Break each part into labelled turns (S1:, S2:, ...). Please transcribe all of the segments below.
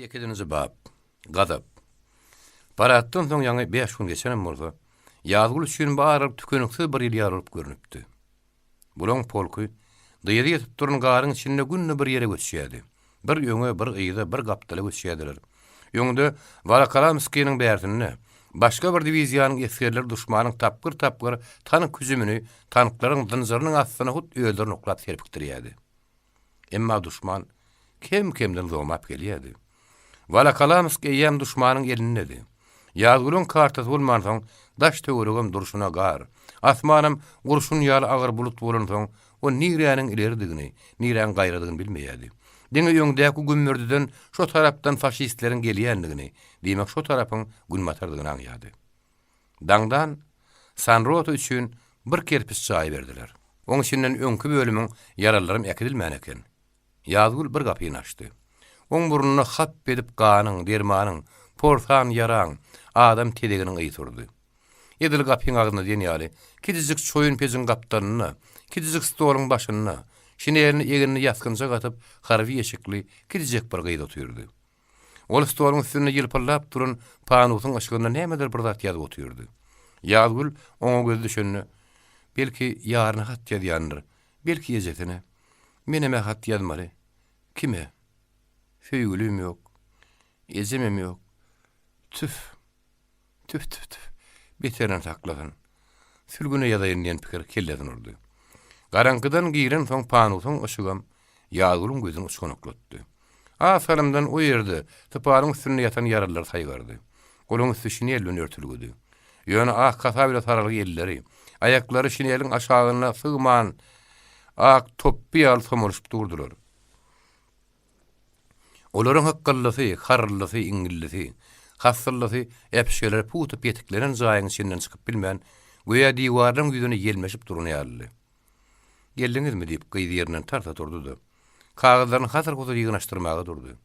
S1: Sekizinji bap. Gazap. Paraddan soň ýaňy bäş gün geçenem bolsa, Ýazgül üçin bu aralyk tükeniksiz bir ýyl ýaly bolup görnüpdi. Bulaň polky dyzy ýetip duran garyň içinde günde bir ýere göçýärdi. Bir öňe, bir yza, bir gapdala göçýärdiler. Öňde, Wolokolamskiniň bärsinde, başga bir diwiziýanyň esgerleri duşmanyň tapgyr-tapgyr tank hüjümini tanklaryň zynjyrynyň astyna hut özlerini oklap serpikdirýärdi. Emma duşman kem-kemden zomap gelýärdi. Wolokolamsk eýýäm duşmanyň elindedi. Ýazgülüň kartasy bolmansoň, daş-töweregem durşuna gar, asmanam gurşun ýaly agyr bulut bolansoň, o niräniň ileridigini, niräň gaýradygyny bilmeýärdi. Diňe öňdäki gümmürdiden şo tarapdan faşistleriň gelýändigini, diýmek şo tarapyň günbatardygyny aňýardy. Daňdan sanrota üçin bir kerpiç jaý berdiler. Oň içinden öňki bölümiň ýaralylaram äkidilmän eken. Ýazgül bir gapyny açdy. Oň burnuna hap edip ganyň, dermanyň, porsan ýaraň, adam tezeginiň ysy urdy. Edil gapyň agzynda diýen ýaly, kiçijik çoýun pejiň gapdalynda, kiçijik stoluň başynda, şinelini egnine ýasgynjak atyp, harby eşikli kiçijek bir gyz otyrdy. Ol stoluň üstünde ýylpyldap duran panusyň yşygynda nämedir bir zat ýazyp otyrdy. Ýazgül oňa gözi düşende, Belki, ýaryna hat ýazýandyr, belki, ejesine. Menem-ä hat ýazmaly. Kime? Söýgülim ýok. Ejemem ýok. Tüf! Tüf-tüf-tüf, beterinden saklasyn. Sülgüne ýazaýyn diýen pikir kellesine urdy. Garaňkydan girensoň panusyň yşygam Ýazgülüň gözüni uçganaklatdy. Az salymdan o ýerde, sypalyň üstünde ýatan ýaralylary saýgardy. Olaň üsti şinel bilen örtülgidi. Ýöne ak hasa bile saralgy elleri, aýaklary şineliň aşagyna sygman, ak topby ýaly somalyşyp durdular. Olaryň hykgyldysy, harryldysy, iňňildisi, hassyldysy äpişgelere pugta petiklenen jaýyň içinden çykyp bilmän, göýä diwarlaryň ýüzüne ýelmeşip duran ýalydy. Geldiňizmi? diýip, gyz ýerinden tarsa turdy-da, kagyzlaryny hasyr-husur ýygnaşdyrmaga durdy.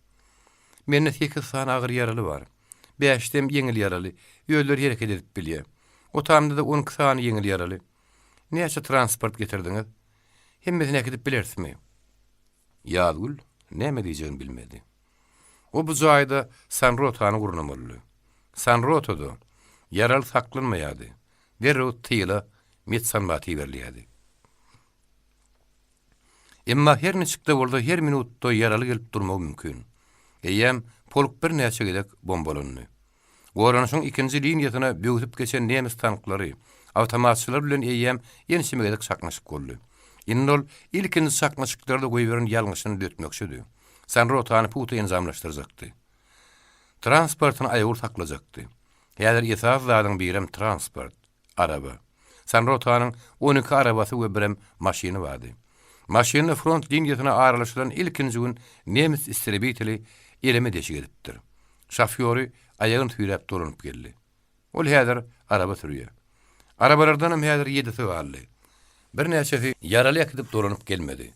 S1: Mende sekiz sany agyr ýaraly bar. Bäşisem ýeňil ýaraly, özleri hereket edip bilýär. Otamda-da 12 sany ýeňil ýaraly. Näçe transport getirdiňiz? Hemmesini äkidip bilerismi? Ýazgül näme diýjegini bilmedi. O bu jaýda sanrotany gurnamalydy. Sanrotada ýaraly saklanmaýardy. Derrew tyla medsanbata iberilýärdi. Emma her niçik-de bolsa her minutda ýaraly gelip durmagy mümkin. Eýýäm polk birnäçe gezek bombalandy. Goranyşyň ikinji liniýasyna böwsüp geçen nemes tanklary, awtomatçylar bilen eýýäm ençeme gezek çaknyşyk boldy. Indi ol ilkinji çaknyşyklarda goýberen ýalňyşyny düzetmekçidi. Sanrotany pugta enjamlaşdyrjakdy. Transportyny aýawly saklajakdy. Häzir esasy zadyň birem transport, araba. Sanrotanyň 12 arabasy we birem maşyny bardy. Maşynda front liniýasyna aralaşylan ilkinji gün nemes istrebiteli eleme deşik edipdir. Şofýory aýagyny süýräp dolanyp geldi. Ol häzir araba sürýär. Arabalardanam häzir ýedisi galdy. Birnäçesi ýaraly äkidip dolanyp gelmedi.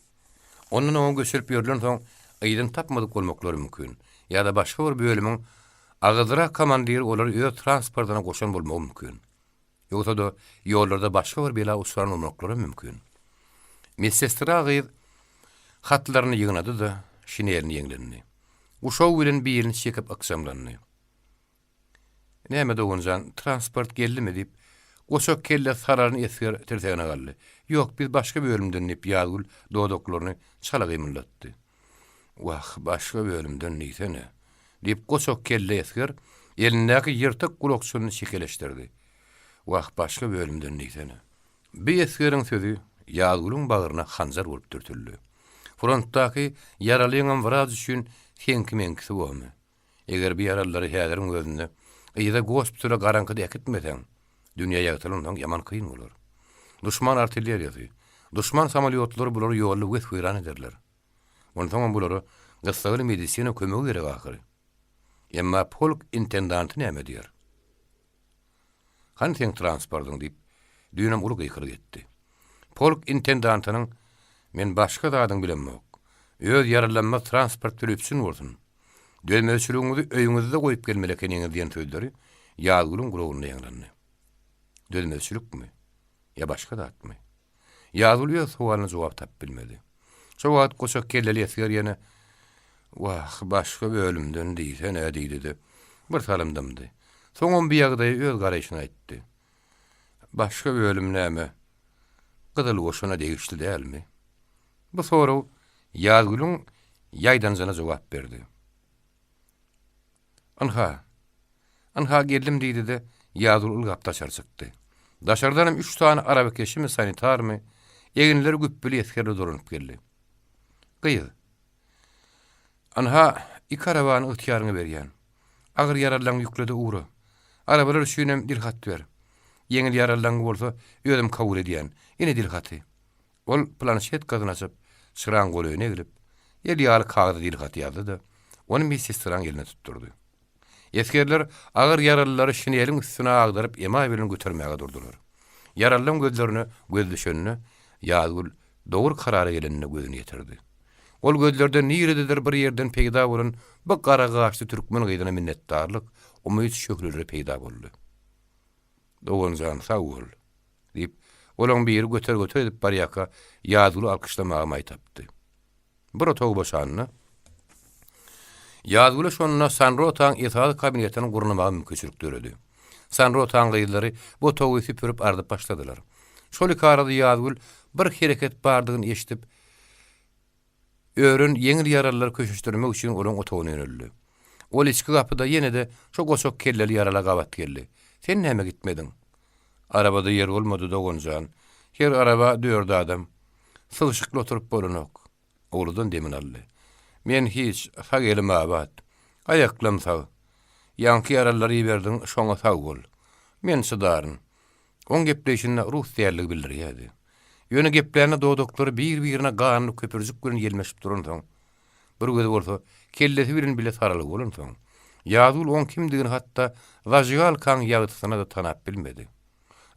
S1: Ondan oňa göçürip ýörlensoň, yzyny tapmadyk bolmaklary mümkin. Ýa-da başga bir bölümiň agyzrak komandiri olary öz transportyna goşan bolmagy mümkin. Ýogsa-da, ýollarda başga bir bela uçran bolmaklaram mümkin. Medsestra gyz hatlaryny ýygnady-da, şinelini ýeňlendi. Guşagy bilen birini çekip ykjamlandy. Näme doganjan, transport geldimi? diýip, goçak kelle saralan esger tirsegine galdy. Ýok, biz başga bölümden, diýip, Ýazgül dodaklaryny çala gymyldatdy. Wah, başga bölümden diýsene! diýip, goçak kelle esger elindäki ýyrtyk gulakçynyny çekeleşdirdi. Wah, başga bölümden diýsene! Bi esgeriň sözi Ýazgülüň bagryna hanjar bolup dürtüldi. Frontdaky ýaralyňam wraç üçin seňki-meňkisi bormy? Eger bi ýaralylary häziriň özünde yza gospitala garaňkyda äkitmeseň, dünýä ýagtylansoň ýaman kyn bolar. Duşman artilleriýasy, duşman samolýotlary bulary ýolda wes-weýran ederler. Onsoňam bulara gyssagly medisina kömegi gerek ahyry. Emma polk intendanty näme diýer? Hany seň transportyň diýip, düýnem uly gykylyk etdi. Polk intendantynyň Men başga zadyň bilemok. Öz ýaralanmaz transport bilen üpjün bolsun. Dözmezçiligiňizi öýüňizde goýup gelmeli ekeniňiz diýen sözleri Ýazgülüň gulagynda ýaňlandy. Dözmezçilikmi? Ýa başga zatmy? Ýazgül öz sowalyna jogap tapyp bilmedi. Şo wagt goçak kelleli esger ýene. Wah, başga bölümden diýsene, diýdi-de, bir salym dymdy. Soňam bu ýagdaýa öz garaýşyny aýtdy. Başga bölüm näme, Gyzyl goşuna degişli dälmi? Bu sorag Ýazgülüň ýaýdanjyna jogap berdi. Ynha, ynha geldim diýdi-de, Ýazgül ylgap daşary çykdy. Daşardanam üç sany arabakeşimi, sanitarmy, eginleri güpbüli esgerler dolanyp geldi. Gyz, ynha, iki arabany ygtyýaryňa berýän. Agyr ýaralylaňy ýükle-de ugra. Arabalar üçinem dilhat ber. Ýeňil ýaralylaňy bolsa özüm kabul edýän. Ine dilhaty. Ol planşetkasyny açyp, çyraň golaýyna eglip, el ýaly kagyza dilhaty ýazdy-da, ony medsestraň eline tutdurdy. Esgerler agyr ýaralylary şineliň üstüne agdaryp emaý bilen götermäge durdular. Ýaralylaň gözlerine göz düşende, Ýazgül dogry karara gelenine gözüni ýetirdi. Ol gözlerde nirededir bir ýerden peýda bolan bu gara gaşly türkmen gyzyna minnetdarlyk, umyt şöhleleri peýda boldy. Dogan jan, sag bol! diýip, olaň biri göter-göter edip barýarka, Ýazgüli alkyşlamaga maý tapdy. Bir otag boşanda, Ýazgüle şonda Sanrotaň esasy kabinetini gurnamaga mümkinçilik döredi. Sanrotaň gyzlary bu otagy süpürip-ardyp başladylar. Şol ikarada Ýazgül bir hereket bardygyny eşidip, Ören ýeňil ýaralylary köşeşdirmek üçin olaň otagyna ýöneldi. Ol içki gapyda ýene-de şo goçak kelleli ýarala gabat geldi. Sen näme gitmediň? Arabada ýer bolmady, dogan jan. Her araba dört adam. Sygyşykly oturyp bolanok. Uludan demini aldy. Men hiç, sag elim abat. Aýaklam sag. Ýaňky ýaralylary iberdiň, şoňa sag bol. Men çydaryn. Oň gepleýşinde rus dälligi bildirýärdi. Ýöne geplände dodaklary bir-birine ganly köpürjik bilen ýelmeşip duransoň, bir gözi bolsa kellesi bilen bile saralgy bolansoň, Ýazgül oň kimdigini hatda zažigalkaň ýagtysyna-da tanap bilmedi.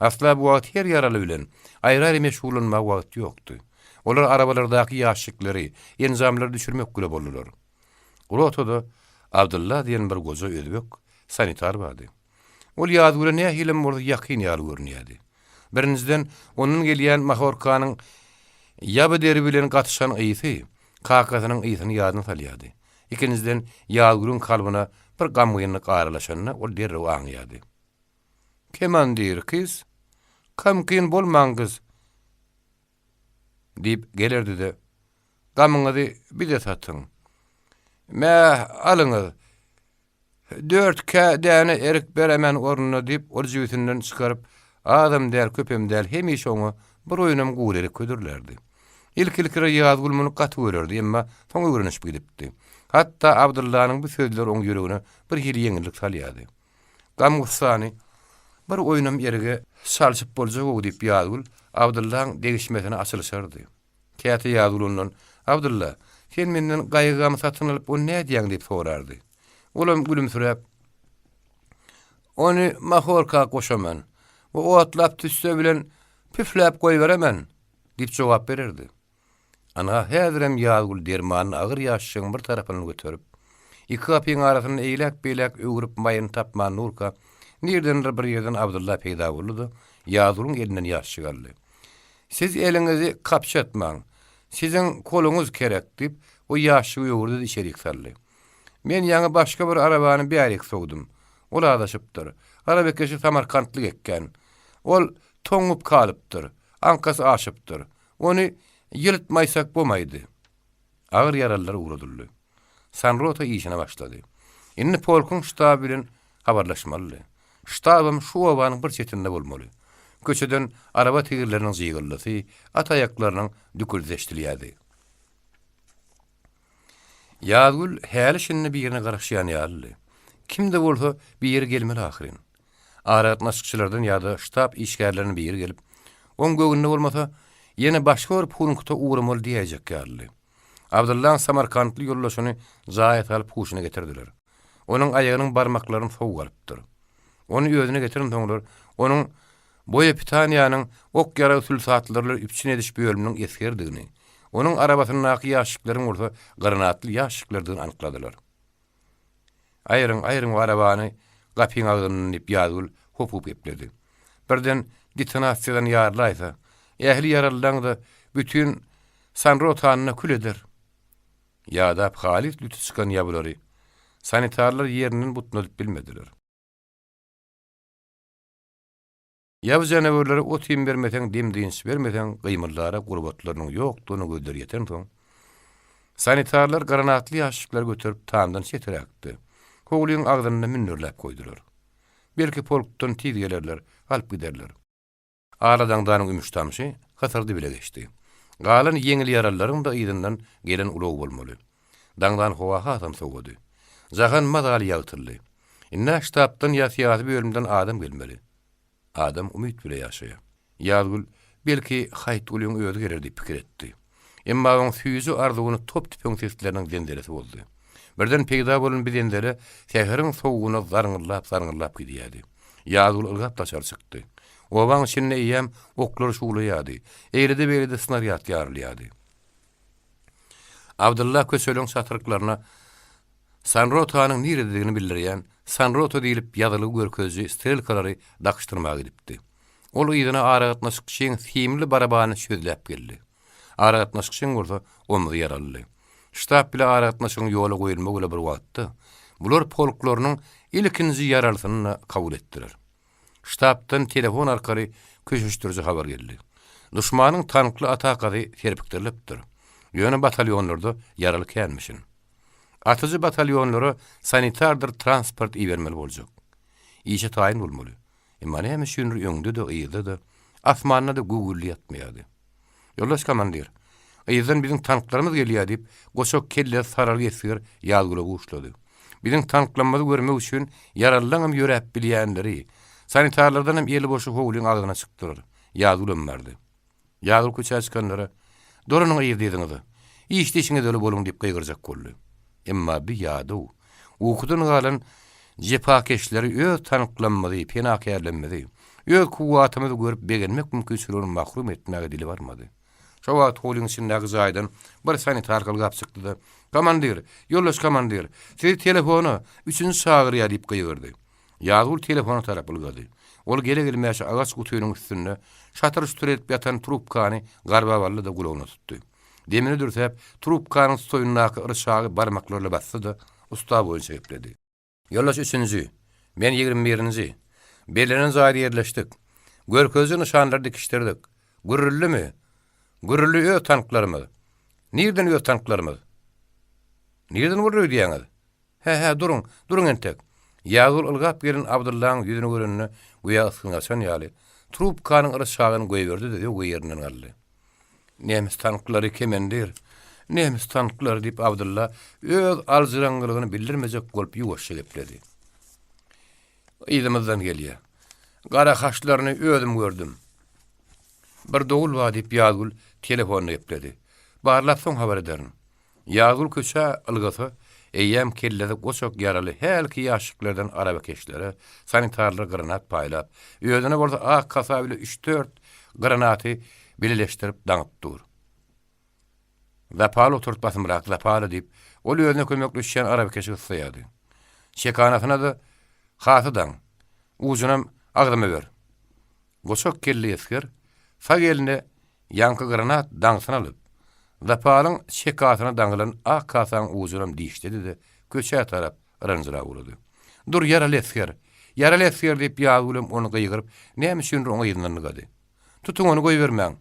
S1: Asla bu wagt her ýaraly bilen aýry-aýry meşgullanmaga wagt ýokdy. Olar arabalardaky ýaşşikleri, enjamlary düşürmek bile boldular. Rotada Abdylla diýen bir goja özbek sanitar bardy. Ol Ýazgüle nähilem bolsa ýakyn ýaly görünýärdi. Birinjiden, ondan gelýän mahorkanyň ýaby deri bilen gatyşan ysy kakasynyň ysyny ýadyna salýardy. Ikinjiden, Ýazgülüň kalbyna bir gamgynlyk aralaşanyny ol derrew aňýardy. Kemandir kyz, gamgyn bolmaň gyz! Diýip gelerdi-de, Gamyňyzy bize satyň. Mä, alyňyz! Dört kä däne erik beremen ornuna diýip, ol jübüsinden çykaryp, azam däl, köpem däl, hemişe oňa bir oýunam gury erik hödürlärdi. Ilki-ilkiler Ýazgül muny gaty görerdi, emma soň öwrenişip gidipdi. Hatda Abdyllanyň bu sözleri oň ýüregine bir hili ýeňillik salýardy. Gam-gussany bir oýunam erige çalşyp boljak-ow diýip Ýazgül Abdyllaň degişmesine açylyşardy. Käte Ýazgül ondan, Abdylla, sen menden gaýgy-gamy satyn alyp, ony nädýäň diýip sorardy. Olam gülümsiräp, Ony mahorka goşaman we otlap tüsse bilen püfläp goýberemen diýip jogap bererdi. Ana, häzirem Ýazgül dermanyny agyr ýaşşygyň bir tarapyndan göterip, iki gapyň arasynda eýläk-beýläk öwrüp maýyny tapman durka, nirdendir bir ýerden Abdylla peýda boldy-da, Ýazgülüň elinden ýaşşygy aldy. Siz eliňizi kapçatmaň. Siziň koluňyz kerek, diýip, o ýaşşygy öwürdi-de içerik saldy. Men ýaňy başga bir arabany bärik sowdum. Ol azaşypdyr. Arabakeşi samarkantly ekgen. Ol toňup galypdyr. Aňkasy aşypdyr. Ony ýylytmaýsak bomaýdy. Agyr ýaralylar ugradyldy. Sanrota işine başlady. Indi polkuň ştaby bilen habarlaşmalydy. Ştabam şu obanyň bir çetinde bolmaly. Köçeden araba tigirleriniň jygyldysy, at aýaklarynyň düküldisi eşidilýärdi. Ýazgül häli-şindi birine garaşýan ýalydy. Kim-de bolsa biri gelmeli ahyryn. Aragatnaşykçylardan ýa-da ştab işgärlerinden biri gelip, oň göwnüne bolmasa, ýene başga bir punkta ugramaly diýäýjek ýalydy. Abdyllaň samarkantly ýoldaşyny jaýa salyp huşuna getirdiler. Onuň aýagynyň barmaklaryny sowuk alypdyr. Ony özüne getirensoňlar, onuň Boýepitaniýanyň ok-ýarag sülsatlary bilen üpjün ediş bölüminiň esgeridigini, onuň arabasyndaky ýaşşikleriň bolsa granatly ýaşşiklerdigini anykladylar. Aýryň, aýryň bu arabany gapyň agzyndan diýip Ýazgül hopup gepledi. Birden detonasiýadan ýarylaýsa, ähli ýaralylaň-da bütin Sanrotanyny kül eder. Ýadap halys lüti çykan ýabylary sanitarlar ýerinden butnadyp bilmediler. Ýaby janawerlere ot-iým bermeseň, dem-dynç bermeseň, gymyldara gurbatlarynyň ýokdugyna gözleri ýetensoň, sanitarlar granatly ýaşşikleri göterip tamdan çeträkde, howlyň agzynda münderläp goýdular. Belki polkdan tiz gelerler, alyp giderler. Aladaňdanyň ümüş-tamşy hysyrdy bile geçdi. Galan ýeňil ýaralylaryň-da yzyndan gelen ulag bolmaly. Daňdan howa hasam sowady. Jahan mazaly ýagtyldy. Indi-ä ştabdan ýa syýasy bölümden adam gelmeli. Adam umyt bile ýaşaýar. Ýazgül, belki, Haýytgulyň özi geler diýip pikir etdi. Emma oň süýji arzuwyny top-tüpeň sesleriniň zenzelesi bozdy. Birden peýda bolan bi zenzele säheriň sowugyna zarňyldap-zarňyldap gidýärdi. Ýazgül ylgap daşary çykdy. Obaň içinde eýýäm oklar şuwlaýardy, eýlede-beýlede snarýad ýarylýardy. Abdylla köçeleriň çatryklaryna Sanrotanyň nirededigini bildirýän Sanrota diýlip ýazylgy görkeziji strelkalary dakyşdyrmaga gidipdi. Ol yzyna aragatnaşykçyň simli barabanyny çözläp geldi. Aragatnaşykçyň bolsa omzy ýaralydy. Ştab bile aragatnaşygyň ýola goýulmagy bile bir wagtda, bular polklarynyň ilkinji ýaralysyny-da kabul etdiler. Ştabdan telefon arkaly köşeşdiriji habar geldi. Duşmanyň tankly atakasy serpikdirilipdir. Ýöne batalýonlarda ýaraly känmişin. Atyjy batalýonlara sanitardyr transport ibermeli boljak. Işe taýyn bolmaly. Emma näme üçindir öňde-de, yzda-da, asmanda-da güwwüldi ýatmaýardy. Ýoldaş komandir, yzdan biziň tanklarymyz gelýär diýip, goçak kellesi saralgy esger Ýazgüle buşlady. Biziň tanklamyzy görmek üçin ýaralylaňam ýöräp bilýänleri, sanitarlardanam eli boşy howlyň agzyna çykdylar. Ýazgülem bardy. Ýazgül köçä çykanlara, Dolanyň yzly-yzyňyza. Işli-işiňizde boluň diýip gygyrjak boldy. Emma bi ýadaw, ukudan galan jepakeşleri öz tanklamyzy, penakärlemmizi, öz kuwwatymyzy görüp begenmek mümkinçiligini mahrum etmäge dili barmady. Şo wagt howlyň içindäki jaýdan bir sanitarka ylgap çykdy-da, Komandir! Ýoldaş komandir! Sizi telefona, üçünji çagyrýar diýip gygyrdy. Ýazgül telefona tarap ylgady. Ol gele-gelmäşe agaç gutynyň üstünde şatyr-şutur edip ýatan trubkany garbap aldy-da gulagyna tutdy. Demini dürsäp, trubkanyň stoýundaky ryçagy barmaklaryla basdy-da, usta boýunça gepledi. Ýoldaş üçünji, men 21-nji. Bellenen jaýda ýerleşdik. Görkeziji nyşanlary dikişdirdik. Gürrüldimi? Gürrüldi öz tanklarymyz. Nirden öz tanklarymyz? Nirden boldy öýdýäňiz? Hä-hä, duruň, duruň entek. Ýazgül ylgap gelen Abdyllaň ýüzüni görende, göýä ysgyn gaçan ýaly, trubkanyň ryçagyny goýberdi-de zöwwe ýerinden galdy. Nemes tanklary, kemendir! Nemes tanklary! diýip, Abdylla öz aljyraňňylygyny bildirmejek bolup ýuwaşja gepledi. Yzymyzdan gelýä. Gara haçlaryny özüm gördüm. Bir dowul bar, diýip, Ýazgül telefonda gepledi. Barlap soň habar ederin. Ýazgül köçä ylgasa, eýýäm kellesi goçak ýaraly hälki ýaşşiklerden arabakeşlere, sanitarlara granat paýlap, özüne bolsa ak kasa bile üç-dört granaty bileleşdirip daňyp dur. Zapaly oturt basymrak, zapaly diýip, ol özüne kömekleşýän arabakeşi gyssaýardy. Çekanasyna-da hasy daň, ujunam agzyma ber. Goçak kelli esger sag eline ýaňky granat daňsyny alyp, Zaparyň çekasyna daňylan ak kasaň ujunam dişledi-de, köçä tarap yranjyrap ugrady. Dur, ýaraly esger! Ýaraly esger! diýip, Ýazgülem ony gygyryp, näme üçindir oň yzyndan ylgady. Tutuň ony, goýbermäň!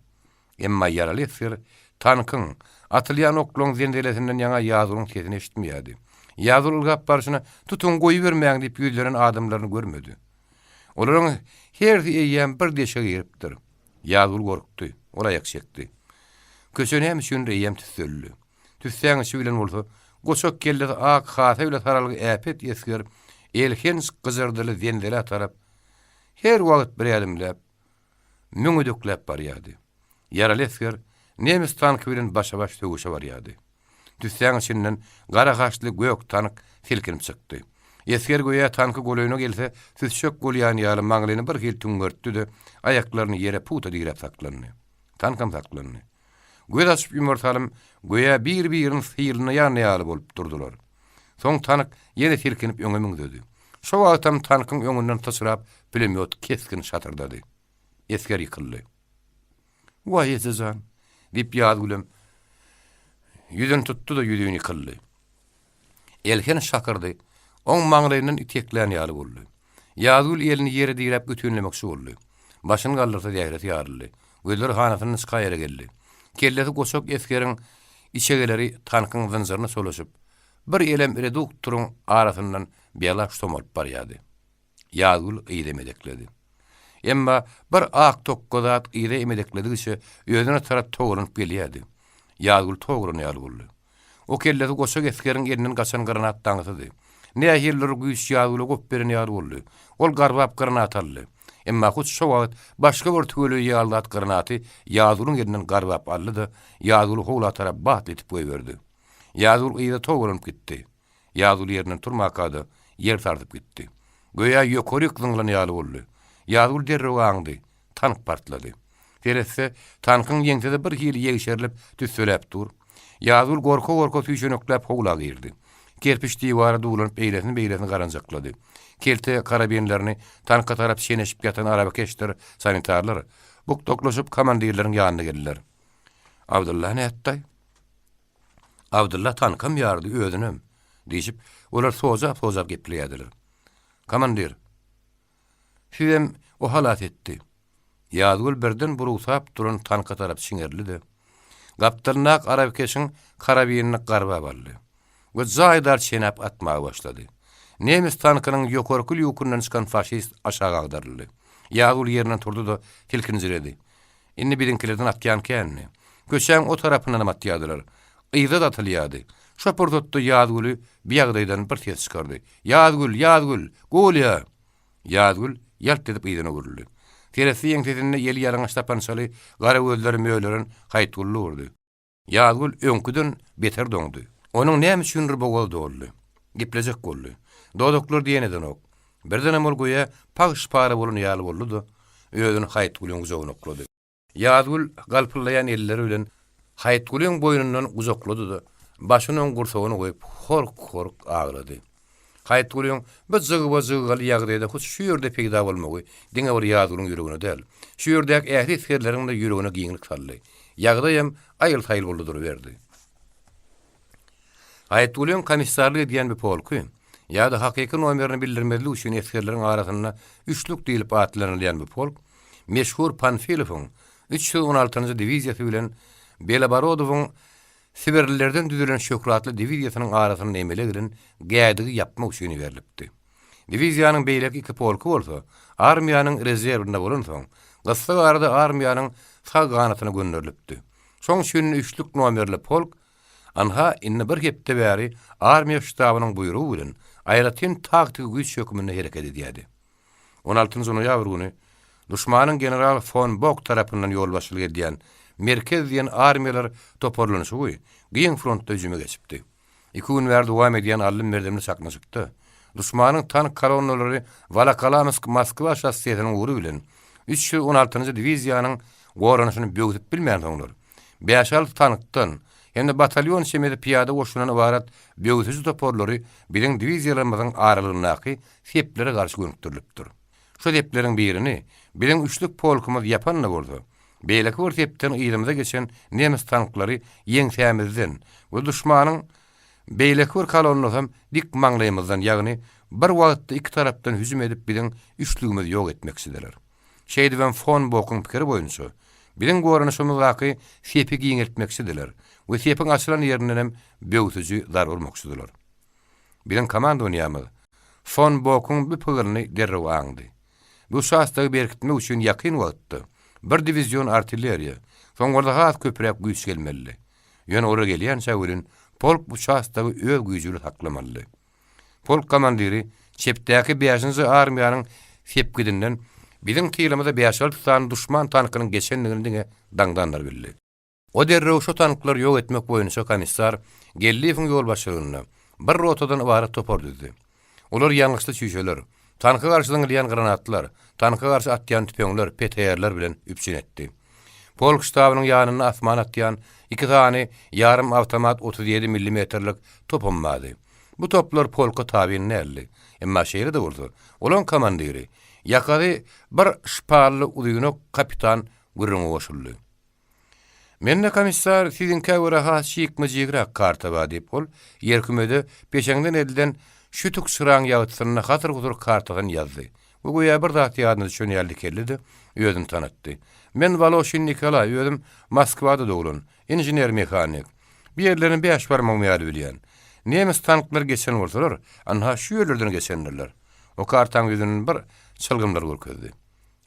S1: Emma ýaraly esger tankyň, atylýan oklaryň zenzelesinden ýaňa Ýazgülüň sesini eşitmeýärdi. Ýazgül ylgap barşyna, Tutuň, goýbermäň! diýip ýüzlenen adamlaryny görmedi. Olaryň hersi eýýäm bir deşige giripdir. Ýazgül gorkdy. Ol aýak çekdi. Köçe näme üçindir eýýäm tüsselidi. Tüssäň içi bilen bolsa, goçak kellesi ak hasa bile saralgy äpet esger elhenç gyjyrdyly zenzelä tarap her wagt bir ädimläp, müňedekläp barýardy. Ýaraly esger nemes tanky bilen başa-baş söweşe barýardy. Tüssäň içinden gara haçly gök tank silkinip çykdy. Esger göýä tanky golaýyna gelse süsjek bolýan ýaly maňlyny bir hili tüňňertdi-de, aýaklaryny ýere pugta diräp saklandy. Tankam saklandy. Göz açyp ýumar salym göýä bir-birini syrylaýan ýaly bolup durdular. Soň tank ýene silkinip öňe müňzedi. Şo wagtam tankyň öňünden syçrap pulemýot kesgin şatyrdady. Esger ýykyldy. Waý, eje jan! diýip, Ýazgülem. Ýüzüni tutdy-da ýüzin ýykyldy. Elhenç şakyrdy oň maňlaýyndan iteklän ýaly boldy. Ýazgül elini ýere diräp ötünlemekçi boldy. Başyny galdyrsa zähresi ýaryldy. Gözleri hanasyndan çykaýara geldi. Kellesi goçak esgeriň içegeleri tankyň zynjyryna çolaşyp, bir elem reduktoryň arasyndan belaş somalyp barýardy. Ýazgül yza emedekledi. Emma bir ak tokga zat yza emedekledigiçe özüne tarap togalanyp gelýärdi. Ýazgül togalan ýaly boldy. O kellesi goçak esgeriň elinden gaçan granat daňysydy. Nähilidir güýç Ýazgüle gop beren ýaly boldy. Ol garbap granaty aldy. Emma hut şo wagt başga bir tüweleý ýaly zat granaty Ýazgülüň elinden garbap aldy-da, Ýazgüli howla tarap batly itip goýberdi. Ýazgül yza togalanyp gitdi. Ýazgül ýerinden turmaka-da, ýer sarsyp gitdi. Göýä ýokaryk zyňlan ýaly boldy. Ýazgül derrew aňdy. Tank partlady. Seretse, tankyň ýeňsesi bir hili ýegşerilip, tüsseläp dur. Ýazgül gorka-gorka süýşenekläp howla girdi. Kerpiç diwara duwlanyp eýlesini-beýlesini garanjaklady. Kelte karabinlerini tanka tarap çeneşip ýatan arabakeşdir sanitarlar bukdaklaşyp komandirleriň ýanyna geldiler. Abdylla nätdi-aý? Abdylla tankam ýardy, özünem, diýşip, olar sojap-sojap gepleýärdiler. Komandir, sizem o halas etdi. Ýazgül birden burugsap duran tanka tarap çiňerildi-de, gapdalyndaky arabakeşiň karabinini garbap aldy we jaýdar çenäp atmaga başlady. Nemes tankynyň ýokarky lýukundan çykan faşist aşak agdaryldy. Ýazgül ýerinden turdy-da, silkinjiredi. Indi biziňkilerden atýan kändi. Köçäň o tarapyndanam atýardylar. Yza-da atylýardy. Şo pursatda Ýazgüli bi ýagdaýdan bir ses çykardy. Ýazgül! Ýazgül! Gulýa! Ýazgül ýalt edip yzyna öwrüldi. Seretse ýeňsesinde eli ýalaňaç sapançaly, gara gözleri möleren Haýytgul durdy. Ýazgül öňküden beter doňdy. Onuň näme üçindir bogazy doldy. Geplejek boldy. Dodaklary diýen edenok. Birdenem ol göýä pagyş-para bolan ýaly boldy-da, özüni Haýytgülüň gujagyna oklady. Ýazgül galpyldaýan elleri bilen Haýytgülüň boýnundan gujaklady-da, başyny oň gursagyna goýup, hork-hork aglady. Haýytgulyň bu jygba-jyggaly ýagdaýda hut şu ýerde peýda bolmagy diňe bir Ýazgulyň ýüregine däl, şu ýerdäki ähli esgerleriň-de ýüregine giňlik saldy. Ýagdaýam aýyl-saýyl boldy duruberdi. Haýytgulyň komissarlyk edýän bu polky, ýa-da hakyky nomerini bildirmezlik üçin esgerleriň arasynda Üçlük diýlip atlanylýan bu polk, meşhur Panfilowyň 316-njy diwiziýasy bilen Beloborodowyň Sibirlilerden düzülen şöhratly diwiziýasynyň arasynda emele gelen gädigi ýapmak üçin iberilipdi. Diwiziýanyň beýleki iki polky bolsa, armiýanyň rezerwinde bolansoň, gyssag arada armiýanyň sag ganatyna gönderilipdi. Şoň üçin üçlük nomerli polk, anha, indi bir hepde bäri armiýa ştabynyň buýrugy bilen aýratyn taktiki güýç hökmünde hereket edýärdi. On altynjy noýabr güni duşmanyň general fon Bok tarapyndan ýolbaşçylyk edýän Merkez diýen armiýalar toparlanyşygy giň frontda hüjüme geçipdi. Iki gün bäri dowam edýän aldym-berdimli çaknyşykda duşmanyň tank kolonnalary Wolokolamsk-Moskwa şossesiniň ugry bilen 316-njy diwiziýanyň goranyşyny böwsüp bilmänsoňlar, bäş-alty tankdan hem-de batalýon çemesi pyýada goşundan ybarat böwsüji toparlary biziň diwiziýalarymyzyň aralygyndaky seplere garşy gönükdirilipdir. Şu sepleriň birini biziň üçlük polkumyz ýapan-da bolsa, beýleki bir sepden yzymyza geçen nemes tanklary ýeňsämizden we duşmanyň beýleki bir kolonnasam dik maňlaýymyzdan, ýagny bir wagtda iki tarapdan hüjüm edip biziň üçlügimizi ýok etmekçidiler. Şeýdibem fon Bokuň pikiri boýunça, biziň goranyşymyzdaky sepi giňeltmekçidiler we sepiň açylan ýerindenem böwsüji zarba urmakçydylar. Biziň komandowaniýamyz Fon Bokuň bu pikirini derrew aňdy. Bu uçastogy berkitmek üçin ýakyn wagtda bir diwizion artilleriýa, soň bolsa has köpräk güýç gelmelidi. Ýöne olar gelýänçä welin polk uçastogy öz güýji bilen saklamalydy. Polk komandiri çepdäki bäşinji armiýanyň sepgidinden biziň tylymyza bäş-alty sany duşman tankynyň geçendigini diňe daňdanlar bildi. O derrew şo tanklary ýok etmek boýunça komissar Geldiýewiň ýolbaşçylygynda bir rotadan ybarat topar düzdi. Olar ýangyçly çüýşeler, tanka garşy zyňylýan granatlar, tanka garşy atýan tüpeňler, PTR-ler bilen üpjün etdi. Polk ştabynyň ýanynda asmana atýan iki sany ýarym awtomat 37 millimetrlik topam bardy. Bu toplar polka tabyn däldi. Emma şeýle-de bolsa, olaň komandiri, ýakasy bir şpally uzynak kapitan gürrüňe goşuldy. Mende, komissar, siziňkä görä has jikme-jigräk karta bar, diýip, ol ýerkümede peşeňden edilen şütük çyraň ýagtysynda hasyr-husur kartasyny ýazdy we göýä bir zat ýadyna düşen ýaly dikeldi-de, özüni tanatdy. Men Woloşin Nikolaý, özüm Moskwada doglan, inžener-mehanik. Bu ýerlerini bäş barmagym ýaly bilýän. Nemes tanklary geçen bolsalar, anha şu ýerlerden geçendirler. O kartaň ýüzünden bir çylgymlar görkezdi.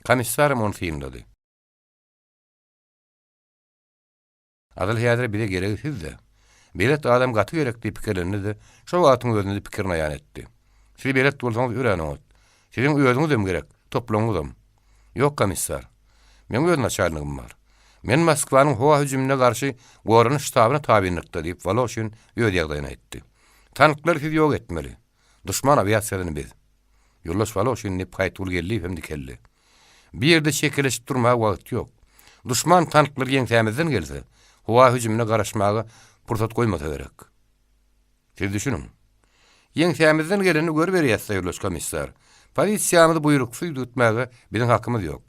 S1: Komissaram ony synlady. Asyl häzir bize geregi siz-de. Belet adam gaty gerek diýip pikirlendi-de, şol wagtyň özünde-de pikirini aýan etdi. Siz belet bolsaňyz örän oňat. Siziň özüňizem gerek, toplaňyzam. Ýok, komissar. Meň öz naçalnigim bar. Men Moskwanyň howa hüjümine garşy goranyş ştabyna tabynlykda, diýip, Woloşin öz ýagdaýyny aýtdy. Tanklary siz ýok etmeli. Duşman awiasiýasyny biz. Ýoldaş Woloşin, diýip, Haýtgul Geldiýew hem dikeldi. Bu ýerde çekeleşip durmaga wagt ýok. Duşman tanklary ýeňsämizden gelse, howa hüjümine garaşmaga pursat goýmasa gerek. Siz düşüniň. Ýeňsämizden gelenini görüberýäs-dä, ýoldaş komissar. Pozisiýamyzy buýruksyz üýtgetmäge biziň hakymyz ýok.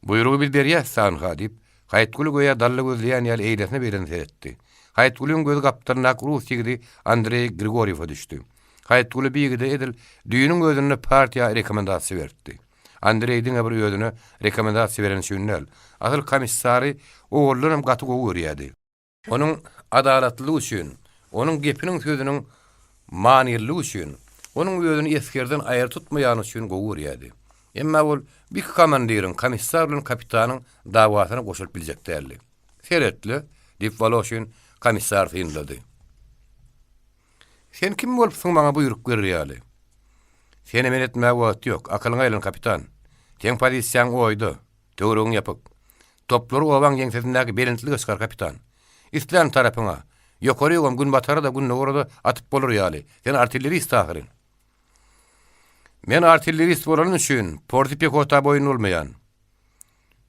S1: Buýrugy biz berýäs-dä, anha, diýip, Haýytguly göýä dalla gözleýän ýaly eýlesine-beýlesine seretdi. Haýytgulyň gözi gapdalyndaky rus ýigidi Andreý Grigorýewe düşdi. Haýytguly bu ýigide edil düýnüň özünde partiýa rekomendasiýa beripdi. Andreý diňe bir özüne rekomendasiýa bereni üçin däl, asyl komissary owaldanam gaty gowy görýärdi. Onuň adalatlylygy üçin, onuň gepiniň-sözüniň manylylygy üçin, onuň özüni esgerden aýry tutmaýany üçin gowy görýärdi. Emma ol bu iki komandiriň, komissar bilen kapitanyň dawasyna goşulyp biljek däldi. Seret-le, diýip, Woloşin komissary synlady. Sen kim bolupsyň maňa buýruk berer ýaly? Seni men etmäge wagt ýok, akylyňa aýlan, kapitan. Seň pozisiýaň oýda. Töweregiň ýapyk. Toplary obaň ýeňsesindäki belentlige çykar, kapitan. Islän tarapyňa, ýokarygam, günbatara-da, gündogara-da atyp bolar ýaly. Sen artillerist ahyryn. Men artillerist bolanym üçin porty pehota boýun bolmaýan.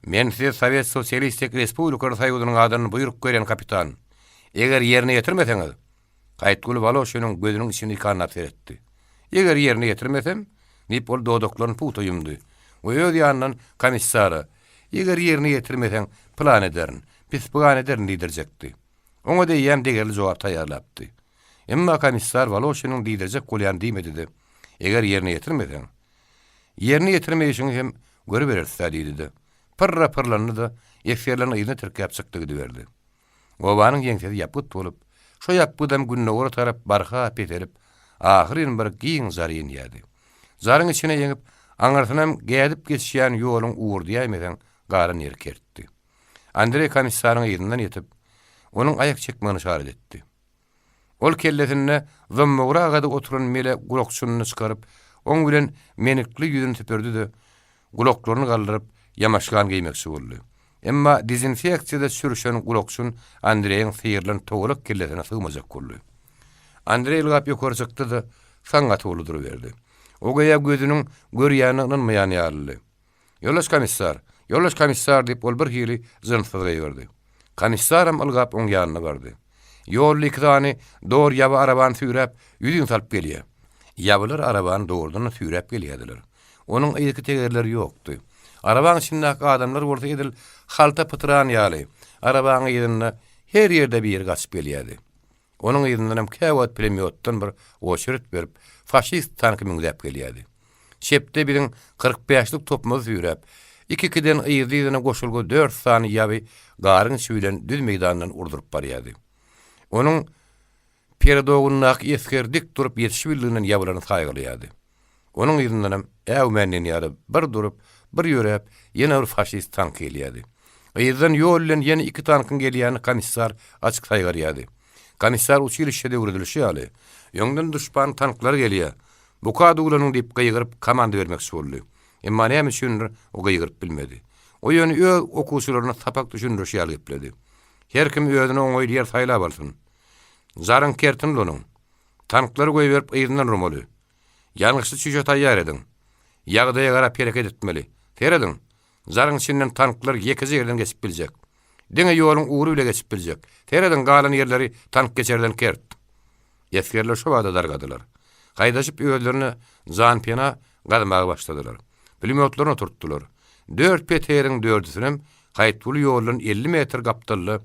S1: Men size Sowet Sosialistik Respublikalar Soýuzynyň adyndan buýruk berýän, kapitan. Eger ýerine ýetirmeseňiz, Gaýtguly Woloşiniň gözüniň içini dikanlap seretdi. Eger ýerine ýetirmesem, diýip, ol dodaklaryny pugta ýumdy we öz ýanyndan komissara, Eger ýerine ýetirmeseň, pylan ederin, pis-pygan ederin diýdirjekdi. Oňa-da eýýäm degerli jogap taýýarlapdy. Emma komissar Woloşiniň diýdirjek bolýany diýmedi-de, Eger ýerine ýetirmeseň, ýerine ýetirmeýşiňi hem görübereris-dä diýdi-de, pyrra pyrlandy-da, esgerlerini yzyna tirkäp çykdy gidiberdi. Obanyň ýeňsesi ýapgyt bolup, şo ýapgydam gündogara tarap barha peselip, ahyryn bir giň jar inýärdi. Jaryň içine ýeňip, aňyrsynam gädip geçýän ýoluň ugry diýäýmeseň, galan ýeri kertdi. Andreý komissaryň yzyndan ýetip, onuň aýak çekmegini yşarat etdi. Ol kellesinde zommagyrak edip oturan mele gulakçynyny çykaryp, oň bilen menikli ýüzüni süpürdi-de, gulaklaryny galdyryp, ýamaşgan geýmekçi boldy. Emma dezinfeksiýada çürşen gulakçyn Andreýiň syrylan togalak kellesine sygmajak boldy. Andreý ylgap ýokary çykdy-da, saň gaty boldy duruberdi. O göýä gözüniň görýänine ynanmaýan ýalydy. Ýoldaş komissar! Ýoldaş komissar! diýip, ol birhili jynssyz gygyrdy. Komissaram ylgap oň ýanyna bardy. Ýolda iki sany dor ýaby arabany süýräp, ýüzin salyp gelýär. Ýabylar arabany dogrudan-da süýräp gelýärdiler. Onuň yzky tegerleri ýokdy. Arabaň içindäki adamlar bolsa edil halta pytran ýaly, arabaň yzynda her ýerde biri gaçyp gelýärdi. Onuň yzyndanam käwagt pulemýotdan bir oçerit berip, faşist tanky müňzäp gelýärdi. Çepde biziň 40 bäşlik topumyzy süýräp, iki-ikiden yzly-yzyna goşulgy dört sany ýaby garyň içi bilen düz meýdandan urduryp barýardy. Onuň peredogyndaky esger dik durup ýetişibildiginden ýabylaryny saýgalaýardy. Onuň yzyndanam äwmän diýen ýaly bir durup, bir ýöräp, ýene bir faşist tanky gelýärdi. Yzdan ýol bilen ýene iki tankyň gelýänini komissar açyk saýgarýardy. Komissar uçilişşede öwredilişi ýaly, Öňden duşman tanklary gelýär. Buka duwlanyň diýip gygyryp, komanda bermekçi boldy. Emma näme üçindir, o gygyryp bilmedi. O ýöne öz okuwçylaryna sapak düşündirişi ýaly gepledi. Her kim özüne oňaýly ýer saýlap alsyn. Jaryň kertini ulanyň. Tanklary goýberip yzyndan urmaly. Ýangyçly çüýşe taýýar ediň. Ýagdaýa garap hereket etmeli. Serediň, jaryň içinden tanklar ýekeje ýerden geçip biljek. Diňe ýoluň ugry bile geçip biljek. Serediň, galan ýerleri tank geçerden kert. Esgerler şo bada dargadylar. Haýdaşyp özlerine janpena gazmaga başladylar. Pulemýotlaryny oturtdylar. Dört PTR-iň dördüsinem. Haýytguly ýoldan 50 metr gapdalda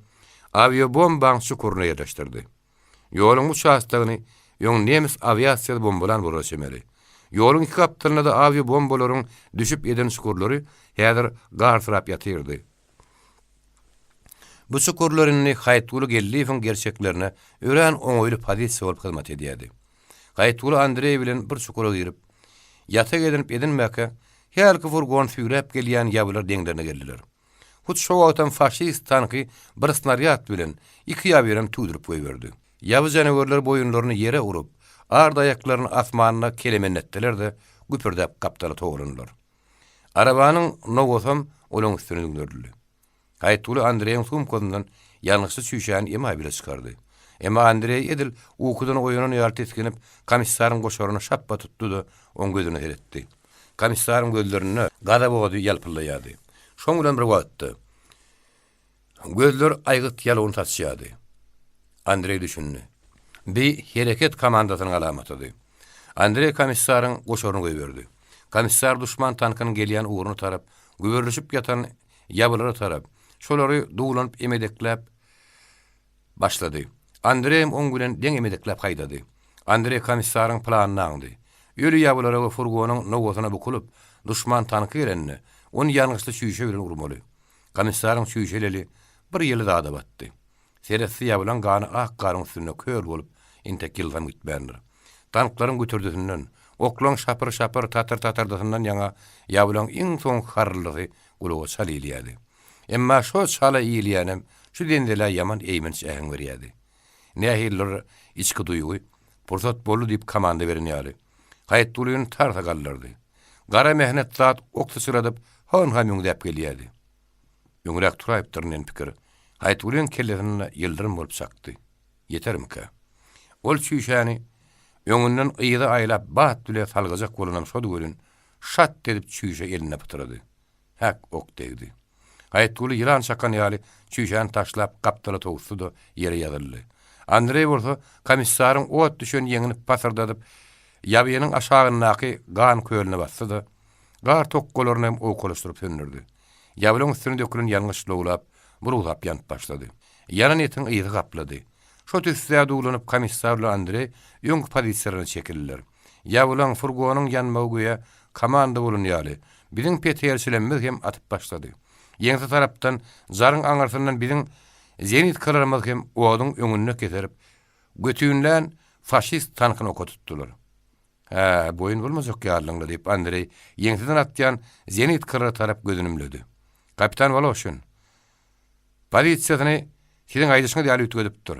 S1: awiabombaň çukuryna ýerleşdirdi. Ýoluň bu uçastogyny öň nemes awiasiýasy bombalan bolara çemeli. Ýoluň iki gapdalynda-da awiabombalaryň düşüp eden çukurlary häzir garsyrap ýatyrdy. Bu çukurlar indi Haýytguly Geldiýewiň gerçeklerine örän oňaýly pozisiýa bolup hyzmat edýärdi. Haýytguly Andreý bilen bir çukura girip, ýatak edinip edinmäkä, hälki furgony süýräp gelýän ýabylar deňlerine geldiler. Hut şo wagtam faşist tanky bir snarýad bilen iki ýabyrem tüwdürip goýberdi. Ýaby janawerler boýunlaryny ýere urup, ard aýaklaryny asmanda kelemenletdiler-de, güpürdäp gapdala togalandylar. Arabanyň nowasam olaň üstüne düňderildi. Haýytguly Andreýiň sumkasyndan ýangyçly çüýşäni emaý bile çykardy. Emma Andreý edil ukudan oýanan ýaly tisginip, komissaryň goşaryny şapba tutdy-da, oň gözüne seretdi. Komissaryň gözlerinde gazap ody ýalpyldaýardy. Şoň bilen bir wagtda, gözler aýgyt ýaluwyny saçýardy. Andreý düşündi. Bi hereket komandasynyň alamatydy. Andreý komissaryň goşaryny goýberdi. Komissar duşman tankynyň gelýän ugruna tarap güberilişip ýatan ýabylara tarap, şolary duwlanyp emedekläp başlady. Andreýem oň bilen deň emedekläp haýdady. Andreý komissaryň planyny aňdy. Öli ýabylara we furgonyň nowasyna bukulyp, duşman tanky gelende, ony ýangyçly çüýşe bilen urmaly. Komissaryň çüýşeli eli bir ýyly zada batdy. Seretse ýabylaň gany ak garyň üstünde köl bolup, entek ýylsam gitmändir. Tanklaryň gütürdisinden, oklaň şapyr-şapyr tatyr-tatyrdysyndan ýaňa ýabylaň iň soňky harryldysy gulaga çal ilýärdi. Emma şo çala ilýänem şu zenzelä ýaman eýmenç äheň berýärdi. Nähilidir içki duýgy, Pursat boldy diýip komanda beren ýaly, Haýytgulyny tarsa galdyrdy. Gara mähnet zat ok syçradyp, hon-ha müňzäp gelýärdi. Öňräk turaýypdyr diýen pikir Haýytgulyň kellesinde ýyldyrym bolup çakdy. Ýetermikä? Ol çüýşäni öňünden yza aýlap bat bile salgyjak bolanam şody welin, şat edip çüýşe elinde pytrady. Häk, ok degdi. Haýytguly ýylan çakan ýaly çüýşäni taşlap gapdala towusdy-da, ýere ýazyldy. Andreý bolsa komissaryň ot düşen ýeňini pasyrdadyp, ýabynyň aşagyndaky gan kölüne basdy-da, gar tokgalaryny hem owkalaşdyryp söndürdi. Ýabynyň üstüne dökülen ýangyç lowlap, burugsap ýanyp başlady. Ýanan etiň yzy gaplady. Şo tüssä duwlanyp komissar bilen Andreý öňki pozisiýalaryna çekildiler. Ýabylaň, furgonyň ýanmagy göýä komanda bolan ýaly, biziň peterçilemmiz hem atyp başlady. Ýeňse tarapdan, jaryň aňyrsyndan biziň zenitkalarymyz hem oduň öňünde keserip, götünlän faşist tankyny oka tutdular. Hä, boýun bolmajak ýalydyň-la, diýip, Andreý ýeňseden atýan zenitkalara tarap gözüni ümledi. Kapitan Woloşin, Pozisiýasyny siziň aýdyşyňyz ýaly üýtgedipdir.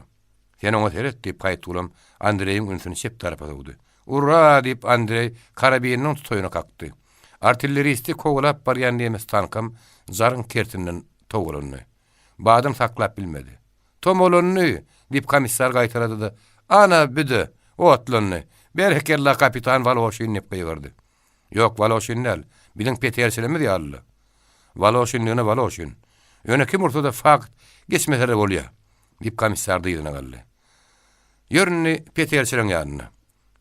S1: Sen oňa seret, diýip, Haýytgulam Andreýiň ünsüni çep tarapa sowdy. Ura! diýip, Andreý karabininiň tutaýyny kakdy. Artilleristi kowalap barýan nemes tankam jaryň kertinden togalandy. Badyny saklap bilmedi. Tomalandy! diýip, komissar gaýtalady-da, Ana, büde! Otlandy! Berekella, kapitan Woloşin! diýip gygyrdy. Ýok, Woloşin däl. Biziň peterçilerimiz ýaly-la. Woloşinligine Woloşin. Ýöne kim ursa-da fakt, geçmese-de bolýa, diýip, komissar dyzyna galdy. Ýör indi peterçileriň ýanyna.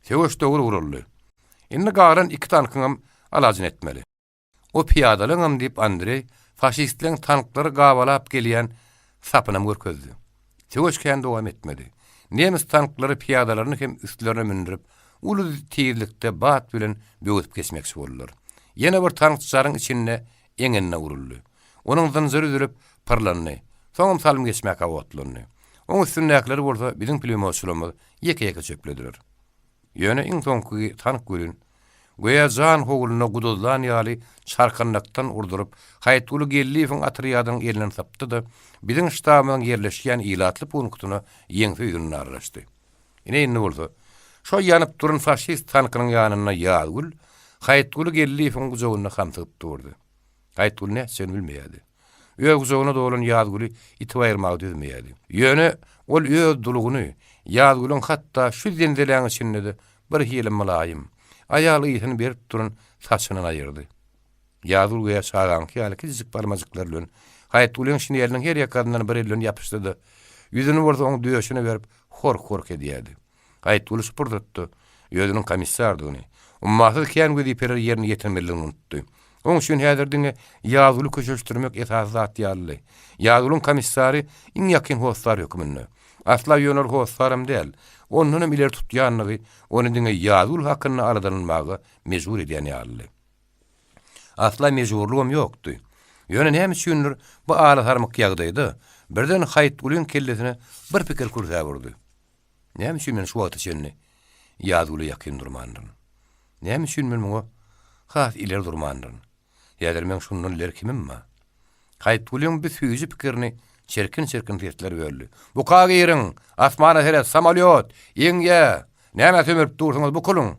S1: Söweş dogry guraldy. Indi galan iki tankyňam alajyny etmeli. O pyýadalaňam, diýip, Andreý faşistleň tanklary gabalap gelýän sapynam görkezdi. Söweş kän dowam etmedi. Nemes tanklary pyýadalaryny hem üstlerine mündürip, uly tizlikde bat bilen böwsüp geçmekçi boldular. Ýene bir tank jaryň içinde eňenine uruldy. Onuň zynjyry üzülip, pyrlandy. Soňam salym geçmäkä otlandy. Oň üstündäkileri bolsa biziň pulemýotçylarymyz ýeke-ýeke çöplediler. Ýöne iň soňky tank welin, göýä jan howluna guduzlan ýaly çarkandakdan urduryp, Haýytguly Geldiýewiň otrýadynyň elinden sypdy-da, biziň ştabymyzyň ýerleşýän ilatly punktyna ýeňse ýüzünden aralaşdy. Ine indi bolsa, şo ýanyp duran faşist tankynyň ýanynda Ýazgül Haýytguly Geldiýewiň gujagynda hamsygyp durdy. Haýytguly nätjegini bilmeýärdi. Öz gujagyna dolan Ýazgüli itip aýyrmaga dözmeýärdi. Ýöne ol öz dulugyny Ýazgülüň hatda şu zenzeläň içinde-de bir hili mylaýym, aýal ysyny berip duran saçyndan aýyrdy. Ýazgül göýä çagaňky ýaly kiçijik barmajyklary bilen Haýytgulyň şineliniň her ýakasyndan bir eli bilen ýapyşdy-da, ýüzüni bolsa oň döşüne berip hork-hork edýärdi. Gaýtguly şu pursatda özüniň komissardygyny, ummasyz kän wezipeleri ýerine ýetirmelidigini unutdy. Oň üçin häzir diňe Ýazguly köşeşdirmek esasy zat ýalydy. Ýazgulyň komissary iň ýakyn hossar höküminde. Asla ýöne ol hossaram däl, ondanam ileri tutýanlygy ony diňe Ýazgül hakynda aladalanmaga mejbur edýän ýalydy. Asla mejburlygam ýokdy. Ýöne näme üçindir bu alasarmyk ýagdaýda birden Haýytgulyň kellesine bir pikir kürsäp urdy. Näme üçin men şu wagta çenli Ýazgüle ýakyn durmandyryn? Näme üçin men muňa has ileri durmandyryn? Häzir meň şundan ileri kimim bar? Haýytgulyň bu süýji pikirini çirkin-çirkin sesler böldi. Buka giriň! Asmana seret, samolýot! Ýeňňe! Nämä sömürip dursuňyz, bukulyň!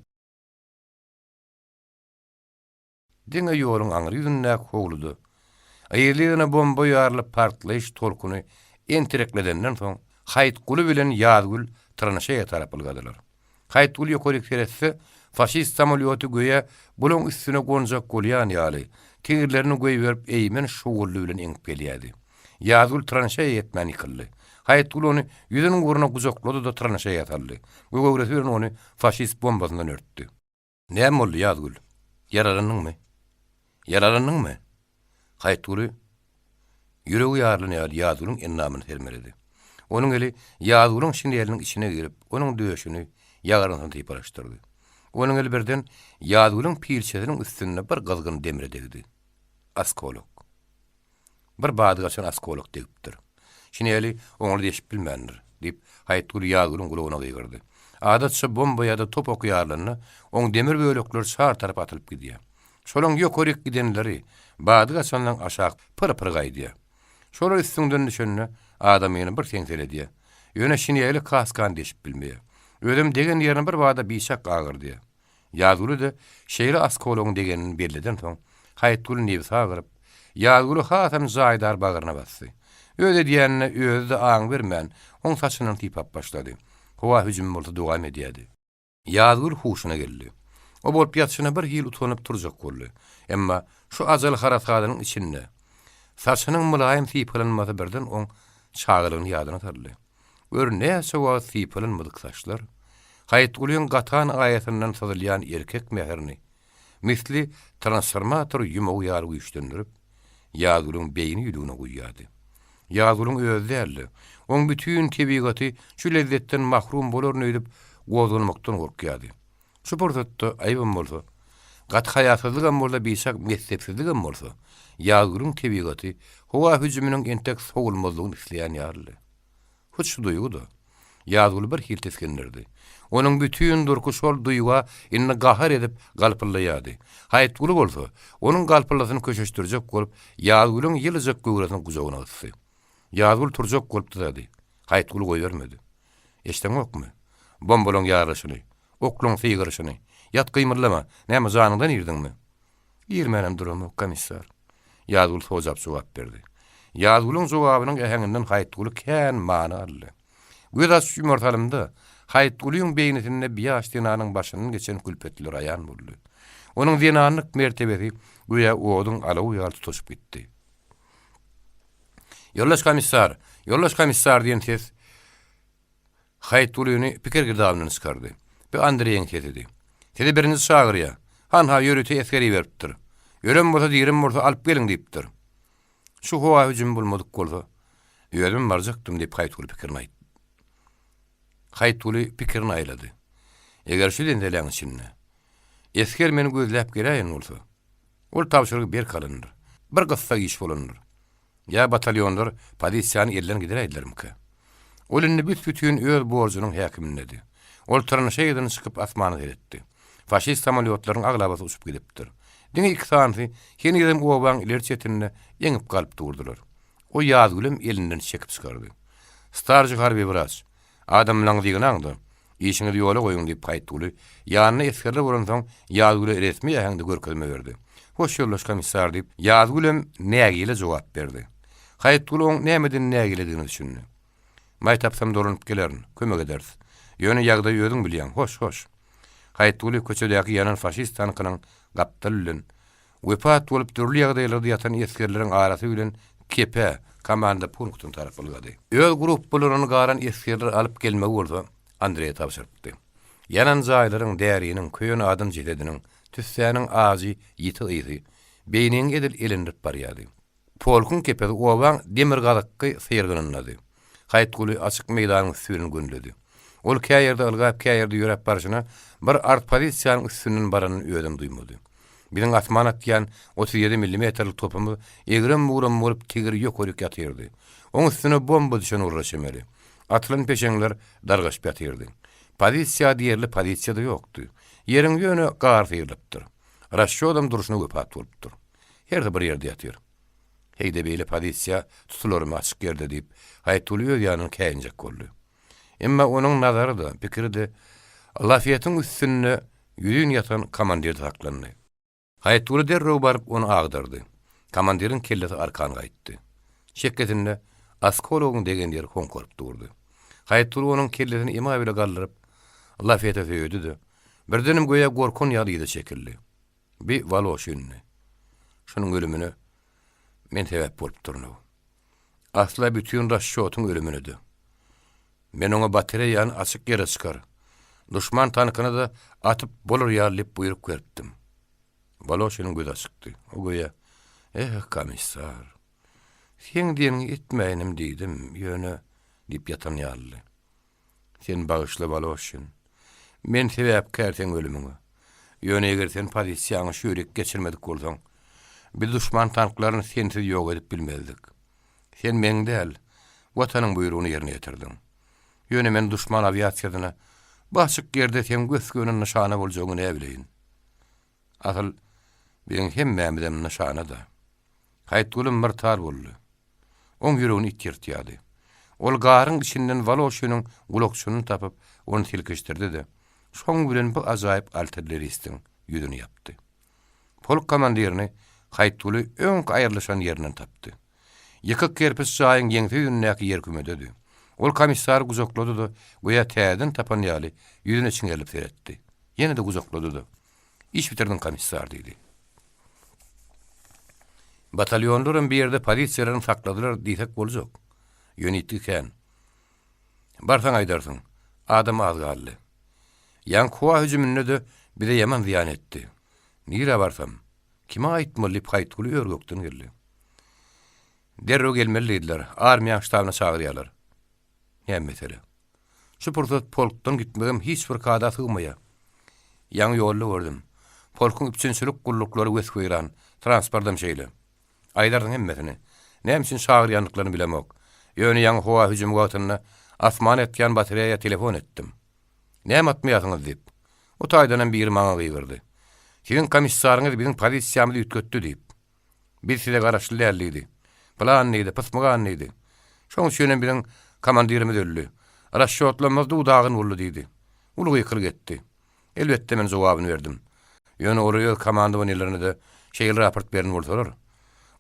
S1: Diňe ýoluň aňry ýüzündäki howluda, yzly-yzyna bomba ýarylyp partlaýyş tolkuny entirekledenden soň, Haýytguly bilen Ýazgül tranşeýa tarap ylgadylar. Haýytguly ýokaryk seretse, faşist samolýoty göýä bulaň üstüne gonjak bolýan ýaly, tigirlerini goýberip eýmenç şowuldy bilen eňip gelýärdi. Ýazgül tranşeýa ýetmän ýykyldy. Haýytguly ony ýüzüniň ugruna gujaklady-da tranşeýa saldy we göwresi bilen ony faşist bombasyndan örtdi. Näme boldy, Ýazgül? Ýaralandyňmy? Ýaralandyňmy? Haýytguly ýüregi ýarylan ýaly Ýazgülüň endamyny sermeledi. Onuň eli Ýazgülüň şineliniň içine girip, onuň döşüni, ýagyrnysyny sypalaşdyrdy. Onuň eli birden Ýazgülüň pilçesiniň üstünde bir gyzgyn demre degdi. Oskolok. Bir bady gaçan oskolok degipdir. Şineli oňly deşip bilmändir, diýip, Haýytgül Ýazgülüň gulagyna gygyrdy. Adatça bomba ýa-da top oky ýarylanda, oň demir bölekleri çar tarapa atylyp gidýär. Şolaň ýokaryk gidenleri bady gaçanlaň aşak pyr-pyr gaýdýar. Şolar üstüňden düşende, adamyny bir seňseledýär. Ýöne şineli kaskany deşip bilmeýär. Özem degen ýerini bir bada biçak agyrdýar. Ýazgüle-de şeýle oskologyň degenini belledensoň, Haýytgül nebsi agyryp, Ýazgüli hasam jaýdar bagryna basdy. Öz edýänine özi-de aň bermän, oň saçyndan sypap başlady. Howa hüjümi bolsa dowam edýärdi. Ýazgül huşuna geldi. O bolup ýatyşyna bir hili utanyp turjak boldy. Emma şu ajal harasadynyň içinde saçynyň mylaýym sypalanmasy birden oň çagalygyny ýadyna saldy. Gör, näçe wagt sypalynmadyk saçlar, Haýytgulyň gatan aýasyndan syzylýan erkek mähirini, misli transformator ýumagy ýaly güýçlendirip, Ýazgülüň beýni ýülügine guýýardy. Ýazgülüň özi däl-de, oň bütin tebigaty şu lezzetden mahrum bolaryn öýdüp gozganmakdan gorkýardy. Şu pursatda, aýybam bolsa, gaty haýasyzlygam bolsa, biçak messepsizligem bolsa, Ýazgülüň tebigaty howa hüjüminiň entek sowulmazlygyny isleýän ýalydy. Hut şu duýgy-da, Ýazgüli bir hili tisgindirdi. Onuň bütin durky şol duýga indi gahar edip galpyldaýardy. Haýytguly bolsa, onuň galpyldysyny köşeşdirjek bolup, Ýazgülüň ýylyjak göwresini gujagyna gysdy. Ýazgül turjak bolup dyzady. Haýytguly goýbermedi. Eşdeňokmy? Bombalaň ýarylyşyny, oklaň sygyryşyny. Ýat gymyldama, näme janyňdan irdiňmi? Irmänem duramok, komissar. Ýazgül sojap jogap berdi. Ýazgülüň jogabynyň äheňinden Haýytguly kän many aldy. Göz açyp ýumar salymda, Haýytgulyň beýnisinde biýaş zenanyň başyndan geçen külpetler aýan boldy. Onuň zenanlyk mertebesi göýä oduň alawy ýaly tutaşyp gitdi. Ýoldaş komissar! Ýoldaş komissar! diýen ses Haýytgulyny pikir girdabyndan çykardy. Bu Andreýiň sesidi. Sizi birinji çagyrýa. Hanha, ýörite esger iberipdir. Ölem bolsa, direm bolsa alyp geliň diýipdir. Şu howa hüjümi bolmadyk bolsa, özüm barjakdym diýip Haýytguly pikirini aýtdy. Haýytguly pikirini aýlady. Eger şu zenzeläň içinde esger meni gözläp geläýen bolsa, ol tabşyrygy berk alandyr. Bir gyssag iş bolandyr. Ýa batalýonlar pozisiýany elden gidiräýdilermikä? Ol indi büs-bütin öz borjunyň häkimindedi. Ol tranşeýadan çykyp asmana seretdi. Faşist samolýotlaryň aglabasy uçup gidipdir. Diňe iki sanysy henizem obaň ileri çetinde eňip galyp durdular. O Ýazgülem elinden çekip çykardy. Starşi harby wraç, Adamlaňyzy ýygnaň-da, işiňizi ýola goýuň diýip Haýytguly, ýanynda esgerler bolansoň, Ýazgüle resmi äheňde görkezme berdi. Hoş ýoldaş komissar diýip, Ýazgülem nägile jogap berdi. Haýytguly oň nämeden nägiledigine düşündi. Maý tapsam dolanyp gelerin, kömek ederis. Ýöne ýagdaýy özüň bilýäň, hoş, hoş. Haýytguly köçedäki ýanan faşist tankynyň gapdaly bilen Wepat bolup dürli ýagdaýlarda ýatan esgerleriň arasy bilen Kepä, komanda punktyna tarap ylgady. Öz gruppalaryndan galan esgerleri alyp gelmegi bolsa Andreýe tabşyrypdy. Ýanan jaýlaryň, däriniň, köýen adam jesediniň, tüssäniň ajy, ýiti ysy. beýniňi edil elendirip barýardy. Polkuň kepesi obaň demirgazykky syrgynyndady. Haýytguly açyk meýdanyň üsti bilen gönüledi. Ol kä ýerde ylgap, kä ýerde ýöräp barşyna bir artpozisiýanyň üstünden baranyny özem duýmady. Biziň asman atýan 37 millimetrlik topumyz egrem-bugram bolup tigiri ýokaryk ýatyrdy. Oň üstüne bomba düşen urra çemeli. Atylan peşeňler dargaşyp ýatyrdy. Pozisiýa diýerli pozisiýa-da ýokdy. Ýeriň ýöne gar syrylypdyr. Rasçodam durşuna wepat bolupdyr. Hersi bir ýerde ýatyr. Heý-de beýle pozisiýa tutularmy açyk ýerde diýip, Haýytguly öz ýanyndan käýinjek boldy. Emma onuň nazary-da, pikiri-de lafetiň üstünde ýüzin ýatan komandirde saklandy. Haýytguly derrew baryp ony agdardy. Komandiriň kellesi arkan gaýtdy. Çekgesinde oskologyň degen ýeri hoňkaryp durdy. Haýytguly onuň kellesini emaý bile galdyryp, lafete söýedi-de, birdenem göýä gorkan ýaly yza çekildi. Bi Woloşindi. Şunuň ölümine men sebäp bolupdyryn-ow. Asla bütin rasçotyň ölümine-de. Men oňa batareýany açyk ýere çykar. Duşman tankyna-da atyp bolar ýaly diýip buýruk beripdim. Woloşiniň gözi açykdy. O göýä, Eh, komissar, seň diýeniňi etmäýinem diýdim, ýöne diýip ýatan ýalydy. Sen bagyşla Woloşin. Men sebäpkär seň ölümiňe. Ýöne eger sen pozisiýaňy şöýrek geçirmedik bolsaň, biz duşman tanklaryny sensiz ýok edip bilmezdik. Sen meň däl, Watanyň buýrugyny ýerine ýetirdiň. Ýöne men duşman awiasiýasyna bu açyk ýerde seň gös-göni nyşana boljagyňy näbileýin. Asyl, biziň hemmämizem nyşana-da. Haýytgülüm myrtar boldy. Oň ýüregini it ýyrtýardy. Ol garyň içinden Woloşiniň gulakçynyny tapyp, ony silkişdirdi-de, şoň bilen bu ajaýyp artilleristiň ýüzüni ýapdy. Polk komandirini Haýytguly öňki aýrylyşan ýerinden tapdy. Ýykyk kerpiç jaýyň ýeňse ýüzündäki ýerkümededi. Ol komissary gujaklady-da, göýä täzeden tapan ýaly, ýüzüne çiňerilip seretdi. Ýene-de gujaklady-da, Iş bitirdiň, komissar, diýdi. Batalýonlaram bir ýerde pozisiýalaryny sakladylar diýsek boljak. Ýöne ýitgi kän. Barsaň aýdarsyň, adam az galdy. Ýaňky howa hüjüminde-de bize ýaman zyýan etdi. Nirä barsam, kime aýtmaly diýip Haýytguly ör-gökden geldi. Derrew gelmeli diýdiler, armiýaň ştabyna çagyrýarlar. Näme mesele? Şu pursat polkdan gitmegem hiç bir kada sygmaýar. Ýaňy ýolda gördüm. Polkuň üpjünçilik gulluklary wes-weýran, transportam şeýle. Aýdarsyň hemmesini. Näme üçin çagyrýandyklaryny bilemok. Ýöne ýaňy howa hüjümi wagtynda asmana ýatýan batareýa telefon etdim. Näme atmaýarsyňyz diýip. O taýdanam biri maňa gygyrdy. Siziň komissaryňyz biziň pozisiýamyzy üýtgetdi diýip. Biz size garaşly däl diýdi. Pylan diýdi, pysmygan diýdi. Şoň üçinem biziň komandirimiz öldi. Rasçotlamyz duw-dagyn boldy diýdi. Uly gykylyk etdi. Elbetde men jogabyny berdim. Ýöne olar öz komandowaniýelerine-de şeýle raport beren bolsalar,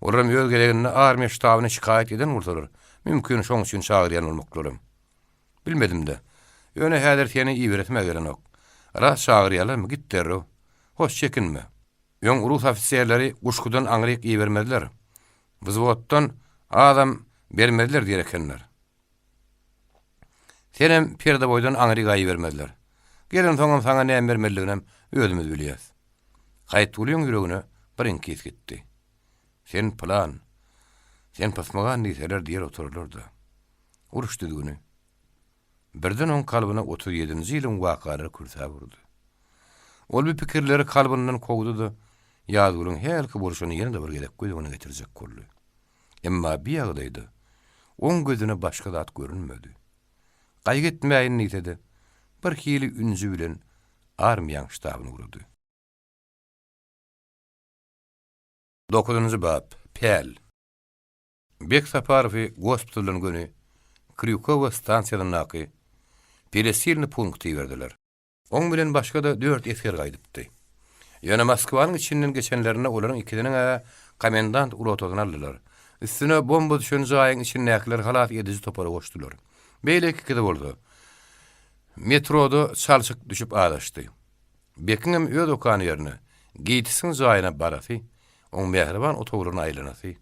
S1: olaram öz gezeginde armiýa ştabyna şikaýat eden bolsalar, mümkin şoň üçin çagyrýan bolmaklaram. Bilmedim-de. Ýöne häzir seni iberesim-ä gelenok. Ras çagyrýarlarmy, git derrew. Hoş çekinme. Öň rus ofiserleri Guşgudan aňryk ibermezler. Wzwoddan azam bermezler diýer ekenler. Senem perdewoýdan aňryga ibermezler. Gelensoňam saňa näme bermelidiginem özümiz bilýäs. Haýytgulyň ýüregine bir iňkis gitdi. Sen pylan, sen pysmagan diýseler diýer oturarlar-da. Uruş düzgüni. Birden oň kalbyna 37-nji ýylyň wakalary kürsäp urdy. Ol bu pikirleri kalbyndan kowdy-da, Ýazgülüň hälki bolşuny ýene-de bir gezek göz öňüne getirjek boldy. Emma bi ýagdaýda oň gözüne başga zat görünmedi. Gaýgy etmäýin diýse-de, bir hili ünji bilen armiýaň ştabyna ugrady. Dokuzynjy bap. Päl. Bek Saparowy gospitaldan göni Krýukowa stansiýasyndaky peresilnyý punkta iberdiler. Oň bilen başga-da dört esger gaýdypdy. Ýöne Moskwanyň içinden geçenlerinde olaryň ikisiniň-ä komendant rotasyny aldylar. Üstüne bomba düşen jaýyň içindäkileri halas ediji topara goşdular. Beýleki ikisi bolsa, metroda çalşyk düşüp azaşdy. Bekiňem öz okan ýerine, GITIS-iň jaýyna barasy, oň mähriban otaglaryna aýlanasy,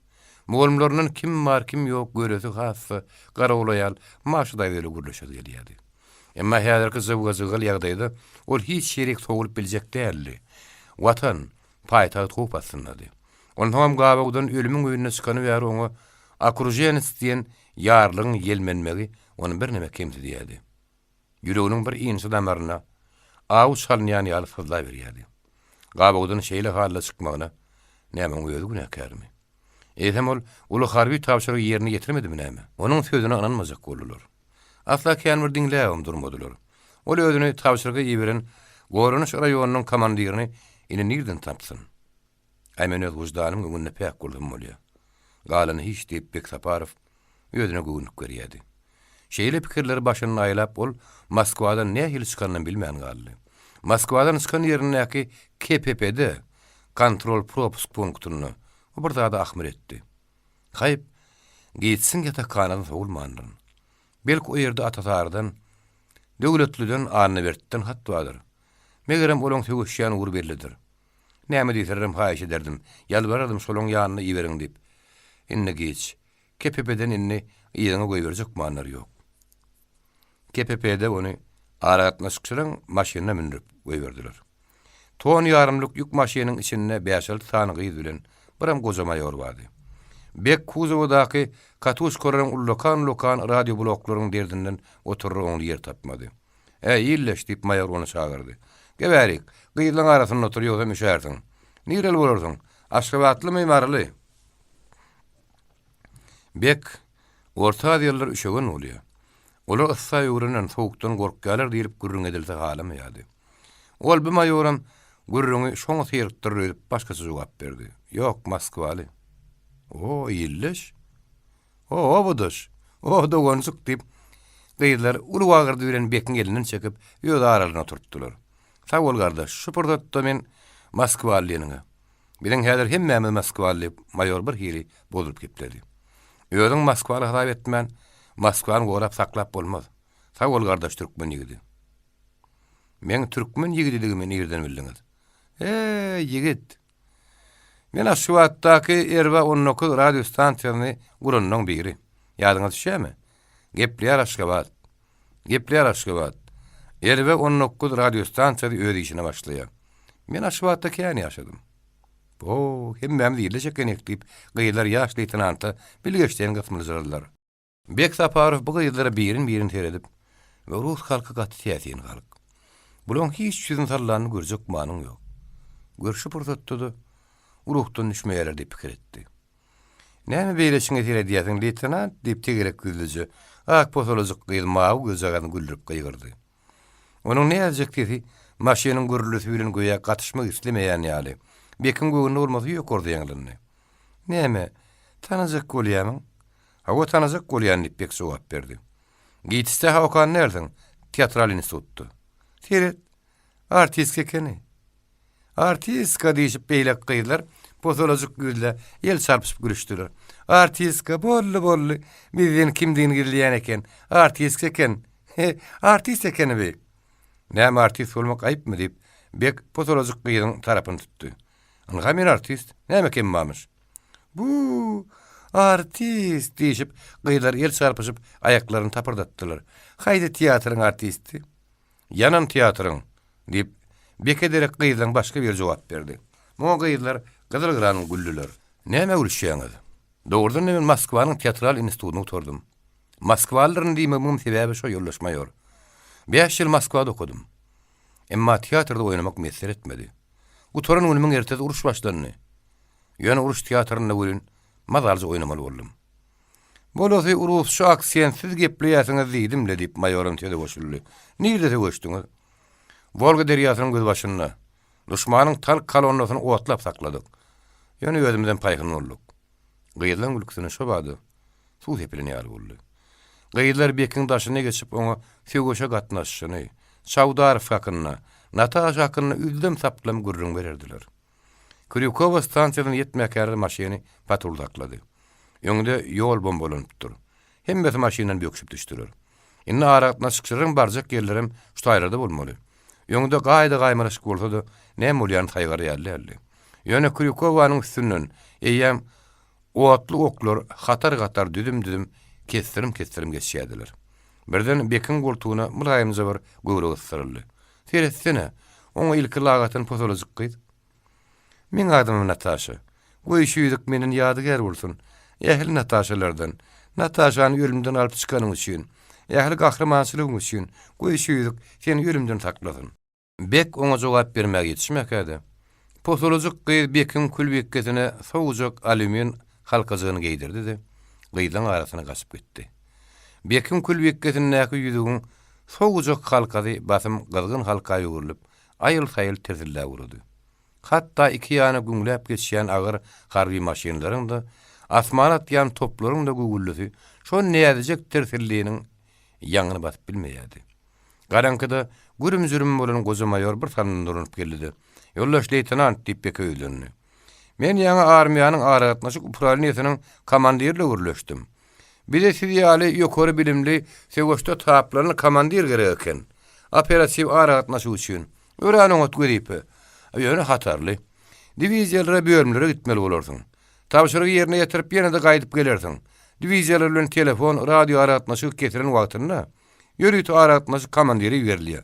S1: mugallymlaryndan kim bar, kim ýok göresi has-da garawul aýal Maşa daýza ile gürleşesi gelýärdi. Emma häzirki jygga-jygal ýagdaýda ol hiç ýerik sowulyp biljek däldi. Watan, paýtagt howp astyndady. Onsoňam gabawdan ölümiň öýünde çykany bäri oňa okruženec diýen ýarlygyň ýelmenmegi ony birneme kemsidýärdi. Ýüreginiň bir inçe damaryna aw çalynýan ýaly syzlaberýärdi. Gabawdan şeýle halda çykmagyna näme oň özi günäkärmi? Eýsem ol uly harby tabşyrygy ýerine ýetirmedimi näme? Onuň sözüne ynanmajak boldular. Asla kän bir diňläbem durmadylar. Ol özüni tabşyryga iberen Goranyş raýonynyň komandirini indi nirden tapsyn? Aý men öz wyždanymyň öňünde päk bolsam bolýa. Galany hiç diýip Beksaparow özüne göwünlik berýärdi. Şeýle pikirleri başynda aýlap ol Moskwadan nähili çykanynam bilmän galdy. Moskwadan çykan ýerindäki KPP-de, kontrol-propusk punktynda, o bir zada ahmyr etdi. Haýp, Geýtsiň ýatakhanadan sowulmandyryn. Belki o ýerde Atasarydan, Döwletliden, Annabertden hat bardyr. Megerem olaň söweşýän ugry bellidir. Näme diýselerem haýyş ederdim, ýalbarardym şolaň ýanyna iberiň diýip. Indi giç. KPP-den indi yzyňa goýberjek manlary ýok. KPP-de ony aragatnaşykçylaryň maşynyna mündürip goýberdiler. Ton ýarymlyk ýük maşynyň içinde bäş-alty sany gyz bilen birem goja maýor bardy. Bek kuzowadaky katuşkalaryň ullakan-ullakan radiobloklaryň derdinden oturara oňly ýer tapmady. Äý, illeş, diýip, maýor ony çagyrdy. Ge bärik, gyzlaň arasynda otur, ýogsam üşärsiň. Nireli bolarsyň? Aşgabatlymy, maryly? Bek, Orta Aziýalylar üşegen bolýar. Olar yssa öwrenen, sowukdan gorkýarlar diýlip gürrüň edilse halamaýardy. Ol bu maýoram gürrüňi şoňa syrykdyrar öýdüp başgaça jogap berdi. Ýok, moskwaly. O, illeş? O, obadaş! O, doganjyk! diýip, gyzlar uly wagyrdy bilen Bekiň elinden çekip, öz aralarynda oturtdylar. Sag bol, gardaş, şu pursatda men moskwaly diýeniňe. Biziň häzir hemmämiz moskwaly, diýip, maýor bir hili bozulyp gepledi. Özüň moskwaly hasap etmän, Moskwany gorap saklap bolmaz. Sag bol, gardaş türkmen ýigidi. Meň türkmen ýigididigimi nirden bildiňiz? Eý, ýigit! Men Aşgabatdaky RB 19 radio stansiýasyny guranlaň biri. Ýadyňa düşýärmi? Gepleýär Aşgabat. Gepleýär Aşgabat. RB 19 radio stansiýasy öz işine başlaýar. Men Aşgabatda kän ýaşadym. O, hemmämiz ýerleş ekenik diýip, gyzlar ýaş leýtenanta bilgeşleýin gysmyljyradylar. Bek Saparow bu gyzlara birin-birin seredip, Rus halky gaty täsin halk. Bulaň hiç ýüzüni sallanyny görjek manyň ýok. Gör şu pursatda-da ruhdan düşmeýärler diýip pikir etdi. Näme beýle içiňe seredýärsiň, leýtenant? diýip tegelek ýüzlüje, ak posalajyk gyz mawy gözjagazyny güldürip gygyrdy. Onuň näzijek sesi maşynyň gürrüldisi bilen göýä gatyşmak islemeýän ýaly, Bekiň göwnüne bolmasa ýokarda ýaňlandy. Näme, tanajak bolýamyň? Hawa, tanajak bolýan, diýip, Bek jogap berdi. GITIS-de-hä okan dälsiň, teatral institutda. Seret, artistka ekeni. Artistka! diýşip, beýleki gyzlar posalajyk ýüzle el çarpyşyp gülüşdiler. Artistka, boldy, boldy. Bizden kimdigini gizleýän eken. Artistka eken. He, artist ekeni bi. Näme artist bolmak aýypmy? diýip, Bek posalajyk gyzyň tarapyny tutdy. Ynha men artist. Näme kem barmyş? Bu, artist! diýşip, gyzlar el çarpyşyp, aýaklaryny tapyrdatdylar. Haýsy teatryň artisti? Ýanan teatryň! diýip, Beke derek gyzlaryň başga biri jogap berdi. Muňa gyzlar gyzyl-gyran güldüler. Nämä gülüşýäňiz? Dogrudan-da men Moskwanyň teatral institutyny gutardym. Moskvalydyryn diýmegimiň sebäbi şo ýoldaş maýor. Bäş ýyl Moskwada okadym. Emma teatrda oýnamak miýesser etmedi. Gutaran günümiň ertesi uruş başlandy. Ýöne uruş teatrynda welin mazalyja oýnamaly boldum. Bolasy rusça aksentsiz gepleýärsiňiz diýdim-le, diýip, maýoram söze goşuldy. Nirde söweşdiňiz? Wolga derýasynyň gözbaşynda. Duşmanyň tank kolonnasyny otlap sakladyk. Ýöne özümizem paýhyn bolduk. Gyzlaň gülküsine şobada suw sepilen ýaly boldy. Gyzlar Bekiň daşyna geçip oňa söweşe gatnaşyşyny, Çawdarow hakynda, Nataşa hakynda üzlem-saplam gürrüň bererdiler. Krýukowa stansiýasyna ýetmäkäler maşyny patrul saklady. Öňde ýol bombalanypdyr. Hemmesi maşyndan böküşip düşdüler. Indi aragatnaşykçylaryň barjak ýerlerem şu taýlarda bolmaly. Öňde gaýda-gaýmalaşyk bolsa-da, näme bolýanyny saýgar ýaly däldi. Ýöne Krýukowanyň üstünden eýýäm otly oklar hatar-hatar, düzüm-düzüm, kesdirim-kesdirim geçýärdiler. Birden Bekiň goltugyna mylaýymja bir göwre gysdyryldy. Seretsene, oňa ilki lak atan posalajyk gyz. Meň adymam Nataşa. Goý şu ýüzük menden ýadygär bolsun. Ähli Nataşalardan. Nataşany ölümden alyp çykanyň üçin. Ähli gahrymançylygyň üçin. Goý şu ýüzük seni ölümden saklasyn. Bek oňa jogap bermäge ýetişmäkä-de, posulajyk gyz Bekiň külbikgesine sowujak alýumin halkajygyny geýdirdi-de, gyzlaň arasyna gaçyp gitdi. Bekiň külbikgesindäki ýüzügiň sowujak halkasy basym gyzgyn halka öwrülip, aýyl-saýyl tirsilläp ugrady. Hatda iki ýana güňläp geçýän agyr harby maşynlaryň-da, asmana atýan toplaryň-da güwwüldisi şo näzijek tirsilliniň ýaňyny basyp bilmeýärdi. Garaňkyda gürüm-jürüm bolan goja maýor bir salymdan dolanyp geldi-de, Ýoldaş leýtenant! diýip Beke ýüzlendi. Men ýaňy armiýanyň aragatnaşyk uprawleniýesiniň komandiri bilen gürleşdim. Bize siz ýaly ýokary bilimli, söweşde taplanly komandir gerek eken. Operatiw aragatnaşyk üçin. Örän oňat wezipe. Ýöne hatarly. Diwiziýalara, bölümlere gitmeli bolarsyň. Tabşyrygy ýerine ýetirip ýene-de gaýdyp gelersiň. Diwiziýalar bilen telefon, radio aragatnaşygy kesilen wagtynda ýörite aragatnaşyk komandiri iberilýär.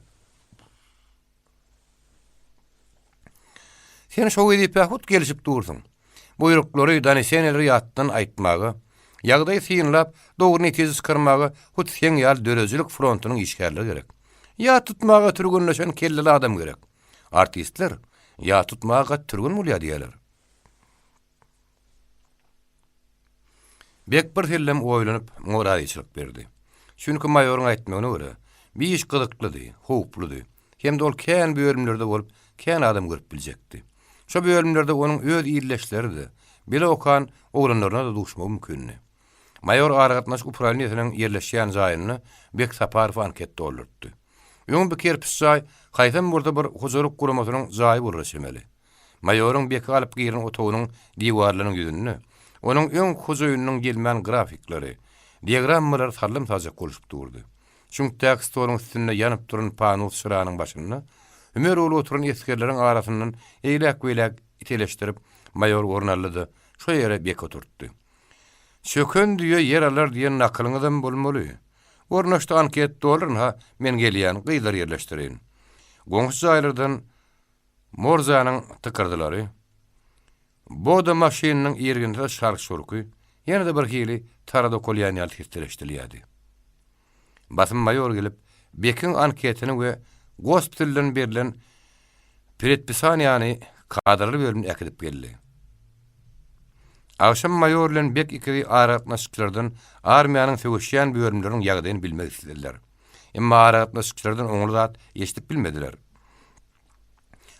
S1: Sen şo wezipä hut gelişip dursuň. Buýruklary, doneseniýaleri ýatdan aýtmaga, ýagdaýy synlap, dogry netije çykarmaga hut seň ýaly döredijilik frontunyň işgärleri gerek. Ýat tutmaga türgenleşen kelleli adam gerek. Artistler ýat tutmaga gaty türgen bolýar diýýärler. Bek bir sellem oýlanyp, muňa razyçylyk berdi. Çünki maýoryň aýtmagyna görä, bi iş gyzyklydy, howpludy. Hem-de ol kän bölümlerde bolup, kän adam görüp biljekdi. Şo bölümlerde onuň öz ildeşleri-de, bile okan oglanlaryna-da duşmagy mümkindi. Maýor aragatnaşyk uprawleniýesiniň ýerleşýän jaýynda Bek Saparowa anket doldurtdy. Öň bu kerpiç jaý haýsam bolsa bir hojalyk guramasynyň jaýy bolara çemeli. Maýoryň Beki alyp giren otagynyň diwarlarynyň ýüzünde onuň öň hojaýynynyň ýelmän grafikleri, diagrammalary sallam-sajak bolşup durdy. Çüňkdäki stoluň üstünde ýanyp duran panus çyranyň başynda hümer bolup oturan esgerleriň arasyndan eýläk-beýläk iteleşdirip, maýor orun aldy-da, şo ýere Beki oturtdy. Çöken düýe ýer alar diýen nakylyňyzam bolmaly. Ornaşdy anket doldur, ynha, men gelýän, gyzlary ýerleşdireýin. Goňşy jaýlardan Morzanyň tykyrdylary, Boda maşynynyň irginsiz şark-şurky ýene-de bir hili tara dokalýan ýaly sesler eşidilýärdi. Basym maýor gelip, Bekiň anketini we gospitaldan berlen predpisaniýany kadrlar bölümine äkidip geldi. Agşam maýor bilen Bek ikisi aragatnaşykçylardan armiýanyň söweşýän bölümleriniň ýagdaýyny bilmek islediler. Emma aragatnaşykçylardan oňly zat eşidip bilmediler.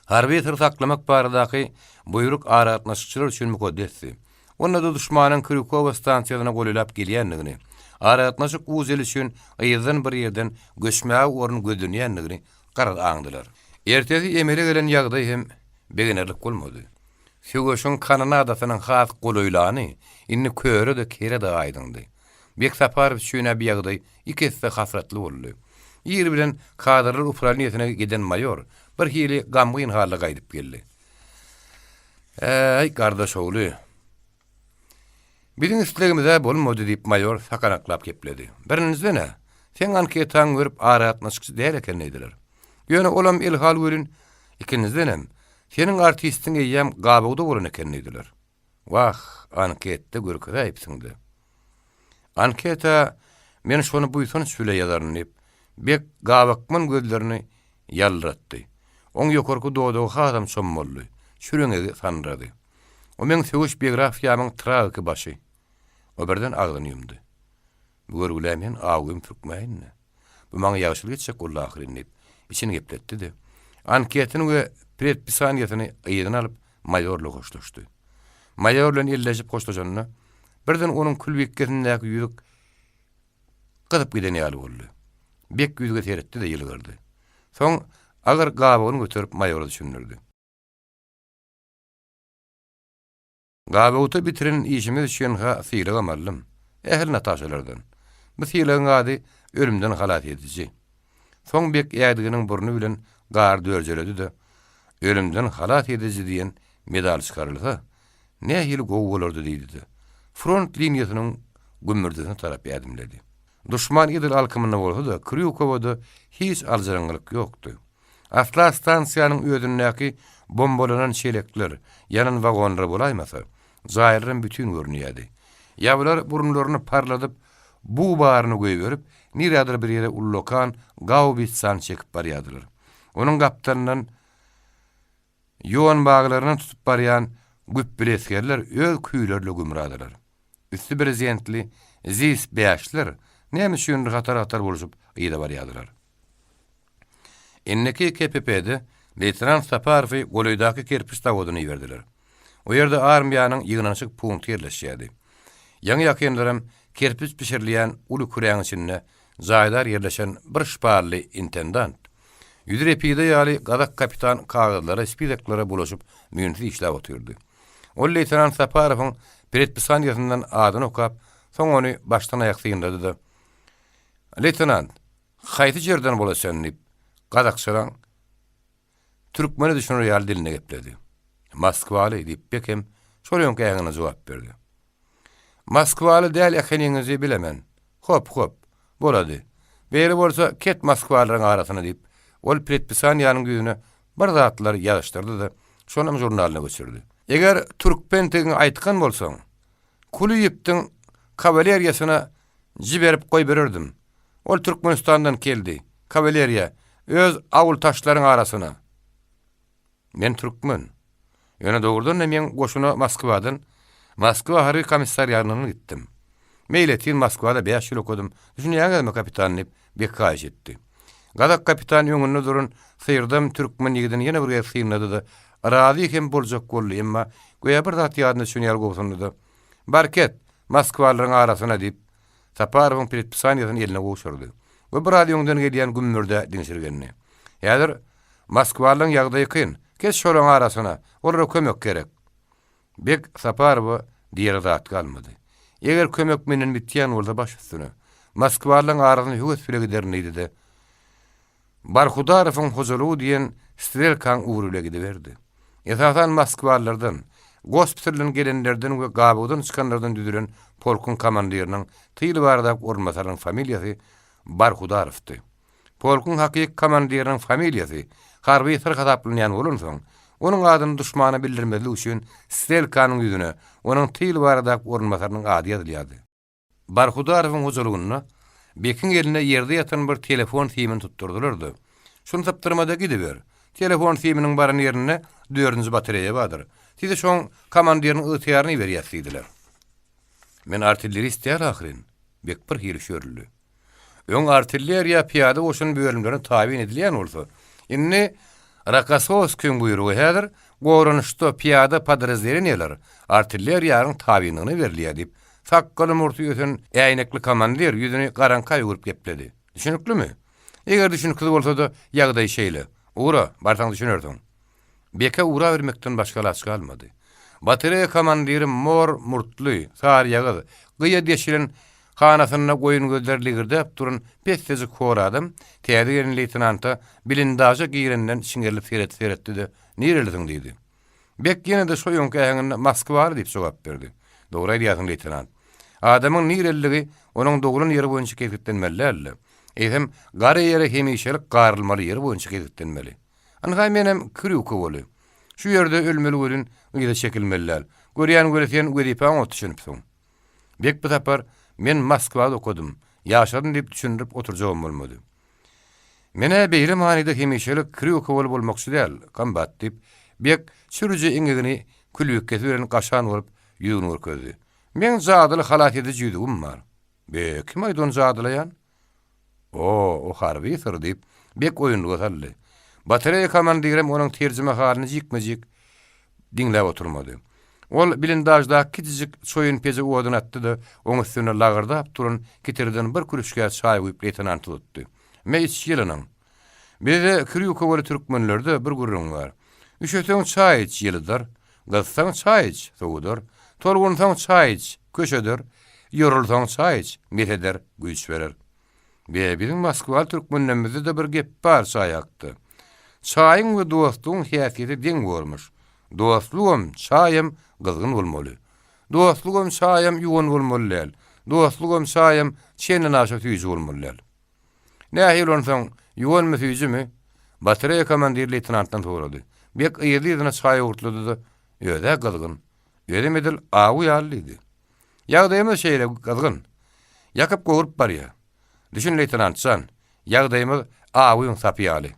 S1: Harby syr saklamak baradaky buýruk aragatnaşykçylar üçin mukaddesdi. Onda-da duşmanyň Krýukowa stansiýasyna golaýlap gelýändigini, aragatnaşyk uzeli üçin yzdan bir ýerden göçmäge orun gözlenýändigini garaz aňdylar. Ertesi emele gelen ýagdaý hem begenerlik bolmady. Söweşiň kanonadasynyň has golaýlany indi köre-de, kere-de aýdyňdy. Bek Saparow üçin-ä bu ýagdaý iki esse hasratly boldy. Ir bilen kadrlar uprawleniýesine giden maýor bir hili gamgyn halda gaýdyp geldi. Äý, gardaş ogly. Biziň islegimiz-ä bolmady, diýip, maýor sakanaklap gepledi. Birinjiden-ä, seň anketaňy görüp aragatnaşykçy däl eken diýdiler. Ýöne olam elhal welin, ikinjidenem, seniň artistiň eýýäm gabawda bolan eken diýdiler. Wah, anketde görkezäýipsiň-dä. Anketa men şony buýsanç bile ýazaryn diýip, Bek gabakman gözlerini ýaldyratdy. Oň ýokarky dodagy hasam çommaldy, çüreňegi sandyrady. O meň söweş biografiýamyň tragiki başy. O birden agzyny ýumdy. Bu görgülä men awgym pürkmäýin-dä. Bu maňa ýagşylyk etjek boldy ahyryn diýip, içini gepletdi-de, anketini we predpisaniýasyny yzyna alyp, maýor bilen hoşlaşdy. Maýor bilen elleşip hoşlaşanda, birden onuň külbikgesindäki ýüzük gyzyp giden ýaly boldy. Bek ýüzüge seretdi-de ýylgyrdy. Soň agyr gabygyny göterip maýora düşündirdi. Gabawda bitiren işimiz üçin-ha sylagam aldym. Ähli Nataşalardan. Bu sylagyň ady Ölümden halas ediji. Soň Bek ädiginiň burny bilen gary dörjeledi-de, Ölümden halas ediji diýen medal çykarylsa, nähili gowy bolardy diýdi-de, front liniýasynyň gümmürdisine tarap ädimledi. Duşman edil alkymynda bolsa-da, Krýukowoda hiç aljyraňňylyk ýokdy. Asla stansiýanyň özündäki bombalanan çelekler, ýanan wagonlar bolaýmasa. Jaýlaram bütin görünýärdi. Ýabylar burunlaryny parladyp, bug baryny goýberip, nirädir bir ýere ullakan gaubitsany çekip barýardylar. Onuň gapdalyndan ýon baglaryndan tutup barýan güpbüli esgerler öz küýlerine gümradylar. Üsti brezentli ZIS bäşler näme üçindir hatar-hatar bolşup yza barýardylar. Indiki KPP-de leýtenant Saparowy golaýdaky kerpiç zawodyna iberdiler. O ýerde armiýanyň ýygnanyşyk punkty ýerleşýärdi. Ýaňy-ýakynlaram kerpiç bişirilýän uly küräň içinde jaýdar ýerleşen bir şpally intendant, ýüzi repide ýaly gazak kapitan kagyzlara, spisoklere bulaşyp müýnsüz işläp otyrdy. Ol leýtenant Saparowyň predpisaniýasyndan adyny okap, soň ony başdan-aýak synlady-da, Leýtenant, Haýsy ýerden bola sen diýip, gazakçalaň türkmene düşüner ýaly dilinde gepledi. Moskwaly, diýip, Bekem şol öňki äheňinde jogap berdi. Moskwaly däl ekeniňizi bilemen. Hop, hop. Bolady. Beýle bolsa, ket moskwalylaryň arasyna, diýip, ol predpisaniýanyň ýüzüne bir zatlar ýazyşdyrdy-da, şonam žurnalyna göçürdi. Eger türkmendigiňi aýtgan bolsaň, Kulyýewdiň kawaleriýasyna jiberip goýbererdim. Ol Türkmenistandan keldi. Kawaleriýa, öz awultaşlaryň arasyna. Men türkmen. Ýöne dogrudan-da meň goşuna Moskwadan, Moskwa harby komissariatyndan gitdim. Meýletin Moskwada bäş ýyl okadym. Düşünýäňizmi, kapitan, diýip, bek haýyş etdi. Gazak kapitan öňünde duran syrdam türkmen ýigidini ýene bir gezek synlady-da, razy hem boljak boldy, emma göýä bir zat ýadyna düşen ýaly gobsundy-da, Bar ket, moskwalylaryň arasyna diýip, Saparowyň predpisaniýasyny eline gowşurdy we biraz öňden gelýän gümmürdä diňşirgendi. Häzir moskwalylaryň ýagdaýy kyn, kes şolaryň arasyna, olara kömek gerek. Bek Saparowa diýere zat galmady. Eger kömek menden bitýän bolsa baş üstüne. Moskwalylaryň arasyna höwes bile giderin diýdi-de, Barhudarowyň hojalygy diýen strelkaň ugry bile gidiberdi. Esasan moskwalylardan, gospitaldan gelenlerden we gabawdan çykanlardan düzülen polkuň komandiriniň tyl baradaky orunbasarynyň familiýasy Barhudarowdy. Polkuň hakyky komandiriniň familiýasy harby syr hasaplanýan bolansoň, onuň adyny duşmana bildirmezlik üçin strelkanyň ýüzüne onuň tyl baradaky orunbasarynyň ady ýazylýardy. Barhudarowyň hojalygynda Bekiň eline ýerde ýatan bir telefon simini tutdurdylar-da, Şuny sypdyrma-da gidiber. Telefon siminiň baran ýerinde dördünji batareýa bardyr. Sizi şoň komandiriniň ygtyýaryna iberýäs diýdiler. Men artillerist däl ahyryn. Bek bir hili şörüldi. Öň artilleriýa pyýada goşun bölümlerine tabyn edilýän bolsa, indi Rokossowskiň buýrugy häzir goranyşda pyýada podrazdeleniýeler artilleriýanyň tabynlygyna berilýär diýip, sakgaly-murty ösen äýnekli komandir ýüzüni garaňka öwrüp gepledi. Düşüniklimi? Eger düşüniksiz bolsa-da, ýagdaý şeýle. Ugra, barsaň düşünersiň. Beke urabermekden başga alaç galmady. Batareýa komandiri mor murtly, saryýagyz, gyýa deşilen hanasynda goýun gözleri ligirdäp duran pessejik hor adam täze gelen leýtenanta bilindaža girenden çiňerilip seretdi-seretdi-de, Nirelisiň? diýdi. Bek ýene-de şo öňki äheňinde Moskwaly diýip jogap berdi. Dogry aýdýarsyň, leýtenant. Adamyň nireliligi onuň doglan ýeri boýunça kesgitlenmeli däl-de, eýsem, gara ýere hemişelik garylmaly ýeri boýunça kesgitlenmeli. Ynha menem Krýukowaly. Şu ýerde ölmeli welin, yza çekilmeli däl. Görýän weli sen wezipäňe ot düşünipsiň. Bek bu sapar Men Moskwada okadym, ýaşadym diýip düşündirip oturjagam bolmady. Men-ä beýle manyda hemişelik Krýukowaly bolmakçy däl, kombat, diýip, Bek çürüje eňegini külbikgesi bilen gaşan bolup, ýüzüni görkezdi. Meň jadyly halas ediji ýüzügim bar. Be, kim aýdy ony jadylaýan? O, o harby syr, diýip, Bek oýunlyga saldy. Batareýa komandirem onuň terjimehalyny jikme-jik diňläp oturmady. Ol blindaždaky kiçijik çoýun peje odun atdy-da, oň üstüne lagyrdap duran kitirden bir kürüşgä çaý guýup leýtenanta tutdy. Me, iç, ýylynyň. Bizde, krýukowaly türkmenlerde bir gürrüň bar. Üşeseň çaý iç, ýylydar. Gyzsaň çaý iç, sowudar. Tolgunsaň çaý iç, köşeder. Ýorulsaň çaý iç, mes eder, güýç berer. Be, biziň moskwaly türkmenlerimizde-de bir gep bar çaý hakda. Çaýyň we dostlugyň häsiýeti deň bormuş. Dostlugam, çaýam gyzgyn bolmaly. Dostlugam, çaýam ýuwan bolmaly däl. Dostlugam, çaýam çendenaşa süýji bolmaly däl. Nähili onsoň, ýuwanmy, süýjümi? Batareýa komandiri leýtenantdan sorady. Bek yzly-yzyna çaý owurtlady-da, Öz-ä gyzgyn. Özem edil awy ýaly diýdi. Ýagdaýymyz şeýle gyzgyn. Ýakyp gowrup barýa. Düşün leýtenant jan, ýagdaýymyz awyň sapy ýaly.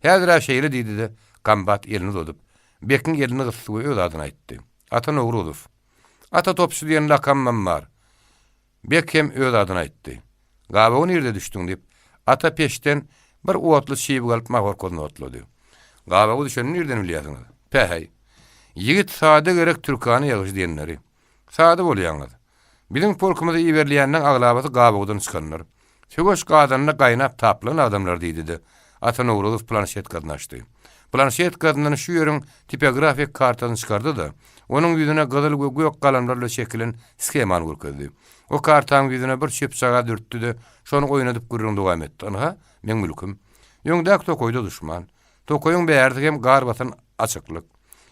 S1: Häzir-ä şeýle diýdi-de, kombat elini uzadyp, Bekiň elini gysdy we öz adyny aýtdy. Ata Nowruzow. Ata topçy diýen lakamymam bar. Bek hem öz adyny aýtdy. Gabawa nirde düşdüň diýip, Ata peçden bir otly çybyk alyp mahorkasyny otlady. Gabawa düşenini nirden bilýärsiňiz? Päheý. Ýigit sada gerek türkana ýagyşy diýenleri. Sada bolýaňyz. Biziň polkumyza iberilýänleň aglabasy gabawdan çykanlar. Söweş gazanda gaýnap tapylan adamlar diýdi-de, Ata Nowruzow planşetkasyny açdy. Planşetkasyndan şu ýeriň tipografik kartasyny çykardy-da, onuň ýüzüne gyzyl we gök galamlar bilen çekilen shemany görkezdi. O kartaň ýüzüne bir çöpjagaz dürtdi-de, şony oýnadyp gürrüňini dowam etdi, Ynha, meň mülküm. Öňdäki tokaýda duşman. Tokaýyň bärsi hem gar basan açyklyk.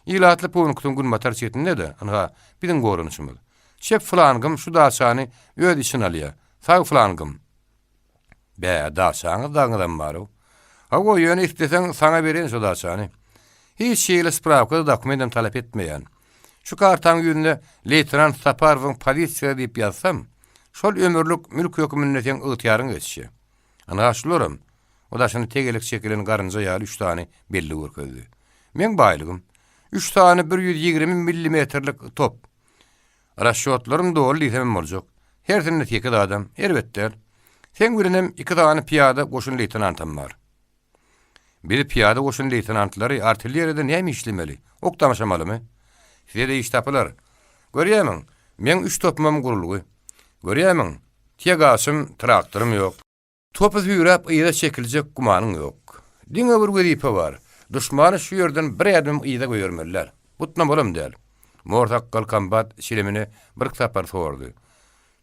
S1: Ilatly punktyň günbatar çetinde-de, ynha, biziň goranyşymyz. Çep flangym şu daçany öz içine alýar. Sag flangym. Bä, daçaňyz dagyňyzam bar-ow. Hawa, ýöne isleseň, saňa bereýin şo daçany. Hiç hili sprawka-da, dokumentem talap etmeýän. Şu kartaň ýüzüne leýtenant Saparowyň pozisiýasy diýip ýazsam, şol ömürlik mülk höküminde seň ygtyýaryňa geçýär. Ynha, şularam. O daşyny tegelek çekilen garynja ýaly üç sany belli görkezdi. Meň baýlygym. Üç sany 120 millimetrlik top. Rasçotlarym doly diýsemem boljak. Hersinde sekiz adam, erbet däl. Seň bilenem iki sany pyýada goşun leýtenantam bar. Biz pyýada goşun leýtenantlary artilleriýada näme işlemeli? Ok daňşamalymy? Size-de iş tapylar. Görýämiň, meň üç topumam gurulgy. Görýämiň, tegaçym, traktorym ýok. Topy süýräp yza çekiljek gümanyň ýok. Diňe bir wezipe bar, duşmany şu ýerden bir ädimem yza goýbermeli däl. Butnamalam däl. Mor sakgal kombat çilimini birki sapar sordy.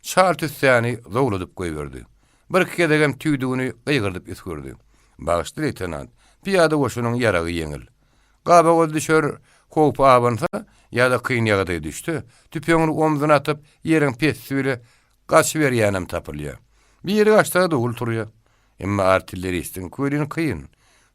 S1: Çal tüssäni zowladyp goýberdi. Birki gezegem tüýdügini gygyrdyp üsgürdi. Bagyşla, leýtenant, pyýada goşunyň ýaragy ýeňil. Gabaga düşer howpy abansa ýa-da kyn ýagdaýa düşse, tüpeňini omzuna atyp, ýeriň pessi bile Gaçyberýänem tapylýar. Biri gaçsa-da dowul turýar. Emma artilleristiňki welin kyn.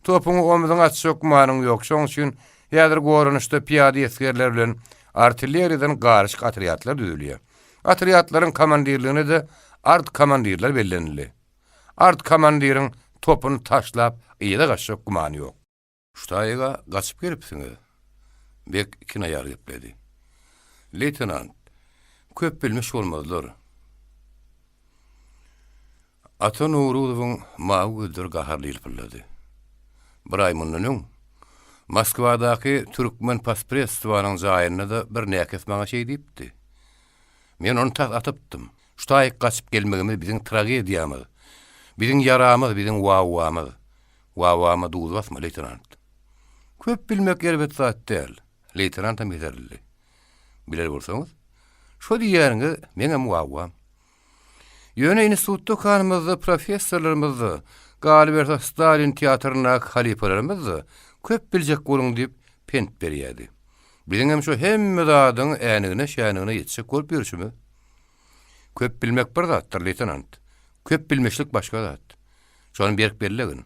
S1: Topuňy omzuňa atjak gümanyň ýok, şoň üçin häzir goranyşda pyýada esgerler bilen artilleriýadan garyşyk otrýadlar düzülýär. Otrýadlaryň komandirligine-de art-komandirler bellenildi. Art-komandiriň topuny taşlap yza gaçjak gümany ýok. Ştaýyga gaçyp gelipsiňiz? Bek kinaýaly gepledi. Leýtenant, köp bilmiş bolmazlar. Ata Nowruzowyň mawy gözleri gaharly ýylpyldady. Bir aý mundan öň, Moskwadaky Türkmen pospredstvanyň jaýynda-da bir näkes maňa şeý diýipdi. Men ony tas atypdym. Ştaýyk gaçyp gelmegimiz biziň tragediýamyz. Biziň ýaramyz, biziň wawwamyz. Wawwama duz basma, leýtenant. Köp bilmek erbet zat däl. Leýtenantam ýeterlili. Biler bolsaňyz, şo diýýäniňiz meňem wawwam. Ýöne institutda okanymyzda professorlarymyz-da, galyberse Stalin teatryndaky halypalarymyz-da köp biljek boluň diýip pent berýärdi. Biziňem şo hemme zadyň änigine-şänigine ýetjek bolup ýörşümiz. Köp bilmek bir zatdyr, leýtenant. Köp bilmişlik başga zat. Şony berk bellegin.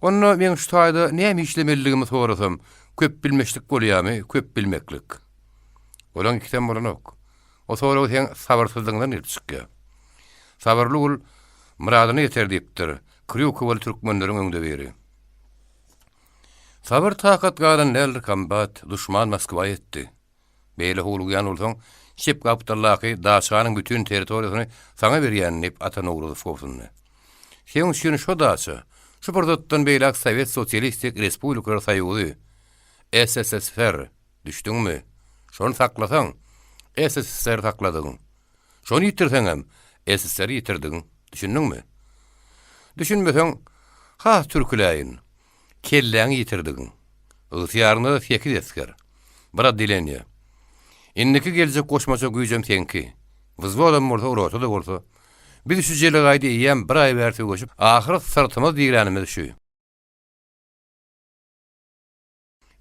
S1: Onda meň şu taýda näme işlemelidigimi sorasam, köp bilmişlik bolýamy, köp bilmeklik? Olaň ikisem bolanok. O sorag seň sabyrsyzlygyňdan gelip çykýar. Sabyrly gul myradyna ýeter diýipdir, Krýukowaly türkmenleriň öňde biri. Sabyr-takat galan däldir, kombat, duşman Moskwa ýetdi. Beýle howlugýan bolsaň, çep gapdaldaky daçanyň bütin territoriýasyny saňa berýän, diýip, Ata Nowruzow gobsundy. Seň üçin şo daça, şu pursatdan beýläk Sowet Sosialistik Respublikalar Soýuzy, SSSR, düşdüňmi? Şony saklasaň, SSSR sakladygyň. Şony ýitirseňem, SSR ýitirdigiň. Düşündiňmi? Düşünmeseň, has türküläýin. Kelläňi ýitirdigiň. Ygtyýaryňda sekiz esger. Bir otdeleniýe. Indiki geljek goşmaça güýjem seňki. Wzwodam bolsa, rota-da bolsa. Biz şu jelegaýda eýýäm bir aý bäri söweşip, ahyry syrtymyz diränimiz şu.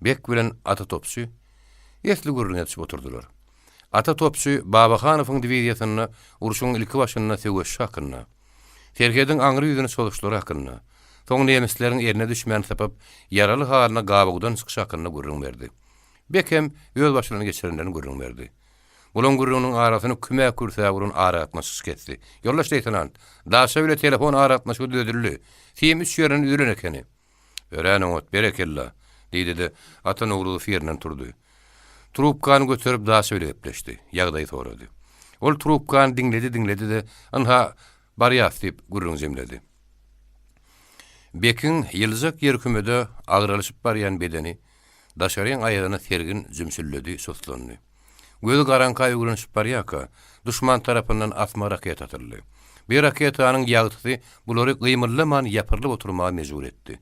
S1: Bek bilen Ata topçy esli gürrüň edişip oturdylar. Ata topçy Babahanowyň diwiziýasynda urşuň ilki başynda söweşi hakynda, serhediň aňry ýüzüne çozuşlary hakynda, soň nemisleriň eline düşmän sypyp, ýaraly halyna gabawdan çykyşy hakynda gürrüň berdi. Bekem öz başyndan geçirenlerini gürrüň berdi. Bulaň gürrüňiniň arasyny kümä kürsäp uran aragatnaşykçy kesdi. Ýoldaş leýtenant, daça bile telefon aragatnaşygy düzedildi. Sim üç ýerinden üzülen ekeni. Örän oňat, berekella! diýdi-de, Ata Nowruzow ýerinden turdy. Trubkany göterip daça bile gepleşdi. Ýagdaýy sorady. Ol trubkany diňledi-diňledi-de, Ynha, barýas diýip, gürrüňi jemledi. Bekiň ýylyjak ýerkümede agralyşyp barýan bedeni daşaryň aýazyna sergin jümşüldedi, suslandy. Gözi garaňka öwrenişip barýarka, duşman tarapyndan asma raketa atyldy. Bir raketanyň ýagtysy bulary gymyldaman ýapyrylyp oturmaga mejbur etdi.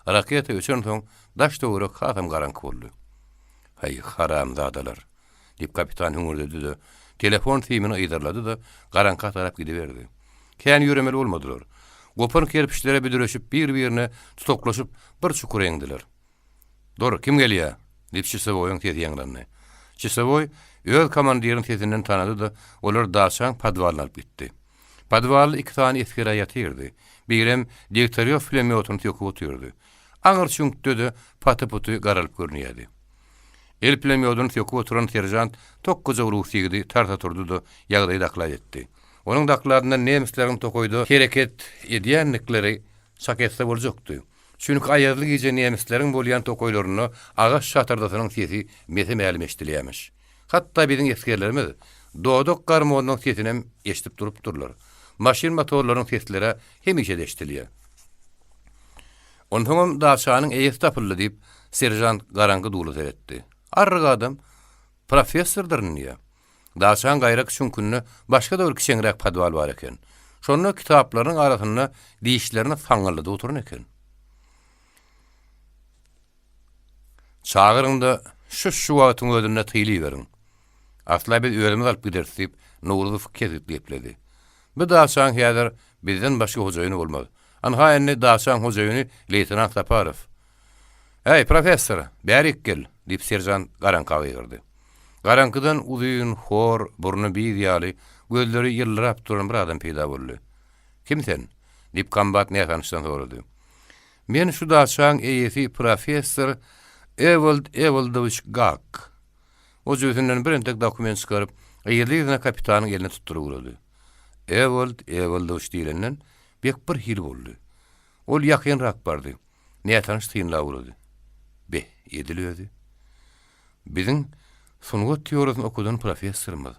S1: Raketa öçensoň, daş-töwerek hasam garaňky boldy. Haý, haramzadalar! diýip, kapitan hüňürdedi-de, telefon simini yzarlady-da, garaňka tarap gidiberdi. Kän ýöremeli bolmadylar. Gopan kerpiçlere büdreşip, bir-birine tutaklaşyp, bir çukura eňdiler. Dur, kim gelýä? diýip, çasowoýyň sesi ýaňlandy. Çasowoý öz komandirini sesinden tanady-da, olary daçaň podwalyna alyp gitdi. Podwalda iki sany esger-ä ýatyrdy. Birem Degtýarýow pulemýotyny söküp otyrdy. Aňyr çüňkde-de paty-puty garalyp görünýärdi. El pulemýodyny söküp oturan seržant tokgaja rus ýigidi tarsa turdy-da, ýagdaýy doklad etdi. Onuň dokladyndan nemisleriň tokaýda hereket edýändikleri çak etse boljakdy. Çünki aýazly gije nemisleriň bolýan tokaýlarynda agaç şatyrdysynyň sesi mese-mälim eşidilýärmiş. Hatda biziň esgerlerimiz dodak garmonynyň sesinem eşidip durupdyrlar. Maşyn motorlarynyň sesleri-ä hemişe-de eşidilýär. Onsoňam daçanyň eýesi tapyldy, diýip, seržant garaňky dula seretdi. Arryk adam. Professordyryn diýýär. Daçaň gaýraky çüňkünde başga-da bir kiçeňräk podwal bar eken. Şonda kitaplarynyň arasynda dişlerini saňňyldadyp oturan eken. Çagyryň-da, şuş-şu wagtyň özünde tyly iberiň. Asla biz özümiz alyp gideris, diýip, Nowruzow kesgitli gepledi. Bu daçaň häzir bizden başga hojaýyny bolmaz. Anha indi daçaň hojaýyny leýtenant Saparow. Äý, professor, bärik gel! diýip, seržant garaňka gygyrdy. Garaňkydan uzyn, hor, burny biz ýaly, gözleri ýyldyrap duran bir adam peýda boldy. Kim sen? diýip, kombat nätanyşdan sorady. Men şu daçaň eýesi professor Ewald Ewaldowiç Gak. O jübüsinden birentek dokument çykaryp, yzly-yzyna kapitanyň eline tutduryp ugrady. Ewald Ewaldowiç diýlenden, Bek bir hili boldy. Ol ýakynrak bardy. Nätanyş synlap ugrady. Be, edil özi. Biziň sungat teoriýasyny okadan professorymyz.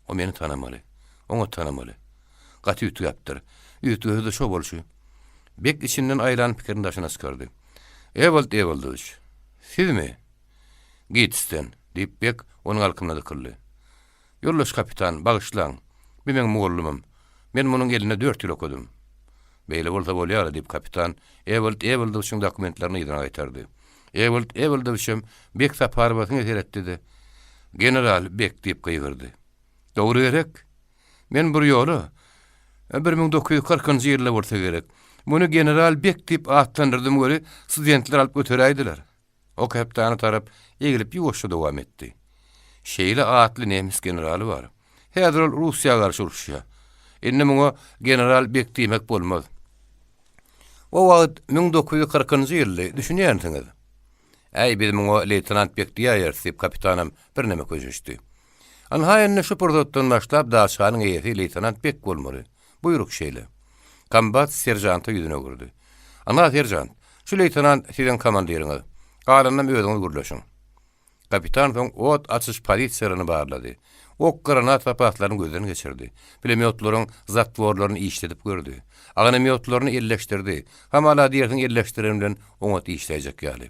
S1: O meni tanamaly. Oňat tanamaly. Gaty üýtgäpdir. Üýtgese-de şo bolşy. Bek içinden aýlan pikirini daşyna çykardy. Ewald Ewaldowiç, sizmi? Gitsden, diýip, Bek onuň alkymyna dykyldy. Ýoldaş kapitan, bagyşlaň. Bu meň mugallymym. Men munuň elinde dört ýyl okadym. Beýle bolsa bolýar-a, diýip, kapitan Ewald Ewaldowiçiň dokumentlerini yzyna gaýtardy. Ewald Ewaldowiçem Bek Saparowa siňe seretdi-de, General Bek diýip gygyrdy. Dogry gerek? Men bir ýola, 1940-njy ýylda bolsa gerek, muny general Bek diýip atlandyrdym weli, studentler alyp göteräýdiler. O kapitana tarap eglip ýuwaşja dowam etdi. Şeýle atly nemis generaly bar. Häzir ol Russiýa garşy uruşýar. Indi muňa general Bek diýmek bolmaz. O wagt 1940-njy ýyldy, düşünýänsiňiz. Äý, biz muňa leýtenant Bek diýäýeris, diýip, kapitanam birneme köşeşdi. Ynha indi şu pursatdan başlap daçanyň eýesi leýtenant Bek bolmaly. Buýruk şeýle. Kombat seržanta ýüzüni öwürdi. Ynha, seržant, şu leýtenant siziň komandiriňiz. Galanynam özüňiz gürleşiň. Kapitan soň ot açyş pozisiýalaryny barlady. Ok granat zapaslaryny gözden geçirdi. Pulemýotlaryň zatworlaryny işledip gördi. Ognemýotlaryny elleşdirdi. Hamala diýersiň elleşdiren bilen oňat işläýjek ýaly.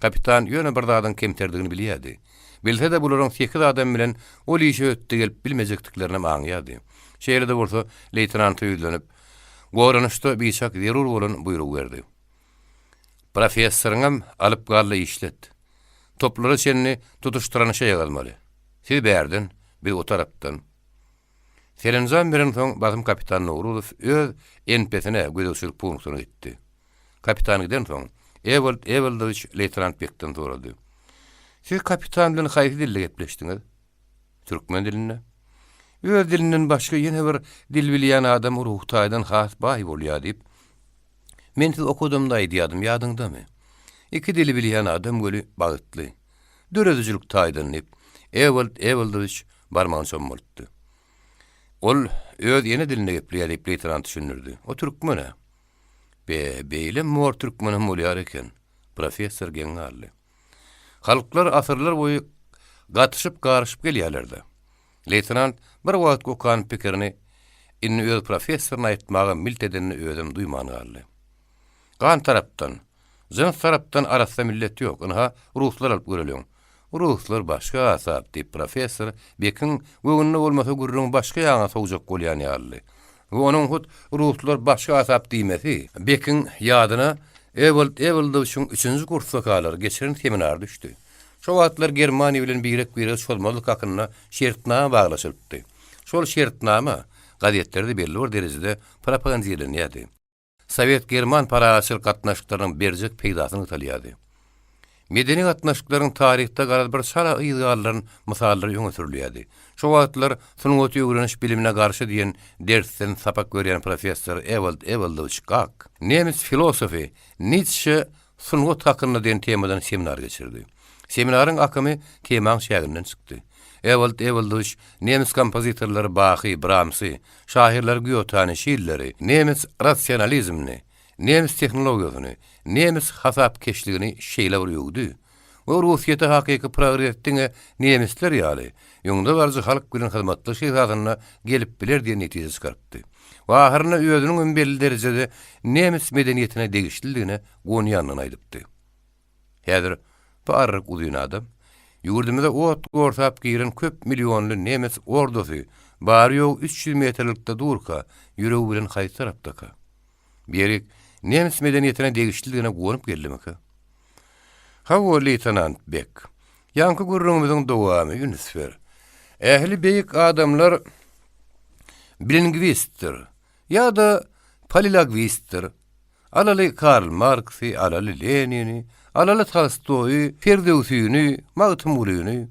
S1: Kapitan ýöne bir zadyň kemterdigini bilýärdi. Bilse-de bularyň sekiz adam bilen ol işe hötde gelip bilmejekdiklerinem aňýardy. Şeýle-de bolsa, leýtenanta ýüzlenip, goranyşda biçak zerur bolan buýrugy berdi. Professoryňam alyp gal-da işlet. Toplara çenli tutuş tranşeýa gazmaly. Siz bärden, biz o tarapdan. Serenjam berensoň basym kapitan Nowruzow öz NP-sine, gözegçilik punktyna gitdi. Kapitan gidensoň, Ewald Ewaldowiç leýtenant Bekden sorady. Siz kapitan bilen haýsy dilde gepleşdiňiz? Türkmen dilinde. Öz dilinden başga ýene bir dil bilýän adam ruhy taýdan has baý bolýar diýip, men siz okadamda aýdýardym, ýadyňdamy? Iki dili bilýän adam weli bagtly. Döredijilik taýdan, diýip, Ewald Ewaldowiç barmagyny çommaltdy. Ol öz ene dilinde gepleýär, diýip, leýtenant düşündirdi. O türkmen-ä. Be, beýle mor türkmenem bolýar eken. Professor geň galdy. Halklar asyrlar boýu gatyşyp-garyşyp gelýärler-dä. Leýtenant bir wagtky okan pikirini indi öz professoryna aýtmaga milt edenini özem duýman galdy. Gan tarapdan, jyns tarapdan arassa millet ýok, ynha, ruslar alyp göreliň. Ruslar başga asap, diýip, professor Bekiň göwnüne bolmasa gürrüňi başga ýaňa sowjak bolýan ýalydy. We onuň hut ruslar başga asap diýmesi, Bekiň ýadyna Ewald Ewaldowiçiň üçünji kursdakalar geçiren seminary düşdi. Şo wagtlar Germaniýa bilen birek-birege çozmazlyk hakynda şertnama baglaşylypdy. Şol şertnama gazetlerde belli bir derejede propagandirlenýärdi. Sowet-german parahatçylyk gatnaşyklarynyň berjek peýdasy nygtalýardy. Medeni gatnaşyklaryň taryhda garaz bir çala yz galdyran mysallary öňe sürülýärdi. Şo wagtlar sungaty öwreniş bilimine garşy diýen dersden sapak berýän professor Ewald Ewaldowiç Gak, nemes filosofy Nitsşe Sungat hakynda diýen temadan seminar geçirdi. Seminaryň akymy temaň çäginden çykdy. Ewald Ewaldowiç nemes kompozitorlary Bahy, Bramsy, şahyrlary Gýotany, Şilleri, nemes rasionalizmini, nemes tehnologiýasyny, nemes hasapkeşligini şeýle bir öwdi we Russiýada hakyky progres diňe nemesler ýaly, öňdebaryjy halk bilen hyzmatdaş esasynda gelip biler diýen netije çykarypdy. We ahyrynda özüniň hem belli derejede nemes medeniýetine degişlidigine guwanýandygyny aýdypdy. Häzir bu arryk uzyn adam, ýurdumyza ot gorsap giren köp millionly nemes ordasy bary-ýogy 300 metrlikde durka, ýüregi bilen haýsy tarapdaka? Berik nemes medeniýetine degişlidigine guwanyp geldimikä? Hawa, leýtenant Bek. Ýaňky gürrüňimiziň dowamy, üns ber. Ähli beýik adamlar bilingwistdir ýa-da polilagwistdir. Alaly Karl Marksy, alaly Lenini, alaly Tolstoýy, Ferdöwsini, Magtymgulyny.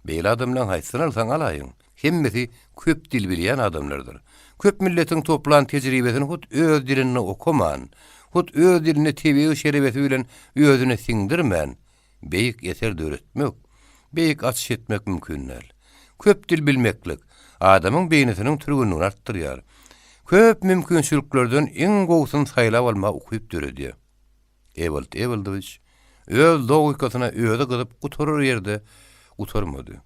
S1: Beýle adamlaň haýsysyny alsaň alaýyň, hemmesi köp dil bilýän adamlardyr. Köp milletiň toplan tejribesini hut öz dilinde okaman, hut öz dilinde tebigy şerebesi bilen özüne siňdirmän, beýik eser döretmek, beýik açyş etmek mümkin däl. Köp dil bilmeklik, adamyň beýnisiniň türgünligini artdyrýar. Köp mümkinçiliklerden iň gowusyny saýlap almaga ukyp döredýär. Ewald Ewaldowiç öz logikasyna özi gyzyp gutarar ýerde gutarmady.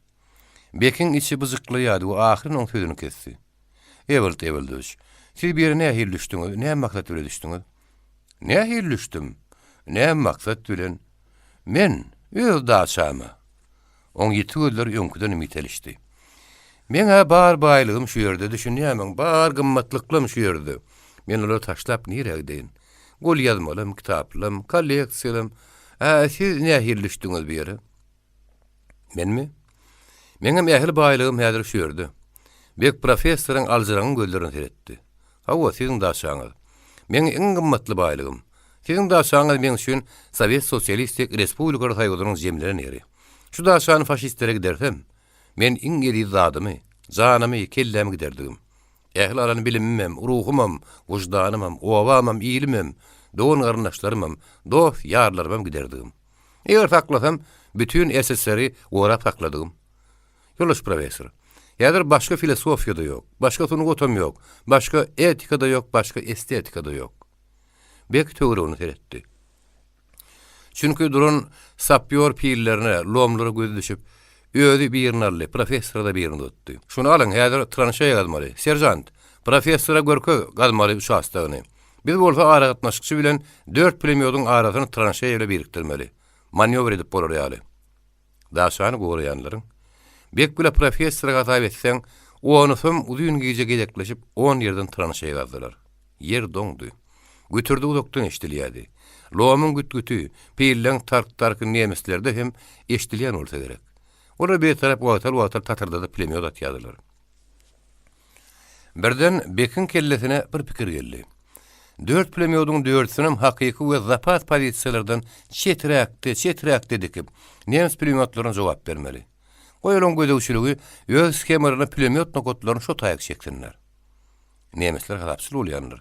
S1: Bekiň içi byjyklaýardy we ahyryn oň sözüni kesdi. Ewald Ewaldowiç, siz bu ýere nähili düşdüňiz, näme maksat bile düşdüňiz? Nähili düşdüm? Näme maksat bilen? Men, öz daçama. Oň ýiti gözleri öňküdenem ýitelişdi. Meň-ä bar baýlygym şu ýerde, düşünýärmiň, bar gymmatlyklam şu ýerde. Men olary taşlap nirä gideýin? Golýazmalam, kitaplam, kolleksiýalam. Ä, siz nähili düşdüňiz bu ýere? Menmi? Meňem ähli baýlygym häzir şu ýerde. Bek professoryň aljyraňňy gözlerine seretdi. Hawa, siziň daçaňyz. Meň iň gymmatly baýlygym. Siziň daçaňyz meň üçin Sowet Sosialistik Respublikalar Soýuzynyň jemlenen ýeri. Şu daçany faşistlere gidersem, men iň eziz zadymy, janymy, kellämi giderdigim. Ähli alan bilimimem, ruhumam, wyždanymam, obamam, ilimem, dogan-garyndaşlarymam, dost-ýarlarymam giderdigim. Eger saklasam, bütin SSR-i gorap sakladygym. Ýoldaş professor, häzir başga filosofiýa-da ýok, başga sungatam ýok, başga etika-da ýok, başga estetika-da ýok. Bek töweregine seretdi. Çünki duran sapýor pillerine, lomlara gözi düşüp, özi birini aldy, professora-da birini uzatdy. Şuny alyň, häzir tranşeýa gazmaly. Seržant, professora görkez gazmaly uçastogyny. Biz bolsa aragatnaşykçy bilen dört pulemýodyň arasyny tranşeýa bilen birikdirmeli. Manýowr edip bolar ýaly. Daşany goraýanlaryň, Bek bile professory hasap etseň, onusam uzyn gije gezekleşip on ýerden tranşeýa gazdylar. Ýer doňdy. Gütürdi uzakdan eşidilýärdi. Lomyň güt-güti, pilleň tark-tarky nemislerde hem eşidilýän bolsa gerek. Olar bir tarap wagtal-wagtal tatyrdadyp pulemýot atýardylar. Birden Bekiň kellesine bir pikir geldi. Dört pulemýodyň dördüsinem hakyky we zapas pozisiýalardan çeträkde, çeträkde dikip, nemes pulemýotlaryna jogap bermeli. Goý olaň gözegçiligi öz shemalaryna pulemýot nokatlaryny şo taýak çeksinler. Nemesler hasapçyl bolýandyr.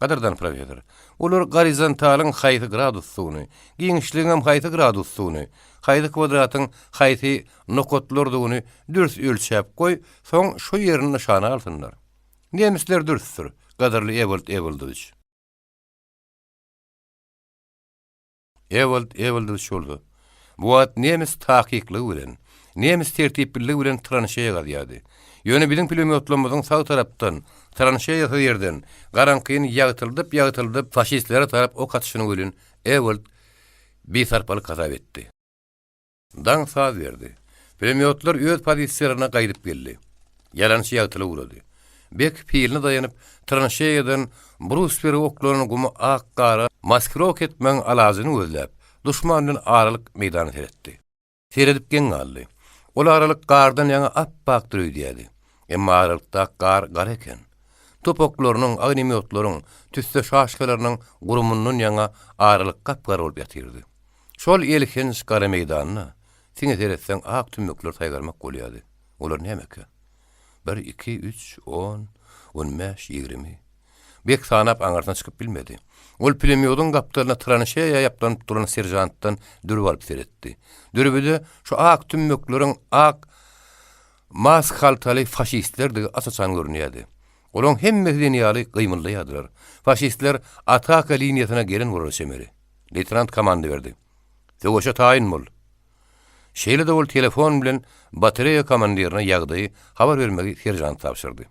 S1: Gadyrdan professor, olar gorizontalyň haýsy gradusdygyny, giňişligiňem haýsy gradusdygyny, haýsy kwadratyň haýsy nokatlardygyny dürs ölçäp goý, soň şo ýerini nyşana alsynlar. Nemisler dürsdür, gadyrly Ewald Ewaldowiç. Ewald Ewaldowiç bolsa, bu wagt nemis takyklygy bilen, nemis tertipliligi bilen tranşeýa gazýardy. Ýöne biziň pulemýotlarymyzyň sag tarapdan, tranşeýasyz ýerden, garaňkyny ýagtyldyp-ýagtyldyp faşistlere tarap ok atyşyny welin Ewald bisarpalyk hasap etdi. Daň saz berdi. Pulemýotlar öz pozisiýalaryna gaýdyp geldi. Ýalançy ýagtylyp ugrady. Bek piline daýanyp, tranşeýadan brustwere oklanan gumy ak gara maskirowka etmegiň alajyny gözläp, duşman bilen aralyk meýdana seretdi. Seredip geň galdy. Ol aralyk gardan ýaňa ap-akdyr öýdýärdi. Emma aralykdaky gar gara eken. Top oklarynyň, ognemýotlaryň, tüsse şaşkalarynyň gurumyndan ýaňa aralyk gap-gara bolup ýatyrdy. Şol elhenç gara meýdanda siňe seretseň ak tümmekleri saýgarmak bolýardy. Olar nämekä? Bir, iki, üç, on, on bäş, 20. Bek sanap aňyrsyna çykyp bilmedi. Ol pulemýodyň gapdalyna tranşeýa ýaplanyp duran seržantdan dürbi alyp seretdi. Dürbüde şu ak tümmekleriň ak mask haltaly faşistlerdigi aç-açan görünýärdi. Olaryň hemmesi diýen ýaly gymyldaýardylar. Faşistler ataka liniýasyna gelen bolara çemeli. Leýtenant komanda berdi. Söweşe taýyn bol! Şeýle-de ol telefon bilen batareýa komandirine ýagdaýy habar bermegi seržanta tabşyrdy.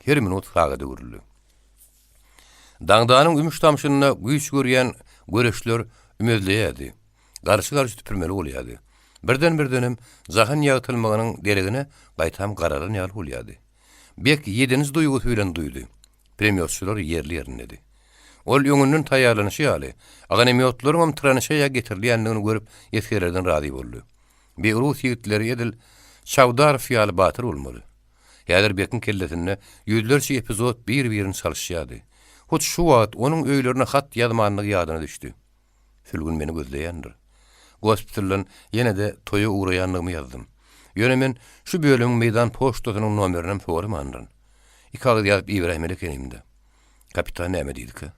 S1: Her minut sagada öwrüldi. Daňdanyň ümüş-tamşynda güýç görýän göreçler ümezleýärdi. Garşy-garşy tüpürmeli bolýardy. Birden-birdenem jahan ýagtylmagynyň deregine gaýtam garalan ýaly bolýardy. Bek ýedinji duýgusy bilen duýdy. Pulemýotçylar ýerli-ýerindedi. Ol öňünden taýýarlanyşy ýaly, ogonemýotlaryňam tranşeýa getirilýändigini görüp, esgerlerden razy boldy. Bi rus ýigitleri edil Çawdarow ýaly batyr bolmaly. Häzir Bekiň kellesinde ýüzlerçe epizod bir-birini çalyşýardy. Hut şu wagt onuň öýlerine hat ýazmandygy ýadyna düşdi. Sülgün meni gözleýändir. Gospitaldan ýene-de toýa ugraýandygymy ýazdym. Ýöne men şu bölümiň meýdan poçtasynyň nomerinem soramandyryn. Iki agyz ýazyp iberäýmeli ekenim-dä. Kapitan näme diýdikä?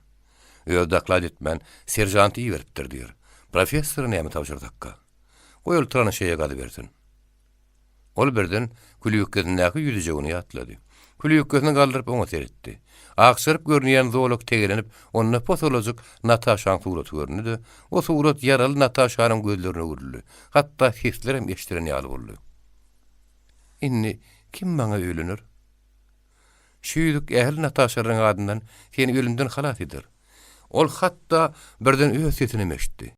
S1: Özi doklad etmän, seržanty iberipdir diýer. Professora näme tabşyrsakka? Goý ol tranşeýa gazybersin. Ol birden külýükgesindäki ýüzüjegini ýatlady. Külýükgesini galdyryp oňa seretdi. Akjaryp görünýän zolak tegelenip, onda posalajyk Nataşaň suraty göründi-de, o surat ýaraly Nataşanyň gözlerine öwrüldi. Hatda seslerem eşdilen ýaly boldy. Indi kim maňa öýlener? Şu ýüzük ähli Nataşalaryň adyndan seni ölümden halas eder. Ol hatda birden öz sesinem eşitdi.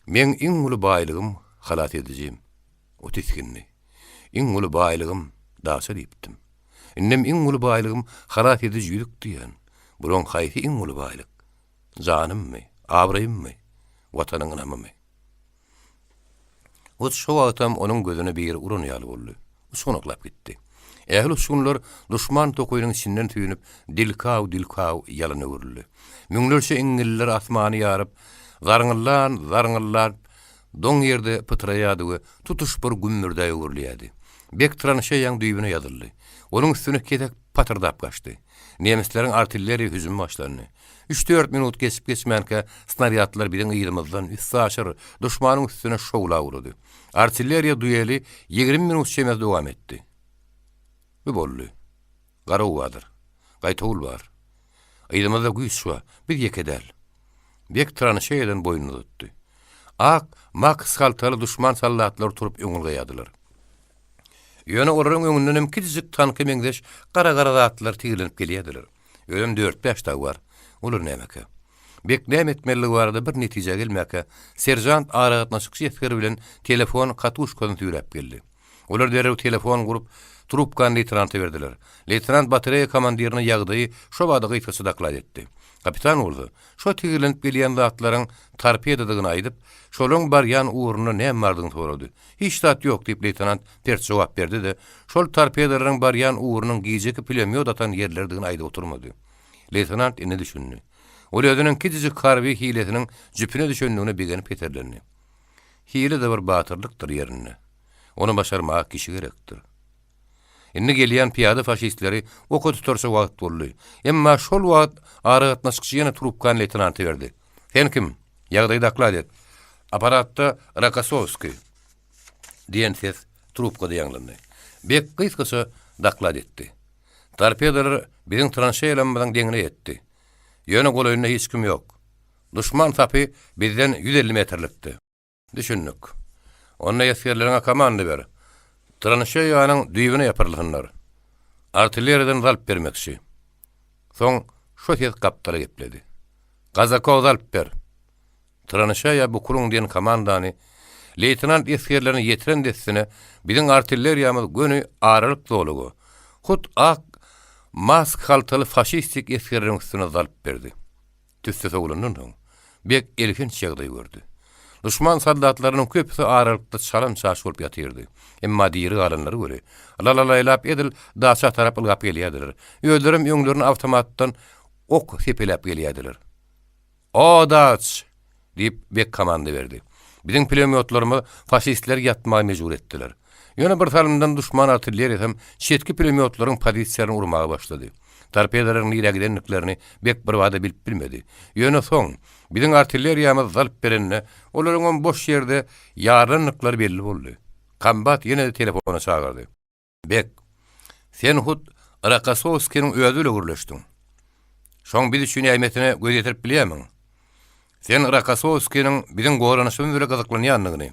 S1: Meň iň uly baýlygym halas edijim. O tisgindi. Iň uly baýlygym daça diýipdim. Indem iň uly baýlygym halas ediji ýüzük diýýän. Bulaň haýsy iň uly baýlyk? Janymmy, abraýymmy, Watanyň ynamymy? Hut şo wagtam onuň gözüne biri uran ýaly boldy. Uçganaklap gitdi. Ähli uçgunlar duşman tokaýynyň içinden süýnüp, dilkaw-dilkaw ýalana öwrüldi. Müňlerçe iňňilliler asmany ýaryp, zarňyllan, zarňyllap, doň ýerde pytraýardy we tutuş bir gümmürdä öwrülýärdi. Bek tranşeýaň düýbüne ýazyldy. Onuň üstüne kesek patyrdap gaçdy. Nemisleriň artilleriýa hüjümi başlandy. Üç-dört minut geçip-geçmänkä snarýadlar biziň yzymyzdan üstaşyr duşmanyň üstüne şowlap ugrady. Artilleriýa dueli 20 minut çemesi dowam etdi. Bu boldy. Garaw bardyr. Gaýtawul bar. Yzymyzda güýç bar. Biz ýeke däl. Bek tranşeýadan boýnuny uzatdy. Ak maks haltaly duşman soldatlary turup öňe ylgaýardylar. Ýöne olaryň öňündenem kiçijik tanka meňzeş gara-gara zatlar tigirlenip gelýärdiler. Özem dört-bäş dagy bar. Olar nämekä? Bek näme etmelidigi barada bir netijä gelmäkä, seržant aragatnaşykçy esger bilen telefon katuşkasyny süýräp geldi. Olar derrew telefon gurup, trubkany leýtenanta berdiler. Leýtenant batareýa komandirine ýagdaýy şo bada gysgaça doklad etdi. Kapitan bolsa, şo tigirlenip gelýän zatlaryň torpedadygyny aýdyp, şolaryň barýan ugrunda näme bardygyny sorady. Hiç zat ýok, diýip, leýtenant pert jogap berdi-de, şol torpedalaryň barýan ugrunyň gijeki pulemýot atan ýerleridigini aýdyp oturmady. Leýtenant indi düşündi. Ol özüniň kiçijik harby hilesiniň jüpüne düşendigine begenip heserlendi. Hile-de bir batyrlykdyr ýerinde. Ony başarmaga kişi gerekdir. Indi gelýän pyýada faşistleri oka tutarça wagt boldy. Emma şol wagt aragatnaşykçy ýene trubkany leýtenanta berdi. Sen kim? Ýagdaýy doklad et. Apparatda Rokossowskiý. Diýen ses trubkada ýaňlandy. Bek gysgaça doklad etdi. Torpedolar biziň tranşeýalarymyzyň deňine ýetdi. Ýöne golaýynda hiç kim ýok. Duşman sapy bizden 150 metrlikdi. Düşündik. Onda esgerleriňe komanda ber. Tranşeýanyň düýbüne ýapyrylsynlar. Artilleriýadan zalp bermekçi. Soň şo ses gapdala gepledi. Gazakow zalp ber! Tranşeýa bukulyň diýen komandany leýtenant esgerlerine ýetiren dessine biziň artilleriýamyz göni aralyk zolaga, hut ak mask-haltaly faşistik esgerleriň üstüne zalp berdi. Tüsse sowlandan soň, Bek elhenç ýagdaý gördi. Duşman soldatlarynyň köpüsi aralykda çalam-çaş bolup ýatyrdy. Emma diri galanlary weli, lalalaýlap edil daça tarap ylgap gelýärdiler. Özlerem öňlerine awtomatdan ok sepeläp gelýärdiler. O-daç! Diýip, Bek komanda berdi. Biziň pulemýotlarymyz faşistleri ýatmaga mejbur etdiler. Ýöne bir salymdan duşman artilleriýasam çetki pulemýotlaryň pozisiýalaryny urmaga başlady. Torpedalaryň nirä gidendiklerini Bek birbada bilip bilmedi. Ýöne soň, biziň artilleriýamyz zalp berende, olaryňam boş ýerde ýarylandyklary belli boldy. Kombat ýene-de telefona çagyrdy. Bek, sen hut Rokossowskiniň özi bile gürleşdiň. Şoň biz üçin ähmiýetine göz ýetirip bilýärmiň? Sen Rokossowskiniň biziň goranyşymyz bile gyzyklanýandygyny,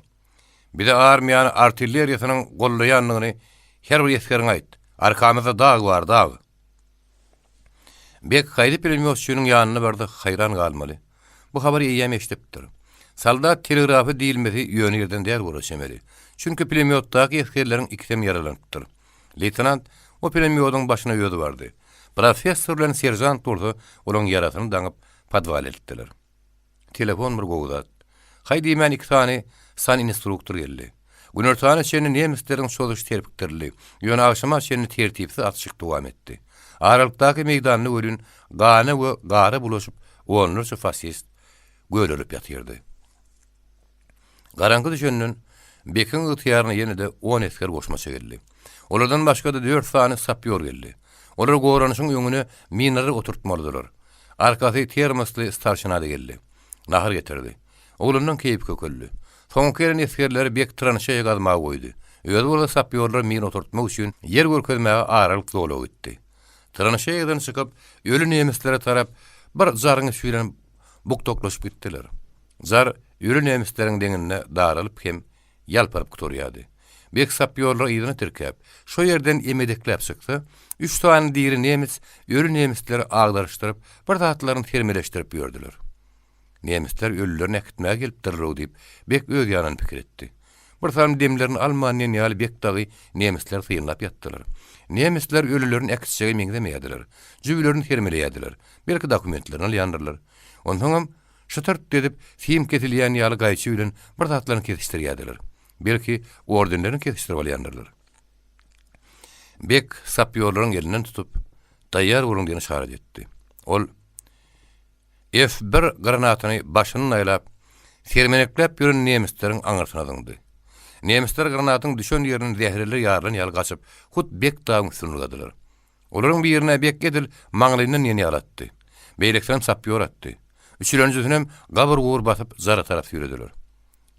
S1: bizi armiýany artilleriýasynyň gollaýandygyny her bir esgeriňe aýt. Arkamyzda dag bar, dag. Bek haýsy pulemýotçynyň ýanyna barsa haýran galmaly. Bu habary eýýäm eşidipdir. Soldat telegrafy diýilmesi ýöne ýerden däl bolar çemeli. Çünki pulemýotdaky esgerleriň ikisem ýaralanypdyr. Leýtenant o pulemýodyň başyna özi bardy. Professor bilen seržant bolsa olaň ýarasyny daňyp podwala eltdiler. Telefon bir gowy zat. Haý diýmän iki sany saninstruktor geldi. Günortana çenli nemisleriň çozuşy serpikdirildi. Ýöne agşama çenli tertipsiz atyşyk dowam etdi. Aralykdaky meýdanda welin gana we gara bulaşyp onlarça faşist gölelip ýatyrdy. Garaňky düşenden Bekiň ygtyýaryna ýene-de on esger goşmaça geldi. Olardan başga-da dört sany sapýor geldi. Olar goranyşyň öňüne minalary oturtmalydylar. Arkasy termosly starşina-da geldi. Nahar getirdi. Oglanlaň keýpi kökeldi. Soňky gelen esgerleri Bek tranşeýa gazmaga goýdy. Özi bolsa sapýorlara mina oturtmak üçin ýer görkezmäge aralyk zolaga gitdi. Tranşeýadan çykyp, öli nemislere tarap bir jaryň içi bilen bukdaklaşyp gitdiler. Jar öli nemisleriň deňinde daralyp hem ýalparyp gutarýardy. Bek sapýorlary yzyna tirkäp, şo ýerden emedekläp çyksa, üç sany diri nemis öli nemisleri agdaryşdyryp, bir zatlaryny sermeleşdirip ýördüler. Nemisler ölülerini äkitmäge gelipdirler-ow diýip, Bek öz ýanyndan pikir etdi. Bir salym demlerini alman diýen ýaly Bek dagy nemisleri synlap ýatdylar. Nemisler ölülerini äkitjege meňzemeýärdiler. Jübülerini sermeleýärdiler. Belki dokumentlerini alýandyrlar. Onsoňam, Şytyrt edip, sim kesilýän ýaly gaýçy bilen bir zatlaryny kesişdirýärdiler. Belki, ordenlerini kesişdirip alýandyrlar. Bek sapýorlaryň elinden tutup, Taýýar boluň diýen yşarat etdi. Ol F-bir granatyny başyndan aýlap, sermenekläp ýören nemisleriň aňyrsyna zyňdy. Nemisler granatyň düşen ýerinden zäherler ýarylan ýaly gaçyp, hut Bek dagyň üstüne ylgadylar. Olaryň birine Bek edil maňlaýyndan diýen ýaly atdy. Beýlekisinem sapýor atdy. Üçülenjisinem gabyr-gubur basyp jara tarap süýrediler.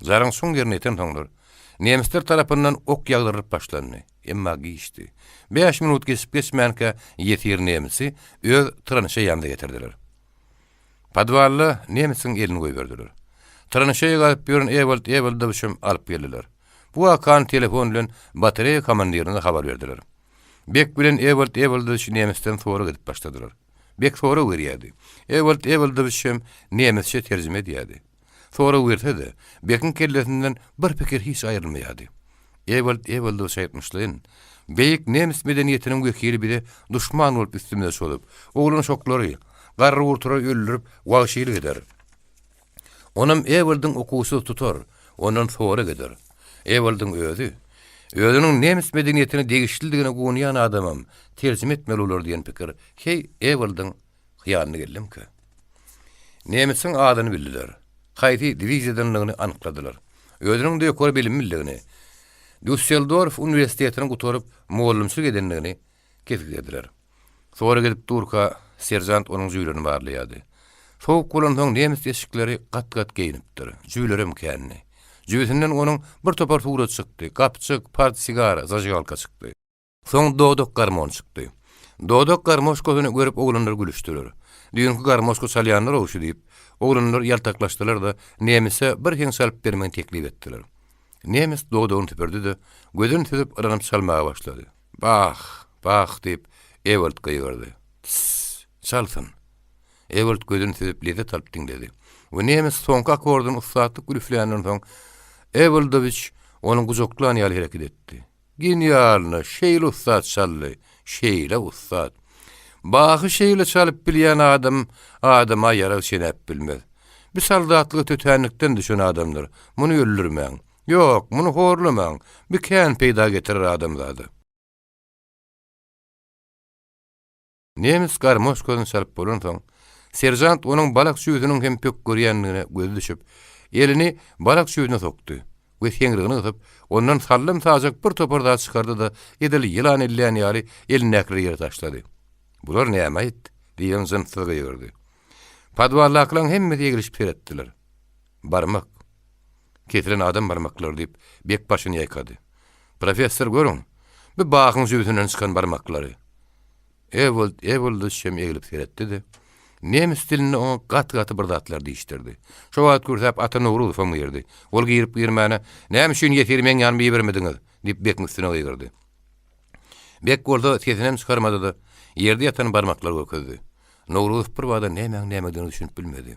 S1: Jaryň çuň ýerine ýetensoňlar, nemisler tarapyndan ok ýagdyrylyp başlandy. Emma giçdi. Bäş minut geçip-geçmänkä ýesir nemisi öz tranşeýamyza getirdiler. Podwalda nemisiň elini goýberdiler. Tranşeýa gazyp ýören Ewald Ewaldowiçem alyp geldiler. Bu wakany telefon bilen batareýa komandirine habar berdiler. Bek bilen Ewald Ewaldowiç nemisden sorag edip başladylar. Bek sorag berýärdi. Ewald Ewaldowiç hem nemisçe terjime edýärdi. Sorag berse-de, Bekiň kellesinden bir pikir hiç aýrylmaýardy. Ewald Ewaldowiç aýtmyşlaýyn, Beýik nemis medeniýetiniň wekili bize duşman bolup üstümize çozup, oglan-uşaklary, garry-gurtlary öldürip, wagşylyk eder. Onam Ewaldyň okuwçysy tutar, ondan sorag eder. Ewaldyň özi, özüniň nemes medeniýetine degişlidigine guwanýan adamam terjime etmeli bolar diýen pikir, heý, Ewaldyň hyýalyna geldimikä? Nemesiň adyny bildiler. Haýsy diwiziýadandygyny anykladylar. Özüniň-de ýokary bilimlidigini. Düsseldorf uniwersitetini gutaryp mugallymçylyk edendigini kesgitlediler. Sorag edip durka, seržant onuň jübülerini barlaýardy. Sowuk bolansoň nemes eşikleri gat-gat geýnipdir, jübülerem kändi. Jübüsinden onuň bir topar surat çykdy, gapjyk, portsigara, zažigalka çykdy. Soň dodak garmon çykdy. Dodak garmoşkasyny görüp oglanlar gülüşdiler. Düýnki garmoşka çalýanlar-ow şu diýip, oglanlar ýaltaklaşdylar-da, nemese bir heň çalyp bermegini teklip etdiler. Nemes dodagyny süpürdi-de, gözüni süzüp yranyp çalmaga başlady. Bah! Bah! diýip, Ewald gygyrdy. Tss! Çalsyn! Ewald gözüni süzüp lezzet alyp diňledi. We nemes soňky akkordyny ussatlyk üfländen soň, Ewaldowiç ony gujaklan ýaly hereket etdi. Genialno, şeýle ussat çaldy, şeýle ussat. Bahy şeýle çalyp bilýän adam adama ýarag çenäp bilmez. Bi soldatlyga tötänlikden düşen adamdyr, muny öldürmäň. Ýok, muny horlamaň, bi kän peýda getirer adamzada. Nemes garmoşkasyny çalyp bolansoň, seržant onuň balak jübüsiniň hem pök görýändigine gözi düşüp, elini balak jübüsine sokdy we seňrigini gysyp, ondan sallam-sajak bir topar zat çykardy-da, edil ýylan ellän ýaly elindäkileri ýere taşlady. Bular näme-aýt? diýen jynssyz gygyrdy. Podwaldakylaryň hemmesi egilişip seretdiler. Barmak. Kesilen adam barmaklary, diýip, Bek başyny ýaýkady. Professor, görüň, bu Bahyň jübüsinden çykan barmaklary. Ewald Ewaldyç hem eglip seretdi-de, nemes dilinde oňa gaty-gaty bir zatlar diýişdirdi. Şo wagt kürsäp Ata Nowruzowam girdi. Ol girip-girmäne, Näme üçin ýesiri meň ýanyma ibermediňiz? diýip, Bekiň üstüne gygyrdy. Bek bolsa sesinem çykarmady-da, ýerde ýatan barmaklary görkezdi. Nowruzow birbada nämäň-nämedigine düşünip bilmedi.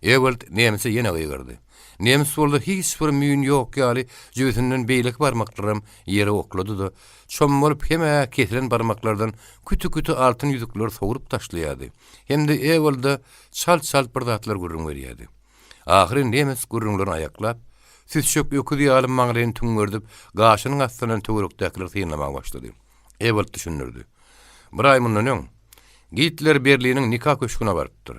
S1: Ewald nemse ýene gygyrdy. Nemes bolsa hiç bir müýn ýok ýaly jübüsinden beýleki barmaklaram ýere oklady-da, çommalyp hem-ä kesilen barmaklardan küti-küti altyn ýüzükleri sowrup taşlaýardy, hem-de Ewalda çalt-çalt bir zatlar gürrüň berýärdi. Ahyry nemes gürrüňlerini aýaklap, süsjek öküz ýaly maňlaýyny tüňňerdip, gaşynyň astyndan töwerekdäkileri synlamaga başlady. Ewald düşündirdi. Bir aý mundan öň, Gitler Berliniň nika köşgüne barypdyr.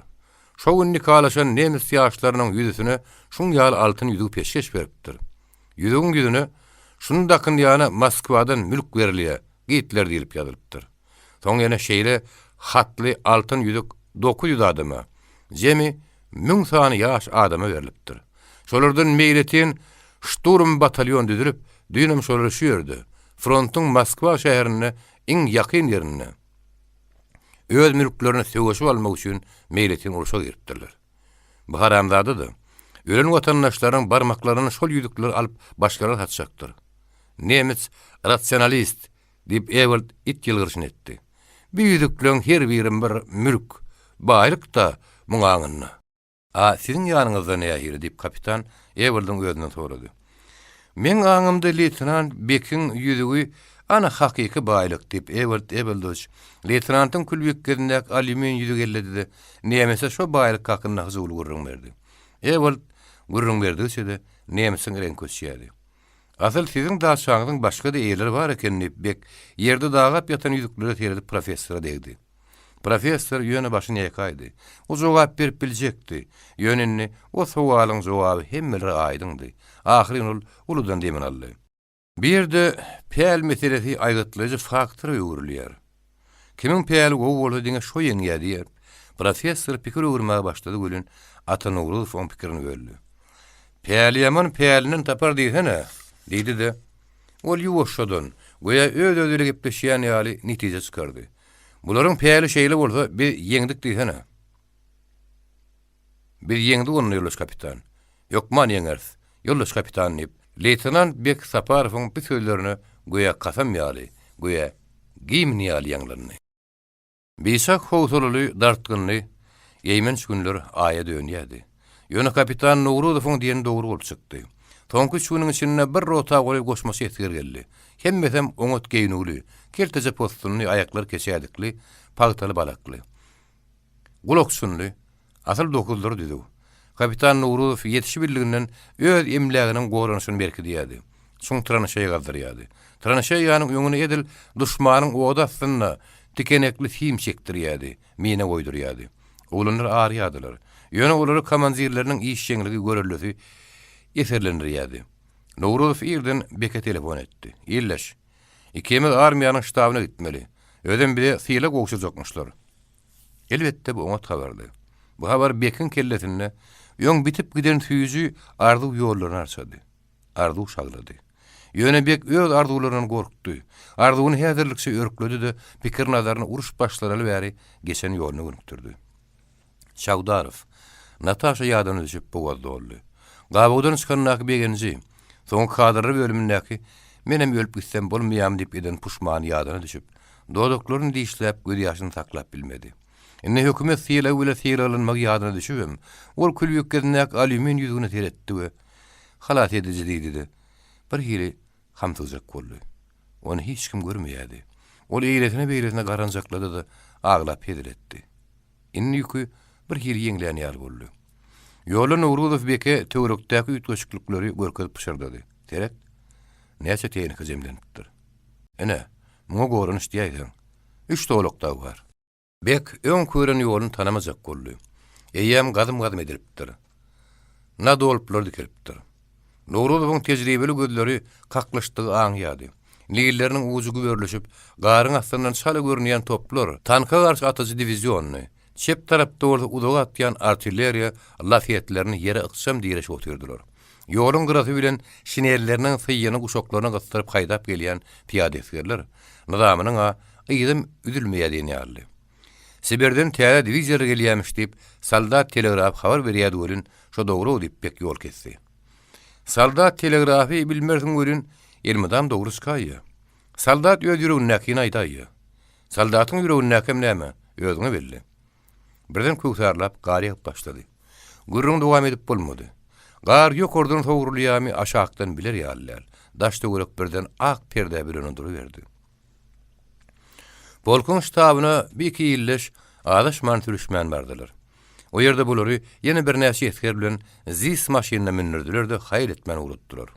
S1: Şo gün nikalaşan nemes ýaşlarynyň ýüzüsine şuň ýaly altyn ýüzügi peşgeş beripdir. Ýüzügiň ýüzüne Şuny dakynýana Moskwadan mülk berilýär, Gitler diýlip ýazylypdyr. Soň ýene şeýle hatly altyn ýüzük 900 adama, jemi müň sany ýaş adama berlipdir. Şolardan meýletin şturm batalýon düzülip, düýnem şolar şu ýerde, frontuň Moskwa şäherine iň ýakyn ýerinde, öz mülklerini söweşip almak üçin meýletin urşa giripdirler. Bu haramzada-da, ölen watandaşlarynyň barmaklaryndan şol ýüzükleri alyp başgalara satjakdyr. Nemes rasionalist, diýip Ewald it ýylgyryşyny etdi. Bu ýüzükleň her birem bir mülk, baýlyk-da muň aňynda. A siziň ýanyňyzda nähili? diýip, kapitan Ewaldyň özünden sorady. Meň aňymda leýtenant Bekiň ýüzügi ana hakyky baýlyk, diýip, Ewald Ewaldowiç leýtenantyň külbikgesindäki alýumin ýüzügi elledi-de, nemese şo baýlyk hakynda hyjuwly gürrüň berdi. Ewald gürrüň berdigiçe-de, nemesiň reňki öçýärdi. Asyl siziň daçaňyzyň başga-da eýeleri bar eken, diýip, Bek ýerde dagap ýatan ýüzüklere seredip professora degdi. Professor ýöne başyny ýaýkaýdy. O jogap berip biljekdi. Ýöne indi o sowalyň jogaby hemmelere aýdyňdy. Ahyryn ol uludan demini aldy. Bu ýerde päl meselesi aýgytlaýjy faktora öwrülýär. Kimiň päli gowy bolsa diňe şo ýeňýär diýip, professor pikir öwürmäge başlady welin, Ata Nowruzow oň pikirini böldi. Päli ýaman pälinden tapar diýsene! diýdi-de, ol ýuwaşjadan, göýä öz-özi ile gepleşýän ýaly netije çykardy. Bularyň päli şeýle bolsa, biz ýeňdik diýsene. Biz ýeňdik onda, ýoldaş kapitan. Hökman ýeňeris, ýoldaş kapitan, diýip, leýtenant Bek Saparowyň bu sözlerine göýä kasam ýaly, göýä gimn ýaly ýaňlandy. Biçak howsalaly, dartgynly, eýmenç günler aýa dönýärdi. Ýöne kapitan Nowruzowyň diýeni dogry bolup çykdy. Soňky üç günüň içinde bir rota golaý goşmaça esger geldi. Hemmesem oňat geýnüwli, kelteje possunly, aýaklary keçädikli, pagtaly balakly. Gulakçynly, asyl dokuzlary düzüw. Kapitan Nowruzow ýetişibildiginden öz emläginiň goranyşyny berkidýärdi. Çuň tranşeýa gazdyrýardy. Tranşeýanyň öňüne edil duşmanyň ody astynda tikenekli sim çekdirýärdi, mina goýdurýardy. Oglanlar arýardylar. Ýöne olary komandirleriniň işjeňligi, görellesi eserlendirýärdi. Nowruzow irden Beke telefon etdi. Ildeş, ikimiz armiýanyň ştabyna gitmeli. Özem bize sylag gowşurjakmyşlar. Elbetde, bu oňat habardy. Bu habar Bekiň kellesinde öň bitip giden süýji arzuw ýollaryny arçady. Arzuw şaglady. Ýöne Bek öz arzuwlaryndan gorkdy. Arzuwyny häzirlikçe örkledi-de, pikir-nazaryny uruş başlanaly bäri geçen ýoluna gönükdirdi. Çawdarow. Nataşa ýadyna düşüp, bogaz doldy. Gabawdan çykandaky begenji, soňky kadrlar bölümindäki Menem ölüp gitsem bolmaýamy diýip eden puşmany ýadyna düşüp, dodaklaryny dişläp, gözýaşyny saklap bilmedi. Indi hökümet sylagy bile sylaglanmagy ýadyna düşübem, ol külbikgesindäki alýumin ýüzügine seretdi we Halas ediji diýdi-de, bir hili hamsygjak boldy. Ony hiç kim görmeýärdi. Ol eýlesine-beýlesine garanjaklady-da, aglap hezil etdi. Indi ýüki bir hili ýeňlän ýaly boldy. Ýolda Nowruzow Beke töwerekdäki üýtgeşiklikleri görkezip pyşyrdady. Seret, näçe tehnika jemlenipdir. Ine, muňa goranyş diýäýseň. Üç zolak dagy bar. Bek öň kören ýoluny tanamajak boldy. Eýýäm gazym-gazym edilipdir. Nadolplar dikelipdir. Nowruzowyň tejribeli gözleri kaklyşdygy aňýardy. Nilleriniň ujy güberleşip, garyň astyndan çala görünýän toplar tanka garşy atyjy diwizionyny, çep tarapda bolsa uzaga atýan artilleriýa lafetlerini ýere ykjam direşip otyrdylar. Ýoluň gyrasy bilen şinelleriniň syýyny guşaklaryna gysdyryp haýdap gelýän pyýada esgerler nyzamynyň-a yzam üzülmeýär diýen ýalydy. Sibirden täze diwiziýalar gelýämiş diýip, soldat telegraf habar berýärdi welin, şo dogry-ow diýip bek ýol kesdi. Soldat telegrafy bilmersiň welin, elmydam dogry çykaýýa. Soldat öz ýüregindäkini aýdaýýa. Soldatyň ýüregindäkem näme, özüňe belli. Birden köwsarlap gar ýagyp başlady. Gürrüň dowam edip bolmady. Gar ýokardan sowrulýamy, aşakdan biler ýaly däl. Daş-töwerek birden ak perdä bürenen duruberdi. Polkuň ştabyna bir-iki ildeş azaşman-sürüşmän bardylar. O ýerde bulary ýene birnäçe esger bilen ZIS maşynyna mündürdiler-de, haýal etmän ugratdylar.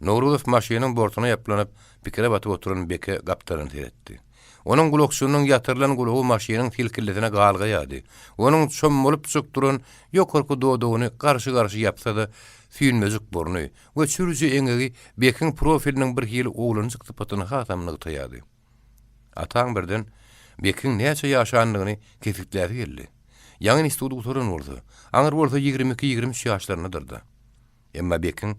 S1: Nowruzow maşynyň bortuna ýaplanyp, pikire batyp oturan Beke gapdalyndan seretdi. Onuň gulakjynyň ýatyrylan gulagy maşynyň silkildisine galgaýardy. Onuň çommalypjyk duran ýokarky dodagyny garşy-garşy ýapsa-da, süýnmejik burny we çürüje eňegi Bekiň profiliniň birhili oglanjyk sypatyny hasam nygtaýardy. Ataň birden Bekiň näçe ýaşandygyny kesgitläsi geldi. Ýaňy instituty gutaran bolsa, aňry bolsa 22-23 ýaşlaryndadyr-da. Emma Bekiň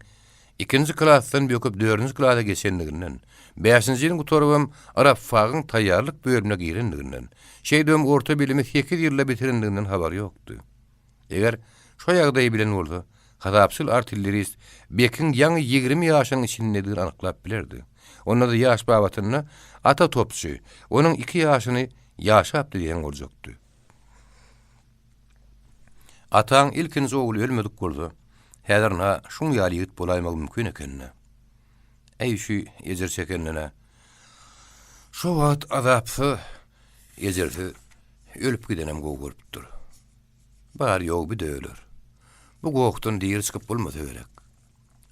S1: ikinji klasdan böküp dördünji klasa geçendiginden, bäşinjini gutarybam rabfagyň taýýarlyk bölümine girendiginden, şeýdibem orta bilimi sekiz ýylda bitirendiginden habary ýokdy. Eger şo ýagdaýy bilen bolsa, hasapçyl artillerist Bekiň ýaňy 20 ýaşynyň içindedigini anyklap bilerdi. Onda-da ýaş babatynda Ata topçy onuň iki ýaşyny ýaşapdy diýen boljakdy. Ataň ilkinji ogly ölmedik bolsa, häzir ynha şuň ýaly ýigit bolaýmagy mümkin eken-dä. Äý, şu ejir çekenden-ä şo wagt azapsyz, ejirsiz ölüp gidenem gowy görüpdir. Bary-ýogy bir-de öler. Bu gohdan diri çykyp bolmasa gerek.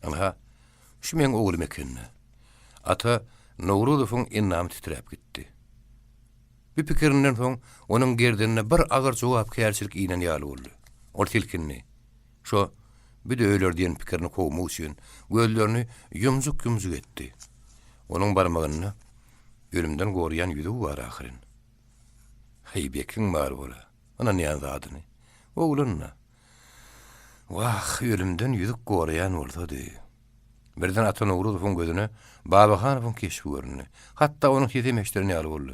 S1: Ynha, şu meň oglum eken-dä. Ata Nowruzowyň endamy titräp gitdi. Bu pikirinden soň onuň gerdenine bir agyr jogapkärçilik inen ýaly boldy. Ol silkindi. Şo, bir-de öler diýen pikirini kowmak üçin gözlerini ýumjuk-ýumjuk etdi. Onuň barmagynda ölümden goraýan ýüzügi bar ahyryn. Haý, Bekiň bar bola, ynanýan zadyny. Oglan-da. Wah, ölümden ýüzük goraýan bolsady. Birden Ata Nowruzowyň gözüne Babahanowyň keşbi göründi. Hatda onuň sesem eşdilen ýaly boldy.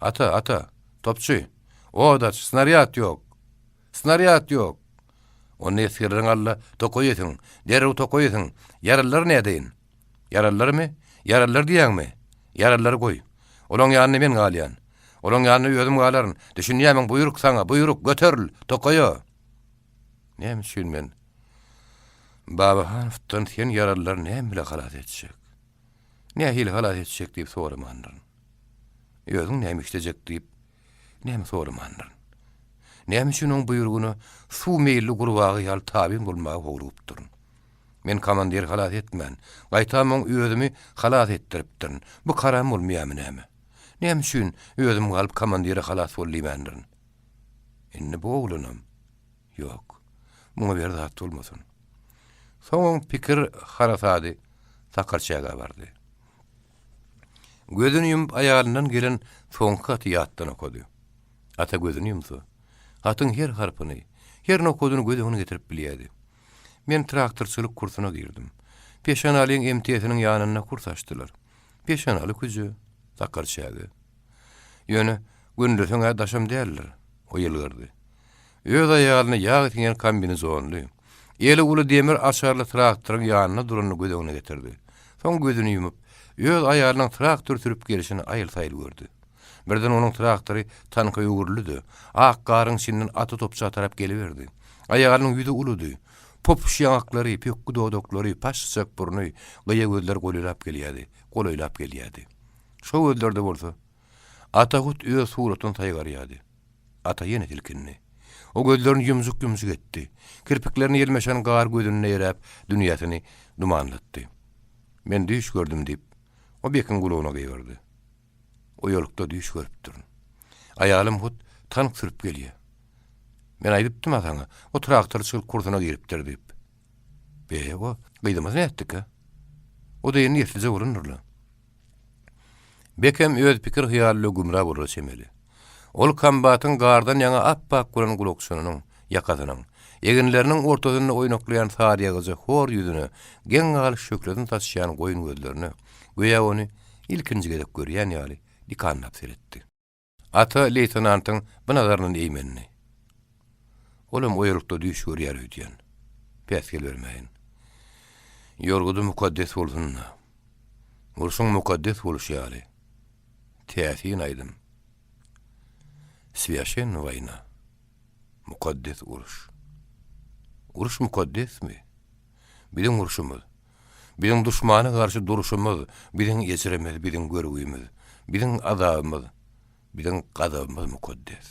S1: Ata, ata! Topçy! Ot aç, snarýad ýok! Snarýad ýok! Onda esgerleriň al-da, tokaý esin! Derrew tokaý esin! Ýaralylary nädeýin? Ýaralylarymy? Ýaralylar diýýäňmi? Ýaralylary goý. Olaň ýanynda men galýan. Olaň ýanynda özüm galaryn. Düşünýärmiň, buýruk saňa, buýruk, göteril, tokaýa! Näme üçin men Babahanowdan sen ýaralylary näme bile halas etjek? Nähili halas etjek diýip soramandyryn. Özüň näme işlejek diýip, näme soramandyryn. Näme üçin oň buýrugyna suw meýilli gurbaga ýaly tabyn bolmaga howlugypdyryn. Men komandiri halas etmän, gaýtam oň özümi halas etdiripdirin. Bu karam bolmaýarmy näme? Näme üçin özüm galyp komandire halas bol diýmändirin? Indi bu oglanam, ýok, muňa bir zat bolmasyn. Soňam pikir harasady Sakarçägä bardy. Gözüni ýumup aýalyndan gelen soňky haty ýatdan okady. Ata gözüni ýumsa, hatyň her harpyny, her nokadyny göz öňüne getirip bilýärdi. Men traktorçylyk kursuna girdim. Peşanalyň MTS-niň ýanynda kurs açdylar. Peşanaly küje, Sakarçäge. Ýöne, günleseň-ä daşam däldir. O ýylgyrdy. Öz aýalyny ýag siňen kombinezonly, eli uly demir açarly traktoryň ýanynda duranyny göz öňüne getirdi. Soň gözüni ýumup, öz aýalynyň traktor sürüp gelşini aýyl-saýyl gördi. Birden onuň traktory tanka öwrüldi-de, ak garyň içinden ata topça tarap geliberdi. Aýalynyň ýüzi uludy. Popuş ýaňaklary, pökgi dodaklary, paşşyjak burny, gyýa gözleri golaýlap gelýärdi, golaýlap gelýärdi. Şo gözlerde bolsa, Ata hut öz suratyny saýgarýardy. Ata ýene silkindi. O gözlerini ýumjuk-ýumjuk etdi. Kirpiklerini ýelmeşen gar gözünde eräp, dünýäsini dumanlatdy. Men düýş gördüm diýip, o Bekiň gulagyna gygyrdy. Oýalykda düýş görüpdirin. Aýalym hut tank sürüp gelýär. Men aýdypdym-a saňa, o traktorçylyk kursuna giripdir diýip. Be, o gyzymyz nätdikä? O-da indi eslije bolandyr-la. Bekem öz pikir-hyýalyna gümra bolara çemeli. Ol kombatyň gardan ýaňa ap-ak bolan gulakçynynyň, ýakasynyň, eginleriniň ortasynda oýnaklaýan saryýagyzja hor ýüzüne, geň galyş şöhlesini saçýan goýun gözlerine, göýä ony ilkinji gezek görýän ýaly, dikanlap seretdi. Ata leýtenantyň bu nazaryndan eýmendi. Olam oýalykda düýş görýär öýdýän. Päsgel bermäýin. Ýorgudy mukaddes bolsun-da. Urşuň mukaddes bolşy ýaly. Täsin aýdym. Swýaşenna waýna. Mukaddes uruş. Uruş mukaddesmi? Biziň urşumyz. Biziň duşmana garşy durşumyz, biziň ejirimiz, biziň görgimiz, biziň azabymyz, biziň gazabymyz mukaddes.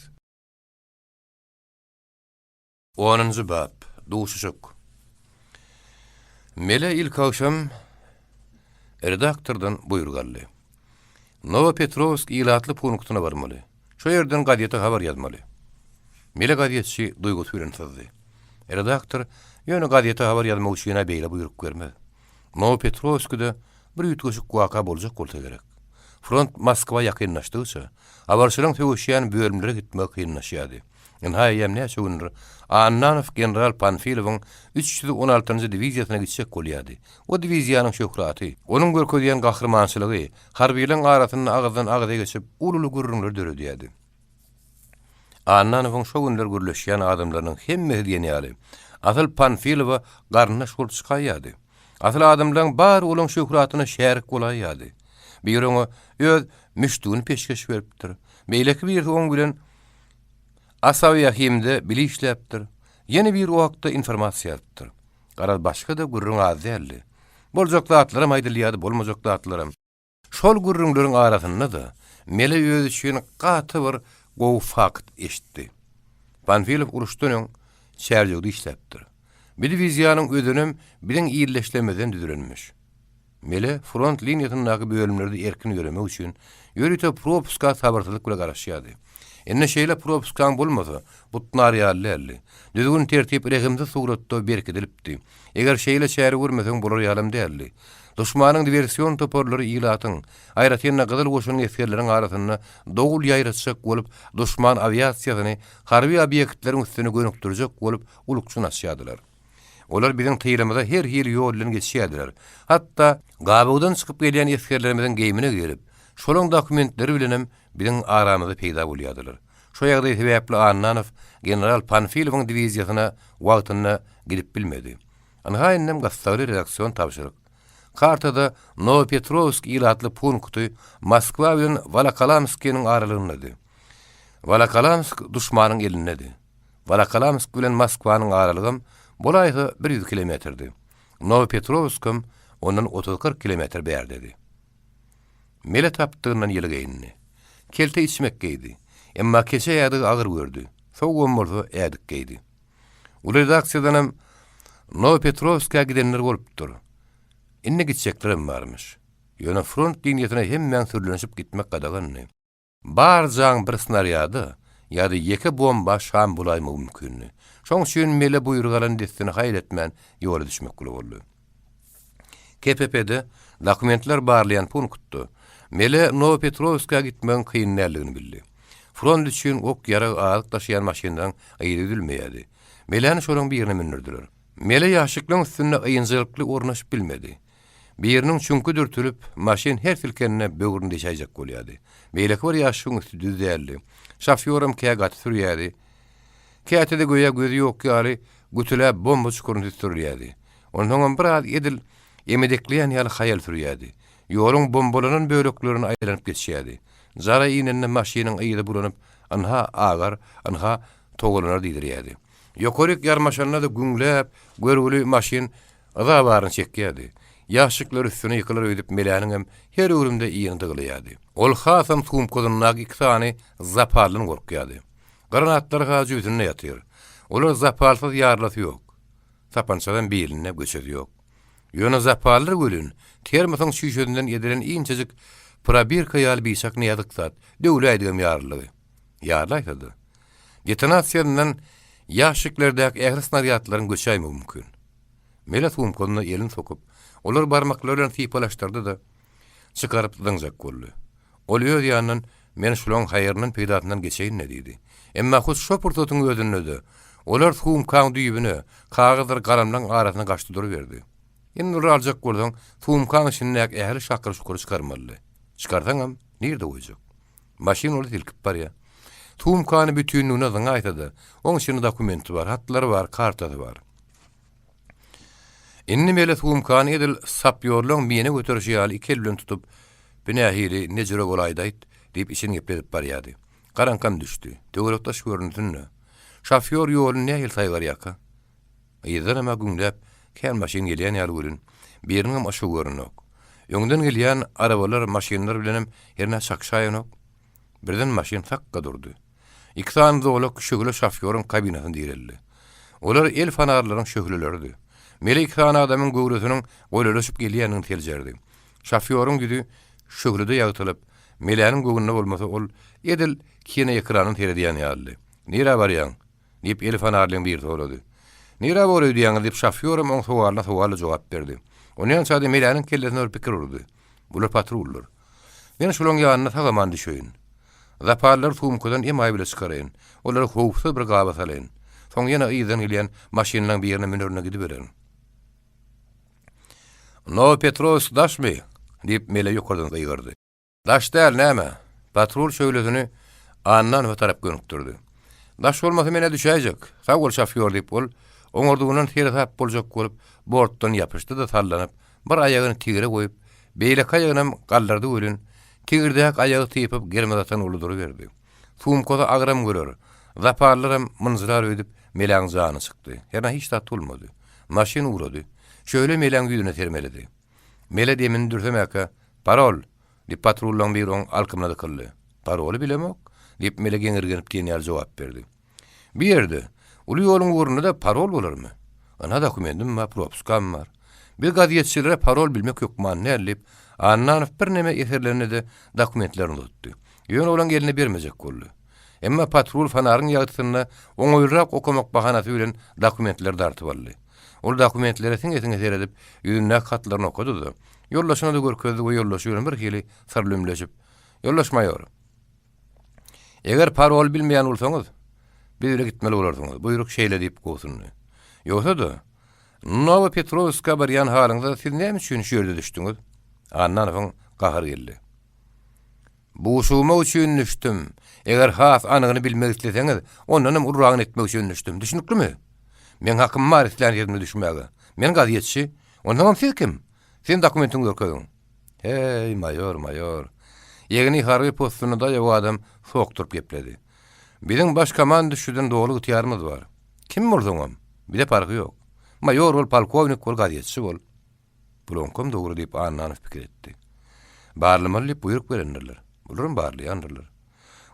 S1: Onunjy bap. Duşuşyk. Mele ilkagşam redaktordan buýruk aldy. Nowopetrowsk ilatly punktyna barmaly. Şo ýerden gazete habar ýazmaly. Mele gazetçi duýgusy bilen syzdy. Redaktor ýöne gazete habar ýazmak üçin-ä beýle buýruk bermez. Nowopetrowskide bir üýtgeşik waka boljak bolsa gerek. Front Moskwa ýakynlaşdygyça, habarçylaryň söweşýän bölümlere gitmegi kynlaşýardy. Ynha eýýäm näçe gündür Annanow general Panfilowyň 316-njy diwiziýasyna gitjek bolýardy. O diwiziýanyň şöhraty, onuň görkezýän gahrymançylygy harbylaryň arasynda agyzdan agyza geçip, uly-uly gürrüňleri döredýärdi. Annanowyň şo günler gürleşýän adamlarynyň hemmesi diýen ýaly, asyl Panfilowa garyndaş bolup çykaýýardy. Asyl adamlaryň bary olaň şöhratyna şärik bolaýýardy. Biri oňa öz müşdügini peşgeş beripdir. Beýleki birisi oň bilen Asawiýahimde bile işläpdir. Ýene biri o hakda informasiýa alypdyr. Garaz, başga-da gürrüň az däldi. Boljak zatlaram aýdylýardy, bolmajak zatlaram. Şol gürrüňleriň arasynda-da Mele özi üçin gaty bir gowy fakt eşitdi. Panfilow uruşdan öň Çärjewde işläpdir. Bu diwiziýanyň özenem biziň ildeşlerimizden düzülenmiş. Mele front liniýasyndaky bölümlerde erkin ýöremek üçin ýörite propuska sabyrsyzlyk bilen garaşýardy. Indi şeýle propuskaň bolmasa, butnar ýaly däldi. Düzgün-tertip rehimsiz suratda berkidilipdi. Eger şeýle çäre görmeseň bolar ýalam däldi. Duşmanyň diwersion toparlary ilatyň, aýratyn-da Gyzyl Goşunyň esgerleriň arasynda dowul ýaýratjak bolup, duşman awiasiýasyny harby obýektleriň üstüne gönükdirjek bolup ulukjyn açýardylar. Olar biziň tylymyza her hili ýol bilen geçýärdiler. Hatda gabawdan çykyp gelýän esgerlerimiziň geýmine girip, şolaň dokumentleri bilenem biziň aramyzda peýda bolýardylar. Şo ýagdaý sebäpli Annanow general Panfilowyň diwiziýasyna wagtynda gidip bilmedi. Ynha indem gyssagly redaksion tabşyryk. Kartada Nowopetrowsk ilatly punkty Moskwa bilen Wolokolamskiniň aralygyndady. Wolokolamsk duşmanyň elindedi. Wolokolamsk bilen Moskwanyň aralygam bolaýsa bir ýüz kilometrdi. Nowopetrowskam ondan otuz-kyrk kilometr bärdedi. Mele tapdygyndan ýyly geýindi. Kelte içmek geýdi. Emma keçe ädigi agyr gördi. Sowugam bolsa ädik geýdi. Uly redaksiýadanam Nowopetrowskä gidenler bolupdyr. Indi gitjeklerem barmyş. Ýöne front liniýasyna hemmäň sürlenişip gitmek gadagandy. Bar jaň bir snarýada. ýa-da ýeke bomba şam bolaýmagy mümkindi. Şoň üçin Mele buýruk alan dessine haýal etmän ýola düşmekli boldy. KPP-de dokumentler barlaýan punktda Mele Nowopetrowskä gitmegiň kyn däldigini bildi. Front üçin ok-ýarag azyk daşaýan maşynlaryň yzy üzülmeýärdi. Meläni şolaryň birine mündürdiler. Mele ýaşşikleriň üstünde ynjalykly ornaşyp bilmedi. Biriniň çüňki dürtülip, maşyn her silkende böwrüni deşäýjek bolýardy. Beýleki bir ýaşşigiň üsti düz däldi. Şofýoram kä gaty sürýärdi. Käte-de göýä gözi ýok ýaly, gütüläp bomba çukuryny süsdürilýärdi. Onsoňam biraz edil emedekleýän ýaly haýal sürýärdi. Ýoluň bombalanan böleklerini aýlanyp geçýärdi. Jara inende maşynyň yzy bulanyp, ynha, agar, ynha, togalanar diýdirýärdi. Ýokaryk ýarmaşanda-da güňläp, görgüli maşyn yza baryny çekýärdi. Ýaşşikler üstüne ýykylar öýdüp Meläniňem her öwrümde yny dyglaýardy. Ol hasam sumkasyndaky iki sany zapaldan gorkýardy. Granatlar-ha jübüsinde ýatyr. Olar zapalsyz ýarylasy ýok. Sapançadan birinde göçesi ýok. Ýöne zapallar welin, termosyň çüýşesinden edilen inçejik probirka ýaly biçak näzik zat, döwläýdigem ýaryldygy. Ýarylaýsa-da, detonasiýasyndan ýaşşiklerdäki ähli snarýadlaryň göçäýmegi mümkin. Mele sumkasyna elini sokup, olary barmaklary bilen sypalaşdyrdy-da, çykaryp zyňjak boldy. Ol öz ýanyndan Men şulaň haýryndan peýdasyndan geçeýin-le diýdi. Emma hut şo pursatyň özünde-de, olar sumkaň düýbüne, kagyzdyr galamlaň arasyna gaçdy duruberdi. Indi olary aljak bolsaň, sumkaň içindäki ähli şakyr-şukury çykarmalydy. Çykarsaňam, nirde goýjak? Maşyn ony silkip barýar. Sumkany bütinligine zyňaýsa-da, oň içinde dokumenti bar, hatlary bar, kartasy bar. Indi Mele sumkany edil sapýorlaň mine göterişi ýaly iki eli bilen tutup, Bi nähili, ne jüre bolaýdaýt? diýip içini gepledip barýardy. Garaňkam düşdi. Töwerek-daş görünsin-de. Şofýor ýoluny nähili saýgarýarka? Yzdanam-a güňläp, kän maşyn gelýän ýaly welin, biriniňem yşygy görnenok. Öňden gelýän arabalar, maşynlar bilenem hernä çakyşaýanok. Birden maşyn sakga durdy. Iki sany zolak şöhle şofýoryň kabinasyna direldi. Olar el fonarlaryň şöhleleridi. Mele iki sany adamyň göwresiniň golaýlaşyp gelýändigini seljerdi. Şofýoryň ýüzi şöhlede ýagtylyp, Meläniň göwnüne bolmasa ol edil kinoekrandan seredýän ýalydy. Nirä barýaň? Diýip, el fonarlyň biri sorady. Nirä bor öýdýäňiz? diýip, şofýoram oň sowalyna sowalla jogap berdi. Onýança-da Meläniň kellesine bir pikir urdy. Bular patrullar. Men şolaň ýanyna sag-aman düşeýin. Zapallary sumkadan emaý bile çykaraýyn. Olary howpsuz bir gaba salaýyn. Soň ýene yzdan gelýän maşynlaň birine münerine gidibererin. Nowopetrowsk daşmy? diýip, Mele ýokardan gygyrdy. Daş däl, näme? Patrul şöhlesini Annanowa tarap gönükdirdi. Daş bolmasa men-ä düşäýjek. Sag bol, şofýor, diýip, ol oňardygyndan seresap boljak bolup, bortdan ýapyşdy-da sallanyp, bir aýagyny tigire goýup, beýleki aýagynam galdyrdy welin, tigirdäki aýagy typyp germez atan uly duruberdi. Sumkasy agram görer, zaparlaram mynjyrar öýdüp, Meläň jany çykdy. Hernä hiç zat bolmady. Maşyn ugrady. Şöhle Meläň ýüzüne sermeledi. Mele demini dürsemäkä, Parol! diýip, patrullaň biri oň alkymyna dykyldy. Paroly bilemok, diýip, Mele geňirgenip diýen ýaly jogap berdi. Bu ýerde, uly ýoluň ugrunda-da parol bolarmy? Ynha dokumentim bar, propuskam bar. Biz gazetçilere parol bilmek hökman däl, diýip, Annanow birneme eserlendi-de, dokumentlerini uzatdy. Ýöne olaň eline bermejek boldy. Emma patrul fonaryň ýagtysynda oňaýlyrak okamak bahanasy bilen dokumentleri dartyp aldy. Ol dokumentlere siňe-siňe seredip, ýüzündäki hatlaryny okady-da, ýoldaşyna-da görkezdi we ýoldaşy bilen birhili syrly ümleşip, Ýoldaş maýor! Eger paroly bilmeýän bolsaňyz, biz bile gitmeli bolarsyňyz. Buýruk şeýle diýip gobsundy. Ýogsa-da, Nowopetrowska barýan halyňyzda siz näme üçin şu ýerde düşdüňiz? Annanowyň gahary geldi. Buşugmak üçin düşdüm. Eger has anygyny bilmek isleseňiz, ondanam uluragyny etmek üçin düşdüm. Düşnüklimi? Meň hakym bar islän ýerimde düşmäge. Men gazetçi. Onsoňam siz kim? Siziň dokumentiňizi görkeziň. Heý, maýor, maýor. Ýegeni harby postunda daýaw adam sokduryp gepledi. Biziň baş komanduşçydan doly ygtyýarymyz bar. Kim bolsaňam, bize parhy ýok. Maýor bol, polkownik bol, gazetçi bol. Bulaňkam dogry diýip Annanow pikir etdi. Barlamaly diýip buýruk berendirler. Bularam barlaýandyrlar.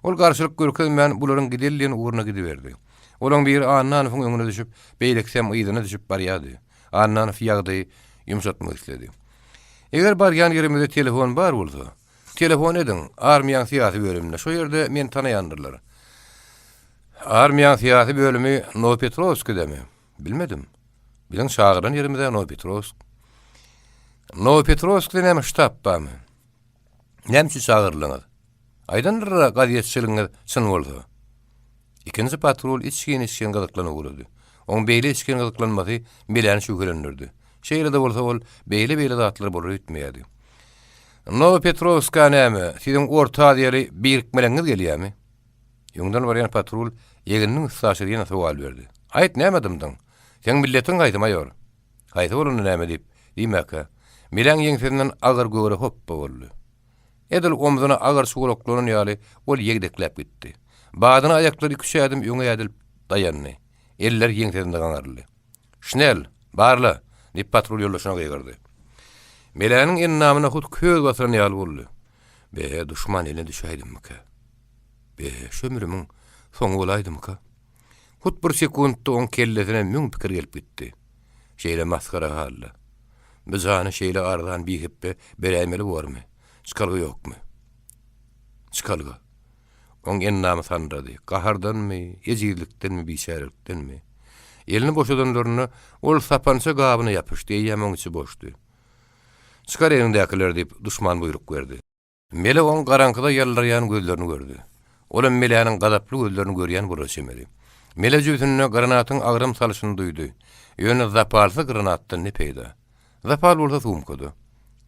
S1: Ol garşylyk görkezmän bularyň gideli diýen ugruna gidiberdi. Olaň biri Annanowyň öňüne düşüp, beýlekisem yzyna düşüp barýardy. Annanow ýagdaýy ýumşatmak isledi. Eger barýan ýerimizde telefon bar bolsa, telefon ediň, armiýaň syýasy bölümine, şo ýerde meni tanaýandyrlar. Armiýaň syýasy bölümi Nowopetrowskidemi? Bilmedim. Biziň çagyrylan ýerimiz-ä Nowopetrowsk. Nowopetrowskide näme ştab barmy? Näme üçin çagyryldyňyz? Aýdandyr-a gazetçiligiňiz çyn bolsa. Ikinji patrul içgin-içgin gyzyklanyp ugrady. Oň beýle içgin gyzyklanmasy Meläni şübhelendirdi. Şeýle-de bolsa ol beýle-beýle zatlar bolar öýtmeýärdi. Nowopetrowska näme, siziň Orta Aziýaly birikmeleňiz gelýärmi? Öňden barýan patrul egniniň üstaşyr ýene sowal berdi. Aýt, näme dymdyň? Seň milletiň haýsy, maýor? Haýsy bolanda näme diýip, diýmäkä, Meläň ýeňsesinden agyr göwre hopba boldy. Edil omzuna agyr çuwalaklanan ýaly ol ýegdekläp gitdi. Badyna aýaklary iküç ädim öňe ädilip daýandy. Elleri ýeňsesinde gaňryldy. Şnel, barla! diýip patrul ýoldaşyna gygyrdy. Meläniň endamyna hut köz basylan ýaly boldy. Be, duşman eline düşäýdimmikä? Be, şu ömrümiň soňy bolaýdymyka? Hut bir sekuntda oň kellesine müň pikir gelip gitdi. Şeýle masgara halda. Bu jany şeýle arzan bihepbe beräýmeli bormy? Çykalga ýokmy? Çykalga. Oň endamy sandyrady. Gahardanmy, ejizlikdenmi, biçärelikdenmi? Elini boşadanlarynda ol sapança gabyna ýapyşdy, eýýäm oň içi boşdy. Çykar eliňdäkileri diýip, duşman buýruk berdi. Mele oň garaňkyda ýaldyraýan gözlerini gördi. Olam Meläniň gazaply gözlerini görýän bolara çemeli. Mele jübüsinde granatyň agram salyşyny duýdy. Ýöne zapalsyz granatdan ne peýda? Zapal bolsa sumkada.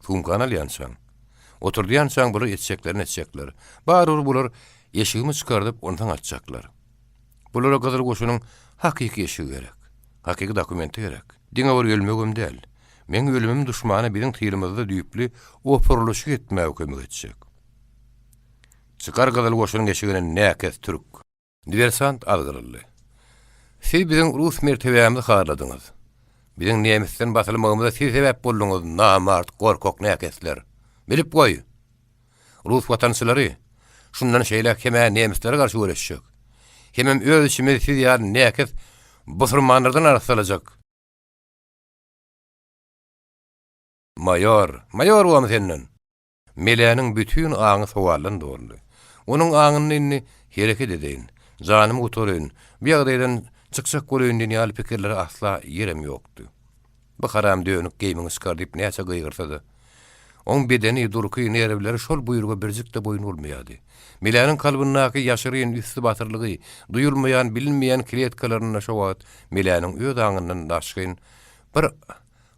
S1: Sumkany alýançaň. Oturdýançaň bular etjeklerini etjekler. Barybir bular eşigimi çykardyp onsoň atjaklar. Bulara Gyzyl Goşunyň hakyky eşigi gerek. Hakyky dokumenti gerek. Diňe bir ölmegem däl. Meň ölümim duşmana biziň tylymyzda düýpli opurylyşyk etmäge kömek etjek. Çykar Gyzyl Goşunyň eşigini näkes türk! Diwersant azgyryldy. Siz biziň rus mertebämizi harladyňyz. Biziň nemisden basylmagymyza siz sebäp bolduňyz, namart, gorkak näkesler! Bilip goý! Rus watançylary şundan şeýläk hem-ä nemislere garşy göreşjek, hemem öz içimizi siz ýaly näkes busurmanlardan arassalajak! Maýor! Maýor bormy senden? Meläniň bütin aňy sowaldan doldy. Onuň aňynda indi hereket edeýin, janymy gutaraýyn, bu ýagdaýdan çykjak bolaýyn diýen ýaly pikirlere asla ýerem ýokdy. Bu haram dönük geýmiňi çykar diýip näçe gygyrsa-da, oň bedeni, durky, nerwleri şol buýruga birjik-de boýun bolmaýardy. Meläniň kalbyndaky ýaşyryn üsti batyrlygy, duýulmaýan, bilinmeýän kletkalarynda şo wagt Meläniň öz aňyndan daşgyn bir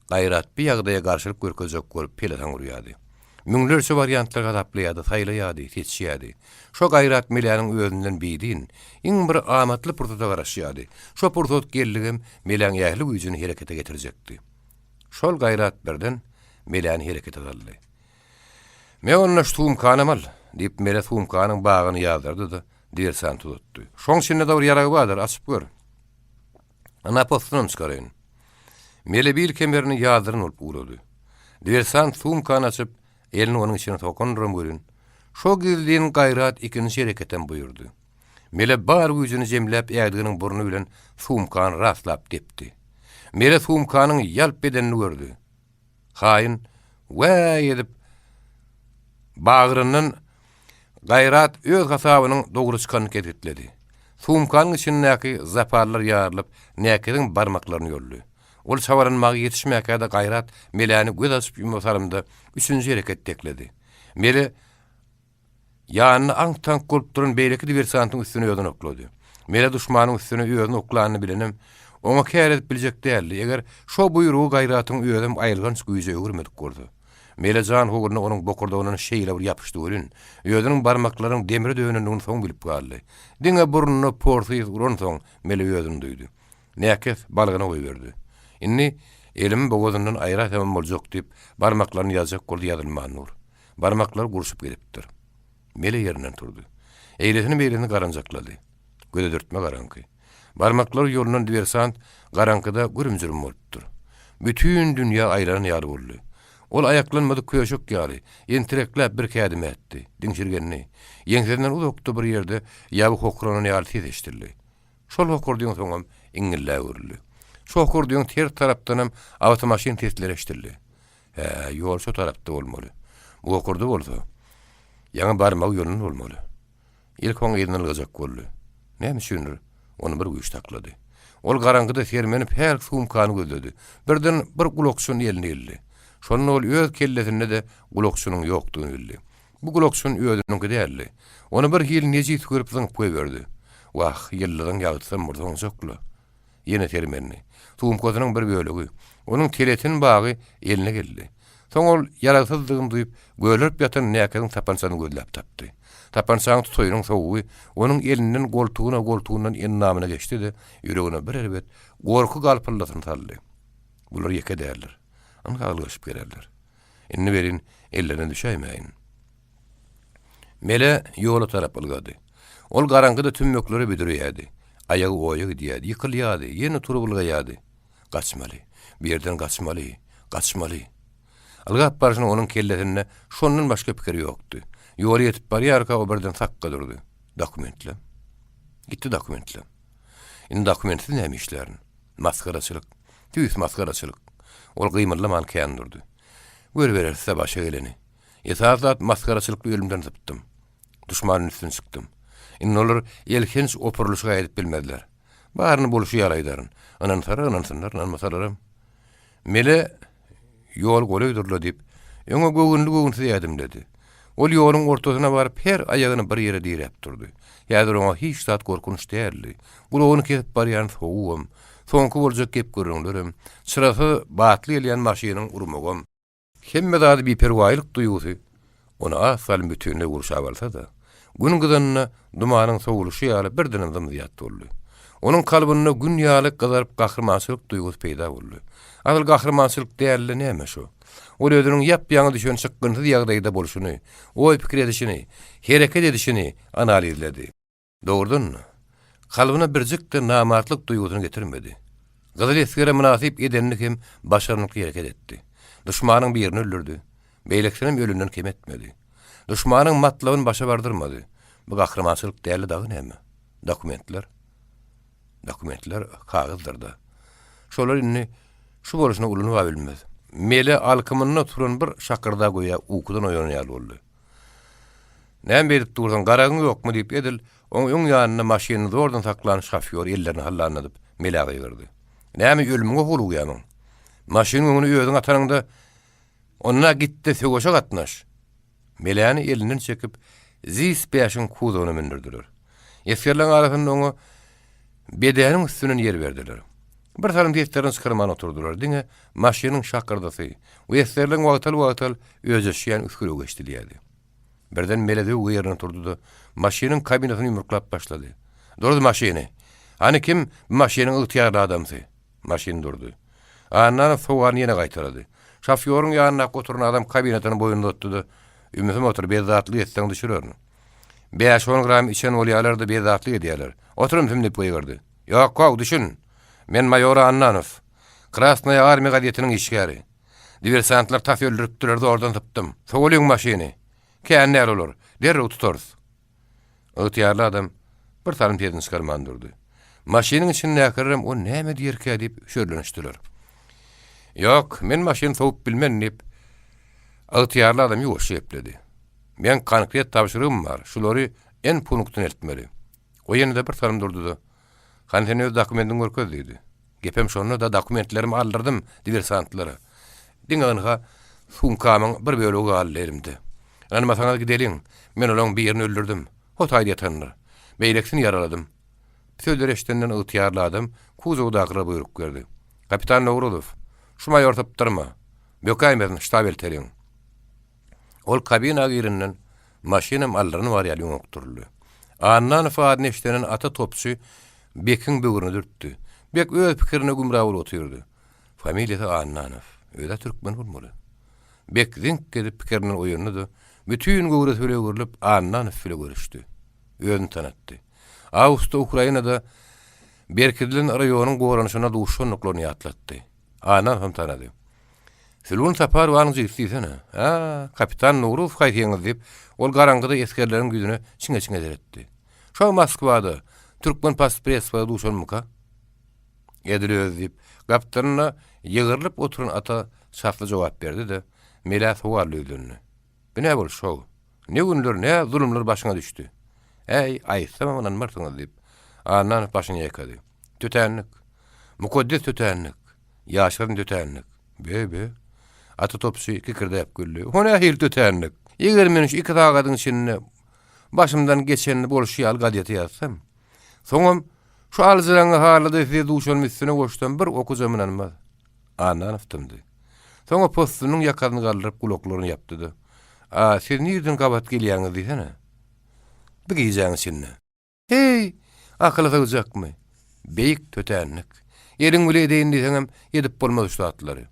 S1: Gaýrat bi ýagdaýa garşylyk görkezjek bolup pelesaň urýardy. Müňlerçe wariantlary hasaplaýardy, saýlaýardy, seçýärdi. Şo Gaýrat Meläniň özünden bidin, iň bir amatly pursata garaşýardy. Şo pursat geldigem Meläň ähli güýjüni herekete getirjekdi. Şol Gaýrat birden Meläni herekete saldy. Me onda şu sumkanam al! diýip Mele sumkanyň bagyny ýazdyrdy-da, diwersanta uzatdy. Şoň içinde-de bir ýarag bardyr, açyp gör. Ana possunam çykaraýyn. Mele bil kemerini ýazdyran bolup ugrady. Diwersant sumkany açyp, elini onuň içine sokandyram welin, şo gizlin gaýrat ikinji hereketem buýurdy. Mele bar güýjüni jemläp ädiginiň burny bilen sumkany raslap depdi. Mele sumkanyň ýalp edenini gördi. Haýyn wäý edip, bagryndan Gaýrat öz hasabynyň dogry çykanyny kesgitledi. Sumkanyň içindäki zapallar ýarylyp, näkesiň barmaklaryny ýoldy. Ol çabalanmaga ýetişmäkä-de Gaýrat Meläni göz açyp-ýuma salymda üçünji hereket tekledi. Mele Ýanynda aňk-taňk bolup duran beýleki diwersantyň üstüne özüni oklady. Mele duşmanyň üstüne özüni oklanyny bilenem, oňa kär edip biljek däldi, eger şo buýrugy Gaýratyň özem aýylganç güýje öwürmedik bolsa. Mele jan howruna onuň bokurdagyndan şeýle bir ýapyşdy welin, özüniň barmaklarynyň demire dönendigini soň bilip galdy. Diňe burnuna porsy ys uransoň, Mele özüni duýdy. Näkes balgyny goýberdi. Indi elimi bogazyndan aýraýsamam boljak diýip, barmaklaryny ýazjak boldy, ýazylman dur. Barmaklary gurşup gidipdir. Mele ýerinden turdy. Eýlesini-beýlesini garanjaklady. Göze dürtme garaňky. Barmaklary ýolundan diwersant garaňkyda gürüm-jürüm bolupdyr. Bütin dünýä aýlanan ýaly boldy. Ol aýaklanmadyk köşek ýaly, entirekläp birki ädim ätdi. Diňşirgendi. Ýeňsesinden uzakda bir ýerde ýaby hokranan ýaly ses eşidildi. Şol hokurdyň soňam iňňildä öwrüldi. Şo hokurdyň ters tarapdanam awtomaşyn sesleri eşidildi. Hä, ýol şo tarapda bolmaly. Bu okurda bolsa, ýaňy barmagy ýolunda bolmaly. Ilk oň yzyna ylgajak boldy. Näme üçindir? ony bir güýç saklady. Ol garaňkyda sermenip hälki sumkany gözledi. Birden bir gulakçyn eline ildi. Şonda ol öz kellesinde-de gulakçynyň ýokdugyny bildi. Bu gulakçyn özüniňki däldi. Ony bir hili nejis görüp zyňyp goýberdi. Wah, ýyldyzyň ýagtysam bir soňjak-la. Ýene sermendi. Sumkasynyň bir bölegi, onuň teletin bagy eline geldi. Soň ol ýaragsyzdygyny duýup, gölerip ýatan näkesiň sapançasyny gözläp tapdy. Sapançanyň tutaýynyň sowugy onuň elinden goltugyna, goltugyndan endamyna geçdi-de, ýüregine bir erbet gorky galpyldysyny saldy. Bular ýeke däldir. Ynha ylgaşyp gelerler. Indi welin ellerine düşäýmäýin. Mele ýola tarap ylgady. Ol garaňkyda tümmeklere büdreýärdi. Aýagy oýa gidýärdi, ýykylýardy, ýene turup ylgaýardy. Gaçmaly. Bu ýerden gaçmaly. Gaçmaly. Ylgap barşyna onuň kellesinde şondan başga pikir ýokdy. Ýola ýetip barýarka o birden sakga durdy. Dokumentlem. Gitdi dokumentlem. Indi dokumentsiz näme işlärin? Masgaraçylyk. Tüýs masgaraçylyk. Ol gymyldaman kän durdy. Görübereris-dä başa geleni. Esasy zat masgaraçylykly ölümden sypdym. Duşmanyň üstüne çykdym. Indi olar elhenç opurylyşyga edip bilmezler. Baryny bolşy ýaly aýdaryn. Ynansalar ynansynlar, ynanmasalaram. Mele ýol golaýdyr-la diýip, öňe göwünli-göwünsiz ädimledi. Ol ýoluň ortasyna baryp, her aýagyny bir ýere diräp durdy. Häzir oňa hiç zat gorkunç däldi. Gulagyny kesip barýan sowugam, soňky boljak gep-gürrüňlerem, çyrasyz batly gelýän maşynyň urmagam, Hemme zady biperwaýlyk duýgusy ony az salym bütinleý gurşap alsa-da, gün gyzanda dumanyň sowulyşy ýaly birdenem zym-zyýat boldy. Onuň kalbynda gün ýaly gyzaryp gahrymançylyk duýgusy peýda boldy. Asyl gahrymançylyk däl-de näme şo? Ol özüniň ýap-ýaňy düşen çykgynsyz ýagdaýda bolşuny, oý-pikir edişini, hereket edişini analizledi. Dogrudan-da, kalbyna birjik-de namartlyk duýgusyny getirmedi. Gyzyl esgere mynasyp edenini hem başarnykly hereket etdi. Duşmanyň birini öldürdi, beýlekisinem ölümden kem etmedi. Duşmanyň matlabyny başa bardyrmady. Bu gahrymançylyk däldi dagy näme? Dokumentler? Dokumentler kagyzdyr-da. Şolar indi şu bolşuna ulanyb-a bilmez. Mele alkymynda turan bir şakyrda göýä ukudan oýanan ýaly boldy. Näme beýdip dursuň, garagyň ýokmy? diýip, edil oň öň ýanynda maşynyny zordan saklan şofýor ellerini hallanladyp, Melä gygyrdy. Näme, ölümiňe howlugýamyň? Maşynyň öňüne özüň atanyňda, onda git-de söweşe gatnaş! Meläni elinden çekip, ZIS bäşiň kuzowyna mündürdiler. Esgerleň arasynda oňa bedäniň üstünden ýer berdiler. Bir salym seslerini çykarman oturdylar, diňe maşynyň şakyrdysy we esgerleň wagtal-wagtal öjeşýän üsgülewügi eşidilýärdi. Birden Mele zöwwe ýerinden turdy-da, maşynyň kabinasyny ýumruklap başlady. Duruz maşyny! Hany kim bu maşynyň ygtyýarly adamsy? Maşyn durdy. Annanow sowalyny ýene gaýtalady. Şofýoryň ýanyndaky oturan adam kabinasyny boýnuna uzatdy-da, Ümsüm otur, bezzatlyk etseň düşürerin. Bäş-on gram içen bolýarlar-da bezzatlyk edýärler. Otur ümsüm diýip gygyrdy. Ýok-how, düşün! Men maýor Annanow. Krasnaýa armiýa gazetiniň işgäri. Diwersantlar tas öldüripdiler, zordan sypdym. Sowalyň maşyny. Kän däl olar. Derrew tutarys. Ygtyýarly adam bir salym sesini çykarman durdy. Maşynyň içindäkilerem o näme diýerkä diýip şörlenişdiler. Ýok, men maşyny sowup bilmen diýip, ygtyýarly adam ýuwaşja gepledi. Meň konkret tabşyrygym bar, şulary N punktuna eltmeli. O ýene-de bir salym durdy-da, Hany sen öz dokumentiňi görkez diýdi. Gepem şonda-da dokumentlerimi aldyrdym diwersantlara. Diňe ynha sumkamyň bir bölegi galdy elimde. Ynanmasaňyz gideliň, men olaň birini öldürdim. Hotaýda ýatandyr. Beýlekisini ýaraladym. Bu sözleri eşidenden ygtyýarly adam kuzowdakylara buýruk berdi. Kapitan Nowruzow, şu maýory sypdyrma. Bökäýmesin, ştab elteliň. Ol kabina girenden, maşynam aldyryny barýaly öňe okduryldy. Annanow adyny eşidenden ata topçy Bekiň böwrüne dürtdi. Bek öz pikirine gümra bolup otyrdy. Familiýasy Annanow. Öz-ä türkmen bolmaly. Bek ziňk edip pikirinden oýandy-da, bütin göwresi bile öwrülip, Annanow bile görüşdi. Özüni tanatdy. Awgustda Ukrainada berkidilen raýonyň goranyşynda duşandyklaryny ýatlatdy. Annanowam tanady. Sülgün Saparowanyň jigisi diýsene. Hä, kapitan Nuruw haýsyňyz diýip, ol garaňkyda esgerleriň ýüzüne çiňe-çiňe seretdi. Şo Moskwada, türkmen postpredswada duşanmyka? Edil özi diýip, gapdalynda ýygrylyp oturan ata çasly jogap berdi-de, Melä sowally ýüzlendi. Bu nä boluş how? Ne günler, ne zulumlar başyňa düşdi? Äý, aýtsamam ynanmarsyňyz diýip, Annanow başyny ýaýkady. Tötänlik. Mukaddes tötänlik. Ýaşyryn tötänlik. Be-be. Ata topçy kikirdäp güldi. O nähili tötänlik? Eger men şu iki sagadyň içinde başymdan geçenini bolşy ýaly gazete ýazsam, soňam şu aljyraňňy halyda size duşanymy üstüne goşsam bir okujam ynanmaz. Annanow dymdy. Soňra possunyň ýakasyny galdyryp gulaklaryny ýapdy-da, A, siz nirden gabat gelýäňiz diýsene? Bir gijäň içinde. Heý, akyla sygjakmy? Beýik tötänlik. Eliň bile edeýin diýseňem, edip bolmaz şu zatlary.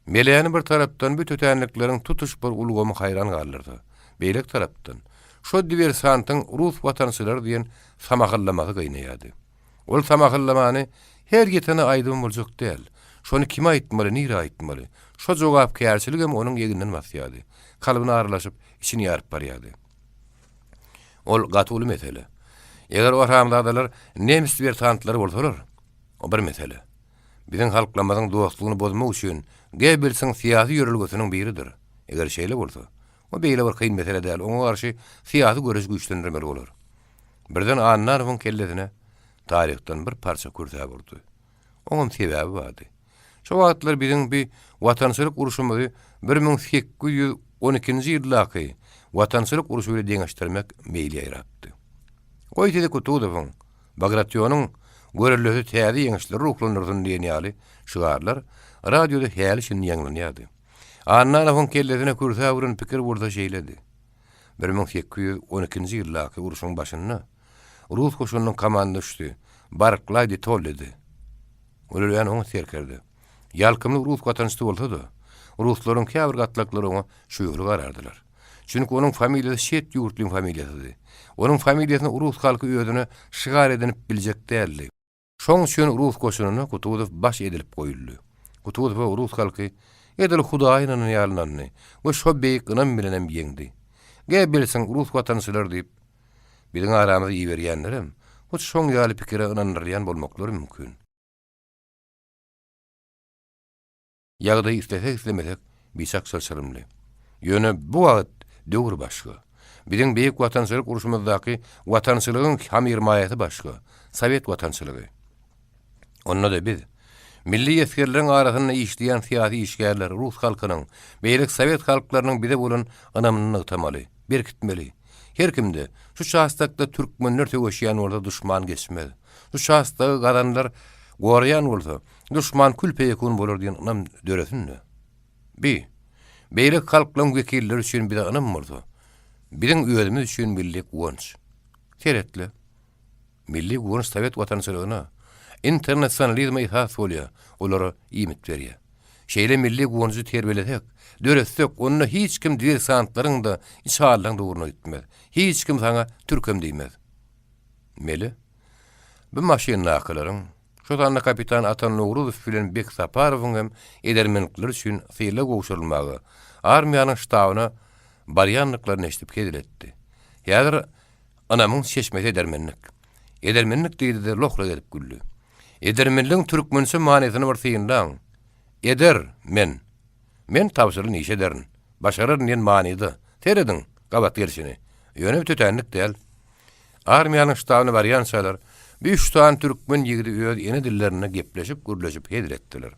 S1: Meläni bir tarapdan bu tötänlikleriň tutuş bir ulgamy haýran galdyrsa, beýleki tarapdan, şo diwersantyň rus watançylary diýen samahyllamasy gynaýardy. Ol samahyllamany her ýetene aýdybam boljak däl. Şony kime aýtmaly, nirä aýtmaly? Şo jogapkärçiligem onuň egninden basýardy. Kalbyna aralaşyp, içini ýaryp barýardy. Ol gaty uly mesele. Eger o haramzadalar nemis diversantlary bolsalar, o bir mesele. Biziň halklarymyzyň dostlugyny bozmak üçin Gebbelsiň syýasy ýörelgesiniň biridir. Eger şeýle bolsa, o beýle bir kyn mesele däl, oňa garşy syýasy göreşi güýçlendirmeli bolar. Birden Annanowyň kellesine taryhdan bir parça kürsäp urdy. Oňam sebäbi bardy. Şo wagtlar biziň bi Watançylyk urşumyzy 1812-nji ýyldaky Watançylyk urşy bile deňeşdirmek meýli ýaýrapdy. Goý sizi Kutuzowyň, Bagrationyň görellesi täze ýeňişlere ruhlandyrsyn diýen ýaly şygarlar radioda häli-şindi ýaňlanýardy. Annanowyň kellesine kürsäp uran pikir bolsa şeýledi. 1812-nji ýyldaky urşuň başynda rus goşunynyň komanduşy Barklaý de Tollidi. Ol örän oňat serkerde. Ýalkymly rus watançysy bolsa-da, ruslaryň käbir gatlaklary oňa şübheli garardylar. Çünki onuň familiýasy çet ýurtlyň familiýasydy. Onuň familiýasyny rus halky özüne şygar edinip biljek däldi. Şoň üçin rus goşunyna Kutuzow baş edilip goýuldy. Kutuzowa rus halky edil Hudaýa ynanan ýaly ynandy we şo beýik ynam bilenem ýeňdi. Gebbelsiň rus watançylary diýip, biziň aramyza iberýänlerem hut şoň ýaly pikire ynandyrylýan bolmaklary mümkin. Ýagdaý islesek-islemesek biçak çylşyrymly. Ýöne bu wagt döwür başga. Biziň Beýik Watançylyk urşumyzdaky watançylygyň hamyrmaýasy başga, sowet watançylygy. Onda-da biz, milli esgerleriň arasynda işleýän syýasy işgärler rus halkynyň, beýleki sowet halklarynyň bize bolan ynamyny nygtamaly, berkitmeli. Her kimde, şu çastakda türkmenler söweşýän bolsa duşman geçmez. Şu çastagy gazanlar goraýan bolsa, Duşman kül-peýekun bolar diýen ynam döresin-de. Bi, beýleki halklaryň wekilleri üçin bize ynam bolsa, biziň özümiz üçin milli guwanç. Seret-le, milli guwanç sowet watançylygyna, internasionalizme esas bolýar, olara iýmit berýär. Şeýle milli guwanjy terbiýelesek, döretsek, onda hiç kim diwersantlaryň-da, içalylaryň-da ugruna gitmez. Hiç kim saňa türkem diýmez. Mele, bu maşyndakylaryň, şo sanda kapitan Ata Nowruzow bilen Bek Saparowyň hem edermenlikleri üçin sylag gowşurylmaga armiýanyň ştabyna barýandyklaryny eşidip hezil etdi. Häzir ynamyň çeşmesi edermenlik. Edermenlik diýdi-de lohra gezip güldi. Edermenligiň türkmençe manysyny bir synlaň. Eder, men. Men tabşyrylan işi ederin, başararyn diýen manyda. Serediň, gabat gelşini. Ýöne bu tötänlik däl. Armiýanyň ştabyna barýançalar, bu üç sany türkmen ýigidi öz ene dillerinde gepleşip-gürleşip hezil etdiler.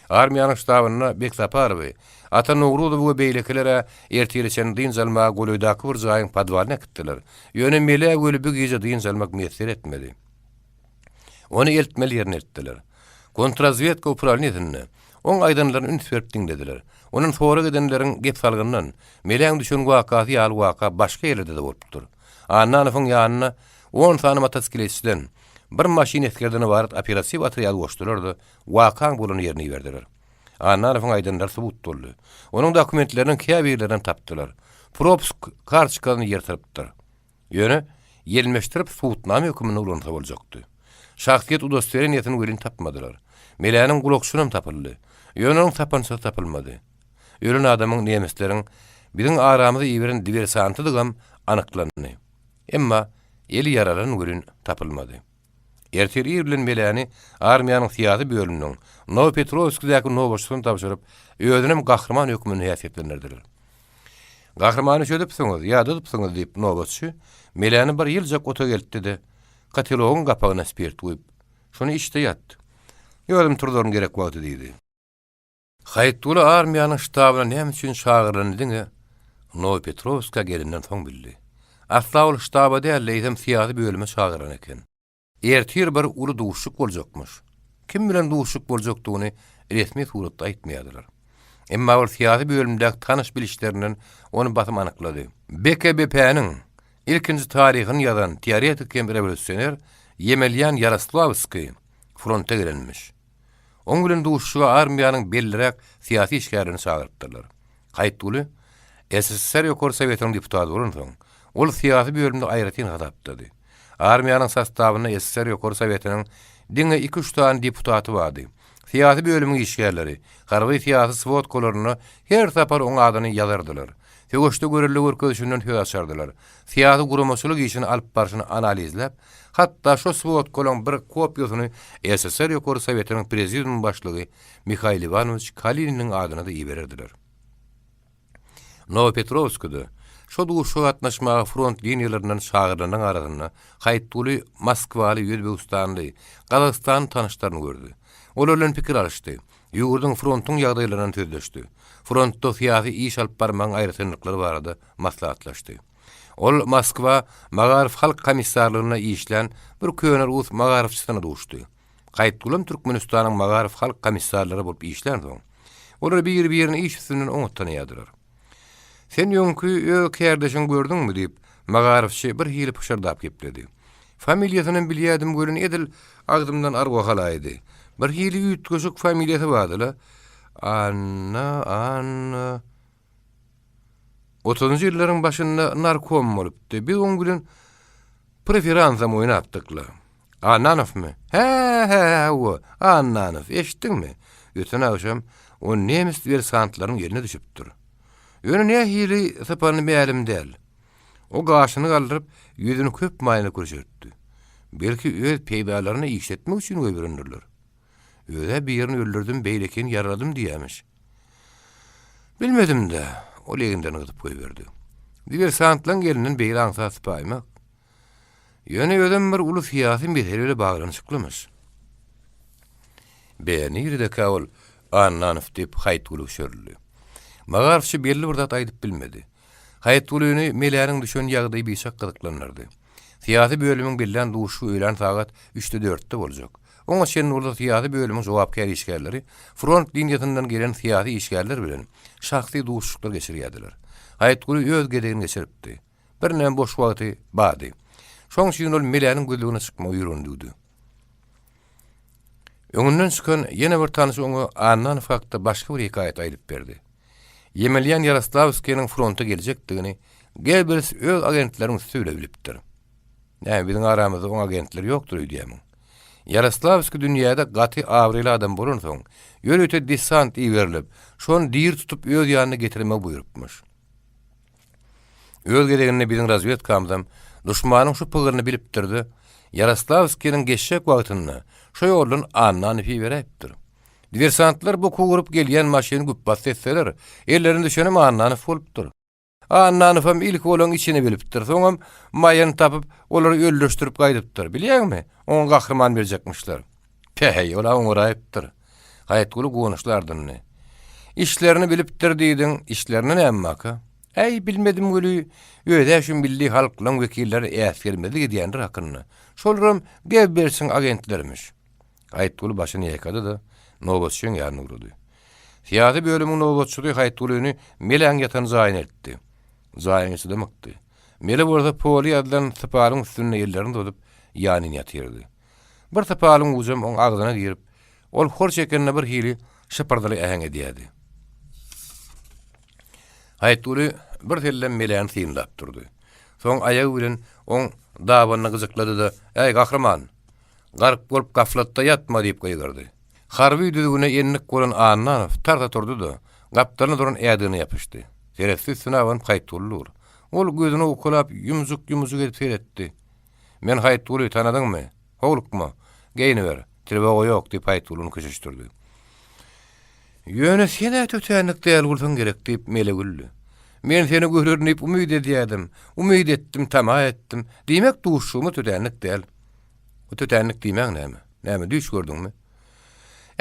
S1: Armiýanyň ştabynda Bek Saparowy, Ata Nowruzowy we beýlekiler-ä ertire çenli dynç almaga golaýdaky bir jaýyň podwalyna äkitdiler. Ýöne Melä weli bu gije dynç almak miýesser etmedi. Ony eltmeli ýerine eltdiler. Kontrazwedka uprawleniýesinde oň aýdanlaryny üns berip diňlediler. Ondan sorag edenleriň gep salgyndan, Meläň düşen wakasy ýaly waka başga ýerlerde-de bolupdyr. Annanowyň ýanyna on sany motosikletçiden, bir maşyn esgerden ybarat operatiw otrýady goşdular-da, wakaň bolan ýerine iberdiler. Annanowyň aýdanlary subut boldy. Onuň dokumentleriniň käbirlerinem tapdylar. Propusк kartoçkasyny ýyrtypdyr. Ýöne, ýelmeşdirip subutnama höküminde ulansa boljakdy. Şahsyýet udostowereniýesini welin tapmadylar. Meläniň gulakçynam tapyldy. Ýöne onuň sapançasy tapylmady. Ölen adamyň nemesleriň biziň aramyza iberen diwersantydygam anyklandy. Emma eli ýaralan welin tapylmady. Ertir ir bilen Meläni armiýanyň syýasy bölüminiň Nowopetrowskidäki nobatçysyna tabşyryp, özünem gahryman hökmünde häsiýetlendirdiler. Gahrymany çözüpsiňiz, ýadadypsyňyz diýip, nobatçy Meläni bir ýyljak ota geltdi-de. Kotelogyň gapagyna spirt guýup, Şuny iç-de ýat. Özüm turzaryn gerek wagty diýdi. Haýytguly armiýanyň ştabyna näme üçin çagyrylanyny diňe Nowopetrowskä gelenden soň bildi. Asla ol ştaba däl-de, eýsem syýasy bölüme çagyrylan eken. Ertir bir uly duşuşyk boljakmyş. Kim bilen duşuşyk boljakdygyny resmi suratda aýtmaýardylar. Emma ol syýasy bölümdäki tanyş-bilişlerinden ony basym anyklady. BKBP-niň ilkinji taryhyny ýazan teoretik hem rewolýusioner Ýemelýan Ýaroslawskiý fronta gelenmiş. Oň bilen duşuşyga armiýanyň belliräk syýasy işgärlerini çagyrypdyrlar. Haýytguly SSR Ýokary Sowetiniň deputaty bolansoň, ol syýasy bölümde aýratyn hasapdady. Armiýanyň sostawynda SSR Ýokary Sowetiniň diňe iki-üç sany deputaty bardy. Syýasy bölümiň işgärleri harby-syýasy swodkalarynda her sapar oň adyny ýazardylar. Söweşde görelde görkezişinden söz açardylar. Syýasy guramaçylyk işini alyp barşyny analizläp, hatda şo swodkalaň bir kopiýasyny SSR Ýokary Sowetiniň Prezidiumyň başlygy Mihail Iwanowiç Kalininiň adyna-da ibererdiler. Nowopetrowskide şo duşuşyga gatnaşmaga front liniýalaryndan çagyrylanlaryň arasynda Haýytguly moskwaly, özbegistanly, gazagystanly tanyşlaryny gördi. Olar bilen pikir alyşdy. Ýurduň frontuň ýagdaýlaryndan sözleşdi. Frontda syýasy iş alyp barmagyň aýratynlyklary barada maslahatlaşdy. Ol Moskwa Magaryf halk komissarlygynda işlän bir köne rus magaryfçysyna duşdy. Gaýtgulam Türkmenistanyň Magaryf halk komissarlary bolup işlänsoň, olar bir-birini iş üstünden oňat tanaýardylar. Sen öňki öz kärdeşiňi gördüňmi? diýip, magaryfçy bir hili pyşyrdap gepledi. Familiýasynam bilýädim welin edil agzymdan arwah alaýdy. Bir hili üýtgeşik familiýasy bardy-la. Anna, Anna. Otuzynjy ýyllaryň başynda narkom bolupdy. Biz oň bilen preferansam oýnapdyk-la. Annanowmy? Hä, hä, hawa, Annanow, eşitdiňmi? Öten agşam o nemis diwersantlaryň eline düşüpdir. Ýöne nähili sypany mälim däl. O gaşyny galdyryp, ýüzüni köp maýyna kürşertdi. Belki öz peýdalaryna işletmek üçin goýberendirler. Öz-ä birini öldürdim, beýlekini ýaraladym diýýämiş. Bilmedim-dä, ol eginlerini gysyp goýberdi. Diwersantlaryň elinden beýle aňsat sypaýmak. Ýöne özem bir uly syýasy mesele bilen baglanyşyklymyş. Be, niredekä ol Annanow diýip, Haýytguly üşerildi. Magaryfçy belli bir zat aýdyp bilmedi. Haýytgulyny Meläniň düşen ýagdaýy biçak gyzyklandyrdy. Syýasy bölümiň bellän duşuşygy öýlän sagat üçde-dörtde boljak. Oňa çenli bolsa syýasy bölümiň jogapkär işgärleri front liniýasyndan gelen syýasy işgärler bilen şahsy duşuşyklar geçirýärdiler. Haýytguly öz gezegini geçiripdi. Birneme boş wagty bardy. Şoň üçin ol Meläniň gözlegine çykmagy ýüregine düwdi. Öňünden çykan ýene bir tanyşy oňa Annanow hakda başga bir hekaýat aýdyp berdi. Ýemelýan Ýaroslawskiniň fronta geljekdigini Gebbels öz agentleriniň üsti bile bilipdir. Näme, biziň aramyzda oň agentleri ýokdur öýdýärmiň? Ýaroslawskiý dünýäde gaty abraýly adam bolansoň, ýörite desant iberilip, şony diri tutup öz ýanyna getirmegi buýrupmyş. Öz gezeginde biziň razwedkamyzam duşmanyň şu pygyryny bilipdir-de, Ýaroslawskiniň geçjek wagtynda şo ýoldan Annanowy iberäýipdir. Diwersantlar boku urup gelýän maşyny güpbasdy etseler, ellerine düşenem Annanow bolupdyr. Annanowam ilki olaň içini bilipdir, soňam maýyny tapyp, olary öldürişdirip gaýdypdyr. Bilýäňmi, oňa gahryman berjekmişler. Päheý, ol-a oňaraýypdyr. Haýytguly guwançly ardyndy. Işlerini bilipdir diýdiň, işlerinde näme baka? Äý, bilmedim weli, öz-ä şu milli halklaň wekilleri äsgermezlik edýänler hakynda. Şolaram Gebbelsiň agentlermiş. Haýytguly başyny ýaýkady-da, nobatçyň ýanyna ugrady. Syýasy bölümiň nobatçysy Haýytgulyny Meläň ýatan jaýyna eltdi. Jaýyň içi dymykdy. Mele bolsa poly ýazylan sypalyň üstünde ellerini uzadyp, ýanyn ýatyrdy. Bir sypalyň ujam oň agzyna girip, ol hor çekende bir hili şypyrdyly äheň edýärdi. Haýytguly bir sellem Meläni synlap durdy. Soň aýagy bilen oň dabanyny gyjyklady-da, Äý, gahryman! Gark bolup gaflatda ýatma! diýip gygyrdy. Harby düzgüne endik bolan Annanow tarsa turdy-da, gapdalynda duran ädigine ýapyşdy. Seretse üstüne abanyp Haýytguly dur. Ol gözüni owkalap, ýumjuk-ýumjuk edip seretdi. Men Haýytguly, tanadyňmy? Howlukma. Geýniber. Trewoga ýok, diýip, Haýytguly ony köşeşdirdi. Ýöne sen-ä tötänlik däl bolsaň gerek, diýip, Mele güldi. Men seni görerin diýip umyt edýärdim. Umyt etdim, tama etdim. Diýmek, duşuşygymyz tötänlik däl. Bu tötänlik diýmäň näme? Näme, düýş gördüňmi?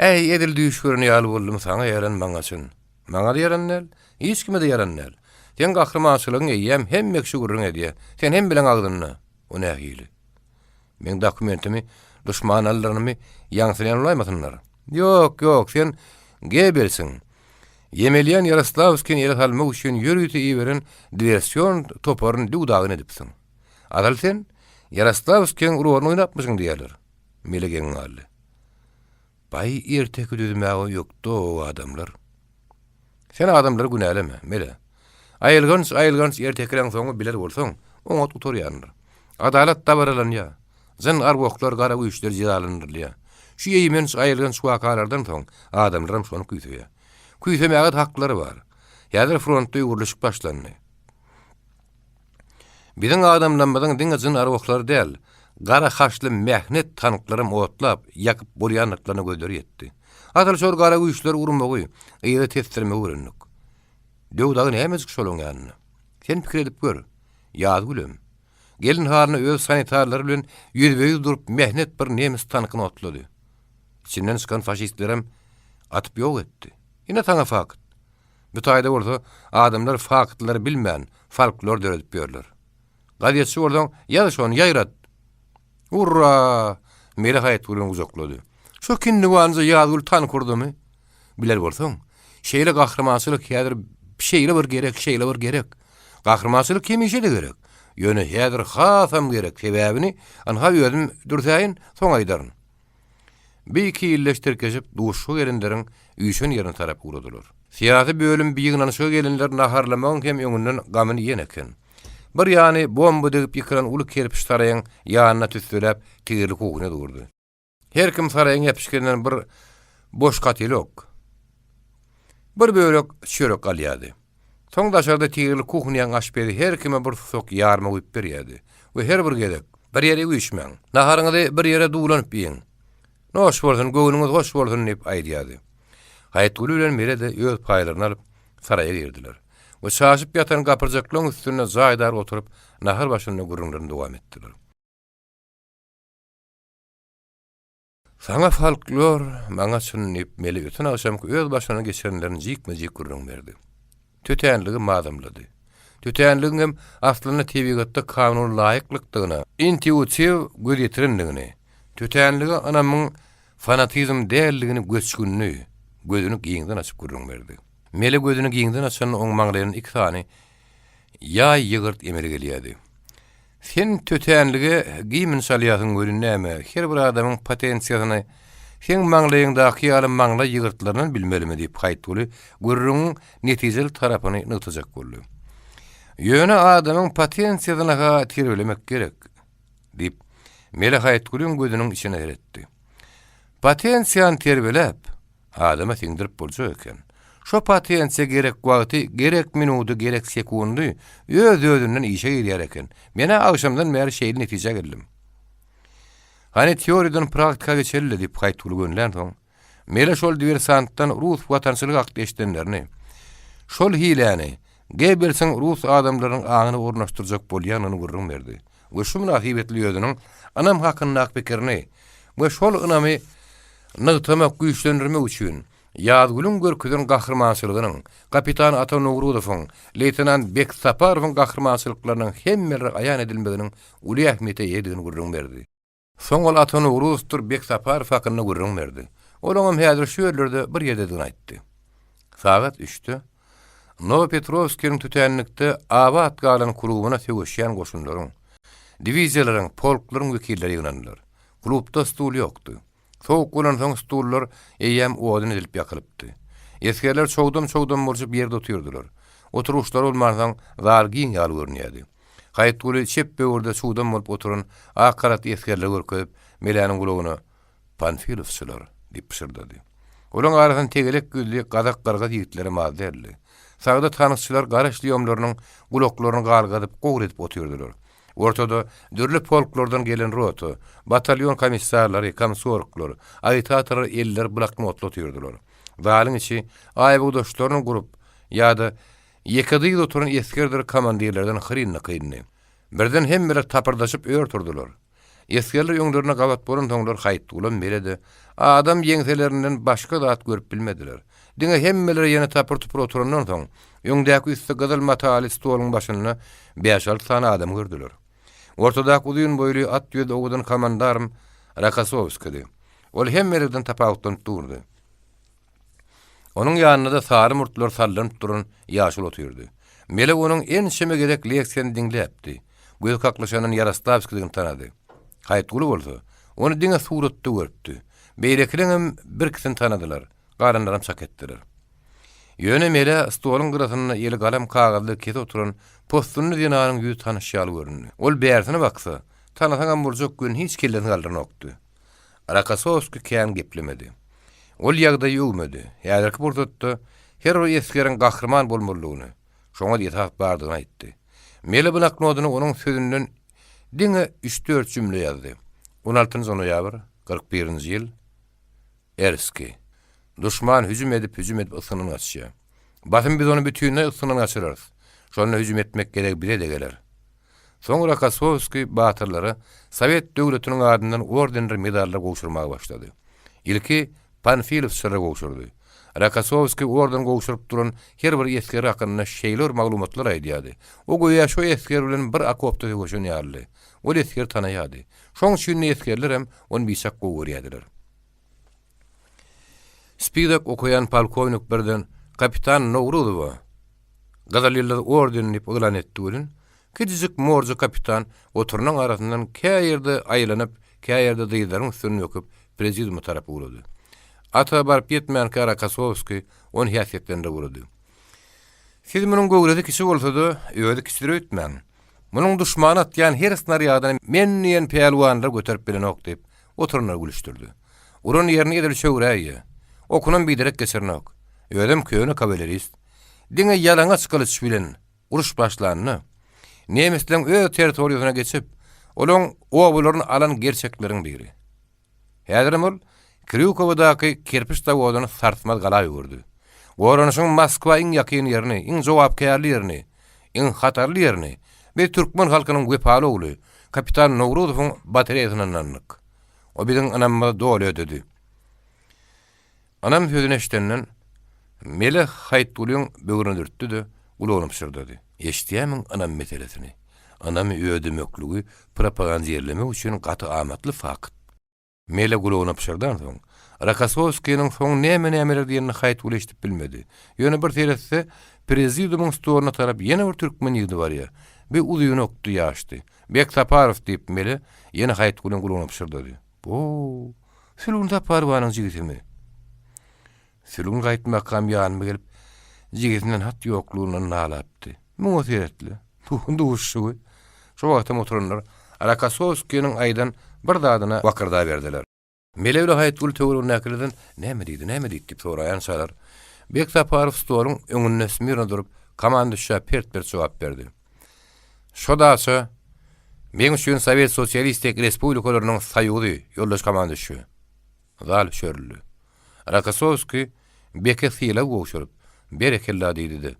S1: Äý, edil düýş gören ýaly boldum, saňa ýaran, maňa çyn. Maňa-da ýaran däl, hiç kime-de ýaran däl. Seň gahrymançylygyň eýýäm hemme kişi gürrüň edýä. Sen hemmeleň agzynda. O nähili? Meň dokumentimi duşman aldyranymy ýaňsylaýan bolaýmasynlar? Ýok, ýok, sen Gebelsiň. Ýemelýan Ýaroslawskini ele salmak üçin ýörite iberen diwersion toparyny düw-dagyn edipsiň. Asyl sen Ýaroslawskiň roluny oýnapmyşyň diýýärler. Mele geň galdy. Baý erteki düzmäge ökde-ow adamlar. Sen adamlary günäleme, Mele. Aýylganç-aýylganç ertekileň soňy biler bolsaň, oňat gutarýandyr. Adalat dabaralanýar. Jyn-arwahlar, gara güýçler jezalandyrylýar. Şu eýmenç, aýylganç wakalardan soň adamlaram şony küýseýär. Küýsemäge-de haklary bar. Häzir frontda öwrülişik başlandy. Biziň adamlarymyzyň diňe jyn-arwahlary däl, gara haçly mähnet tanklaram otlap, ýakyp bolýandyklaryna gözleri ýetdi. Asyl şol gara güýçleri urmagy, yza tesdirmegi öwrendik. Döw dagy nämejik şolaň ýanynda? Sen pikir edip gör, Ýazgülem. Gelin halyna öz sanitarlary bilen ýüzbe-ýüz durup mähnet bir nemes tankyny otlady. Içinden çykan faşistlerem atyp ýok etdi. Ine saňa fakt. Bu taýda bolsa adamlar faktlary bilmän, folklor döredip ýörler. Gazetçi bolsaň, ýaz şony, ýaýrat! Urra! Mele Haýytgülüni gujaklady. Şo kinniwanja Ýazgül tank urdumy? Biler bolsaň, şeýle gahrymançylyk häzir şeýle bir gerek, şeýle bir gerek. Gahrymançylyk hemişe-de gerek. Ýöne häzir hasam gerek, sebäbini ynha özüm dürsäýin, soň aýdaryn. Bir iki illeş tirkeşip duşuşyga gelenleriň üýşen ýerine tarap ugradylar. Syýasy bölüm bi ýygnanyşyga gelenleri naharlamagyň hem öňünden gamyny iýen eken. Bir ýany bomba degip ýykylan uly kerpiç saraýyň ýanynda tüsseläp tigirli kuhnýa durdy. Her kim saraýyň ýapyşgeninden bir boş katelok, bir bölek çörek alýardy. Soň daşarda tigirli kuhnýaň aşpezi her kime bir susak ýarma guýup berýärdi we her bir gezek, Bir ýere üýşmäň. Naharyňyzy bir ýere duwlanyp iýiň. Noş bolsun, göwnüňiz hoş bolsun diýip aýdýardy. Haýytguly bilen Mele-de öz paýlaryny alyp, saraýa girdiler we çaşyp ýatan gapyrjaklaryň üstünde jaýdar oturyp, nahar başynda gürrüňlerini dowam etdiler. Saňa folklor, maňa çyn diýip, Mele öten agşamky öz başyndan geçirenlerini jikme-jik gürrüň berdi. Tötänligi mazamlady. Tötänligiň hem aslynda tebigatda kanuna laýyklykdygyna intuitiw göz ýetirendigini, tötänlige ynamyň fanatizm däldigini göçgünli, gözüni giňden açyp gürrüň berdi. Mele gözüni giňden açanda oň maňlaýynda iki sany ýaý ýygyrt emele gelýärdi. Sen tötänlige gimn çalýarsyň welin näme, her bir adamyň potensiýasyny seň maňlaýyňdaky ýaly maňlaý ýygyrtlaryndan bilmelimi diýip Haýytguly gürrüňiň netijeli tarapyny nygtajak boldy. Ýöne adamyň potensiýasyny-ha terbiýelemek gerek, diýip, Mele Haýytgulyň gözüniň içine seretdi. Potensiýany terbiýeläp, Adama siňdirip boljak eken. Şo potensiýa gerek wagty, gerek minudy, gerek sekundy öz-özünden işe girýär eken. Men-ä agşamdan bäri şeýle netijä geldim. Hany teoriýadan praktika geçeli-le diýip Haýtguly gönlänsoň, Mele şol diwersantdan rus watançylyk hakda eşidenlerini, şol hiläni Gebbelsiň rus adamlarynyň aňyna ornaşdyrjak bolýanyny gürrüň berdi we şu mynasybetli özüniň ynam hakyndaky pikirini we şol ynamy nygtamak, güýçlendirmek üçin Ýazgülüň görkezen gahrymançylygynyň, kapitan Ata Nowruzowyň, leýtenant Bek Saparowyň gahrymançylyklarynyň hemmelere aýan edilmeginiň uly ähmiýete eýedigini gürrüň berdi. Soň ol Ata Nowruzowdyr Bek Saparow hakynda gürrüň berdi. Olaňam häzir şu ýerlerde bir ýerdedigini aýtdy. Sagat üçde Nowopetrowskiniň tütänlikde abat galan klubyna söweşýän goşunlaryň, diwiziýalaryň, polklaryň wekilleri ýygnandylar. Klubda stul ýokdy. Sowuk bolansoň stullar eýýäm odun edilip ýakylypdy. Esgerler çogdam-çogdam bolşup ýerde otyrdylar. Oturgyçlar bolmansoň, zal giň ýaly görünýärdi. Haýytguly çep böwürde çugdam bolup oturan ak halatly esgerleri görkezip, Meläniň gulagyna, Panfilowçylar, diýip pyşyrdady. Olaň arasynda tegelek ýüzli gazak-gyrgyz ýigitlerem az däldi. Sagda tankçylar gara şlýomlarynyň gulaklaryny galgadyp, gowur edip otyrdylar. Ortada dürli polklardan gelen rota, batalýon komissarlary, komsorglar, agitatorlar elleri bloknotly otyrdylar. Zalyň içi aýbogdaşlaryny gurup ýa-da ýeke dyz oturan esgerdir komandirlerden hyryn-dykyndy. Birden hemmeler tapyrdaşyp ör turdular. Esgerler öňlerine gabat bolansoňlar Haýytgulam Mele-de adam ýeňselerinden başga zat görüp bilmediler. Diňe hemmeler ýene tapyr-tupur oturandan soň, öňdäki üsti gyzyl mataly stoluň başynda bäş-alty sany adam gördüler. Ortadaky uzyn boýly, at ýüzli owadan komandarm Rokosowskidi. Ol hemmelerden tapawutlanyp durdy. Onuň ýanynda-da sary murtlar sallanyp duran ýaşuly otyrdy. Mele onuň ençeme gezek leksiýasyny diňläpdi. Göz kaklyşandan Ýaroslawskidigini tanady. Haýytguly bolsa, ony diňe suratda görüpdi. Beýlekileňem birkisini tanadylar, galanlaram çak etdiler. Ýöne Mele stoluň gyrasynda eli galam-kagyzly kese oturan possunly zenanyň ýüzi tanyş ýaly göründi. Ol bärsine baksa, tanasaňam boljak welin hiç kellesini galdyranokdy. Rokossowskiý kän geplemedi. Ol ýagdaýy öwmedi. Häzirki pursatda her bir esgeriň gahryman bolmalydygyny, şoňa esas bardygyny aýtdy. Mele bloknodyna onuň sözünden diňe üç-dört jümle ýazdy. On altynjy noýabr, 41-nji ýyl, Erski. Duşman hüjüm edip, hüjüm edip ysgyndan gaçýar. Basym biz ony bütinleý ysgyndan gaçyrarys. Şonda hüjüm etmek gezegi bize-de geler. Soň Rokossowskiý batyrlara Sowet döwletiniň adyndan ordendir medallar gowşurmaga başlady. Ilki Panfilow şyra gowşurdy. Rokossowskiý orden gowşuryp duran her bir esger hakynda şeýle bir maglumatlar aýdýardy. O göýä şo esger bilen bir okopda söweşen ýalydy. Ol esgeri tanaýardy. Şoň üçin-de esgerlerem ony biçak gowy görýärdiler. Spidok okaýan polkownik birden Kapitan Nowruzowa Gyzyl Ýyldyz ordenini diýip yglan etdi welin, kiçijik morja kapitan oturanyň arasyndan kä ýerde aýlanyp, kä ýerde dyzlarynyň üstünden böküp, prezidiuma tarap ugrady. Ata baryp ýetmänkä Rokossowskiý ony häsiýetlendirip ugrady. Siz munuň göwresi kiçi bolsa-da, özi kiçidir öýtmäň. Munuň duşmana atýan her snarýadyny men diýen pälwanlar göterip bilenok diýip, oturanlary gülüşdirdi. Uran ýerini edil çöwräýýä. Okunam biderek geçirenok. Özem köne kawalerist. Diňe ýalaňaç gylyç bilen uruş başlanda, nemisleň öz territoriýasyna geçip, olaň obalaryny alan gerçekleriň biri. Häzirem ol Krýukowadaky kerpiç zawodyny sarsmaz gala öwürdi. Goranyşyň Moskwa iň ýakyn ýerini, iň jogapkärli ýerini, iň hatarly ýerini biz türkmen halkynyň wepaly ogly, kapitan Nowruzowyň batareýasyna ynandyk. O biziň ynamymyzy doly ödedi. Ynam sözüni eşidenden, Mele Haýytgulyň böwrüne dürtdi-de, gulagyna pyşyrdady. Eşidýärmiň ynam meselesini? Ynamy ödemekligi propagandirlemek üçin gaty amatly fakt. Mele gulagyna pyşyrdansoň, Rokossowskiniň soň näme-nämeler diýenini Haýytguly eşidip bilmedi. Ýöne bir seretse, prezidiumyň stoluna tarap ýene bir türkmen ýigidi barýar. Bi uzynokdy, ýaşdy. Bek Saparow, diýip, Mele ýene Haýytgulyň gulagyna pyşyrdady. Bo, Sülgün Saparowanyň jigisimi? Sülgün gaýtmakam ýanyma gelip, jigisinden hat ýoklugyndan nalapdy. Muňa seretli. Duşuşygy. Şo wagtam oturanlar Rokossowskiniň aýdan bir zadyna wakyrdaberdiler. Mele bilen Haýytgül töweregindäkilerden näme diýdi, näme diýdi diýip soraýançalar, Bek Saparow stoluň öňünde smirno durup, komanduşça pert-pert jogap berdi. Şo daça meň üçin Sowet Sosialistik Respublikalarynyň Soýuzy, ýoldaş komanduşçy. Zal çörüldi. Rokossowskiý Beke sylag gowşuryp, Berekella diýdi-de,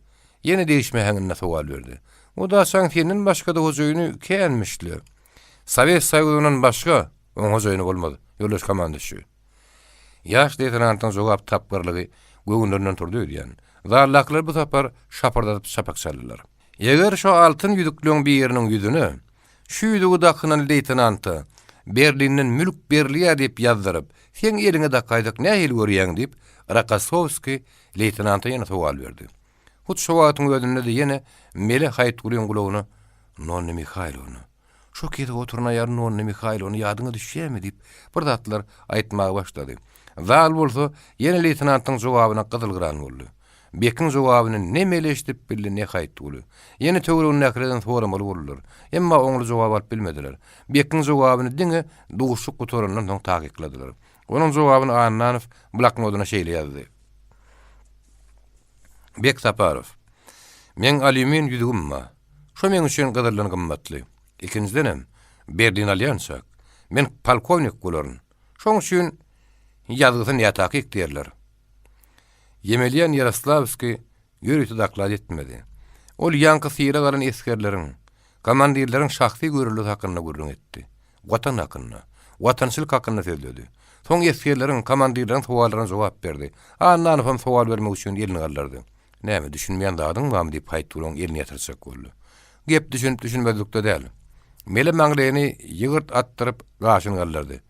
S1: ýene degişme äheňinde sowal berdi. O daçaň senden başga-da hojaýyny känmiş-le. Sowet Soýuzyndan başga oň hojaýyny bolmaz, ýoldaş komanduşçy. Ýaş leýtenantyň jogap tapgyrlygy göwünlerinden turdy öýdýän. Zaldakylar bu sapar şapyrdadyp çapak çaldylar. Eger şo altyn ýüzükleň biriniň ýüzüne Şu ýüzügi dakynan leýtenanta Berlinden mülk berilýär diýip ýazdyryp, seň eliňe dakaýsak nähili görýäň diýip, Rokossowskiý leýtenanta ýene sowal berdi. Hut şo wagtyň özünde-de ýene Mele Haýytgulyň gulagyna Nonna Mihaýlowna, şo kesip oturan aýal Nonna Mihaýlowna ýadyňa düşýärmi diýip, bir zatlar aýtmaga başlady. Zal bolsa ýene leýtenantyň jogabyna gyzyl-gyran boldy. Bekiň jogabyny ne Mele eşidip bildi, ne Haýytguly. Ýene töweregindäkilerden soramaly boldular. Emma oňly jogap alyp bilmediler. Bekiň jogabyny diňe duşuşyk gutarandan soň takykladylar. Onuň jogabyny Annanow bloknodyna şeýle ýazdy. Bek Saparow. Meň alýumin ýüzügim bar. Şo meň üçin gyzyldan gymmatly. Ikinjidenem, Berlin alýançak, men polkownik bolaryn. Şoň üçin ýazgysy nätakyk diýerler. Ýemelýan Ýaroslawskiý ýörite doklad etmedi. Ol ýaňky sylag alan esgerleriň, komandirleriň şahsy görellisi hakynda gürrüň etdi. Watan hakynda, watançylyk hakynda sözledi. Soň esgerleriň, komandirleriň sowallaryna jogap berdi. Annanowam sowal bermek üçin elini galdyrdy. Näme, düşünmeýän zadyň barmy diýip Haýtgulyň elini ýatyrjak boldy. Gep düşünip-düşünmezlikde däl. Mele maňlaýyny ýygyrt atdyryp, gaşyny galdyrdy.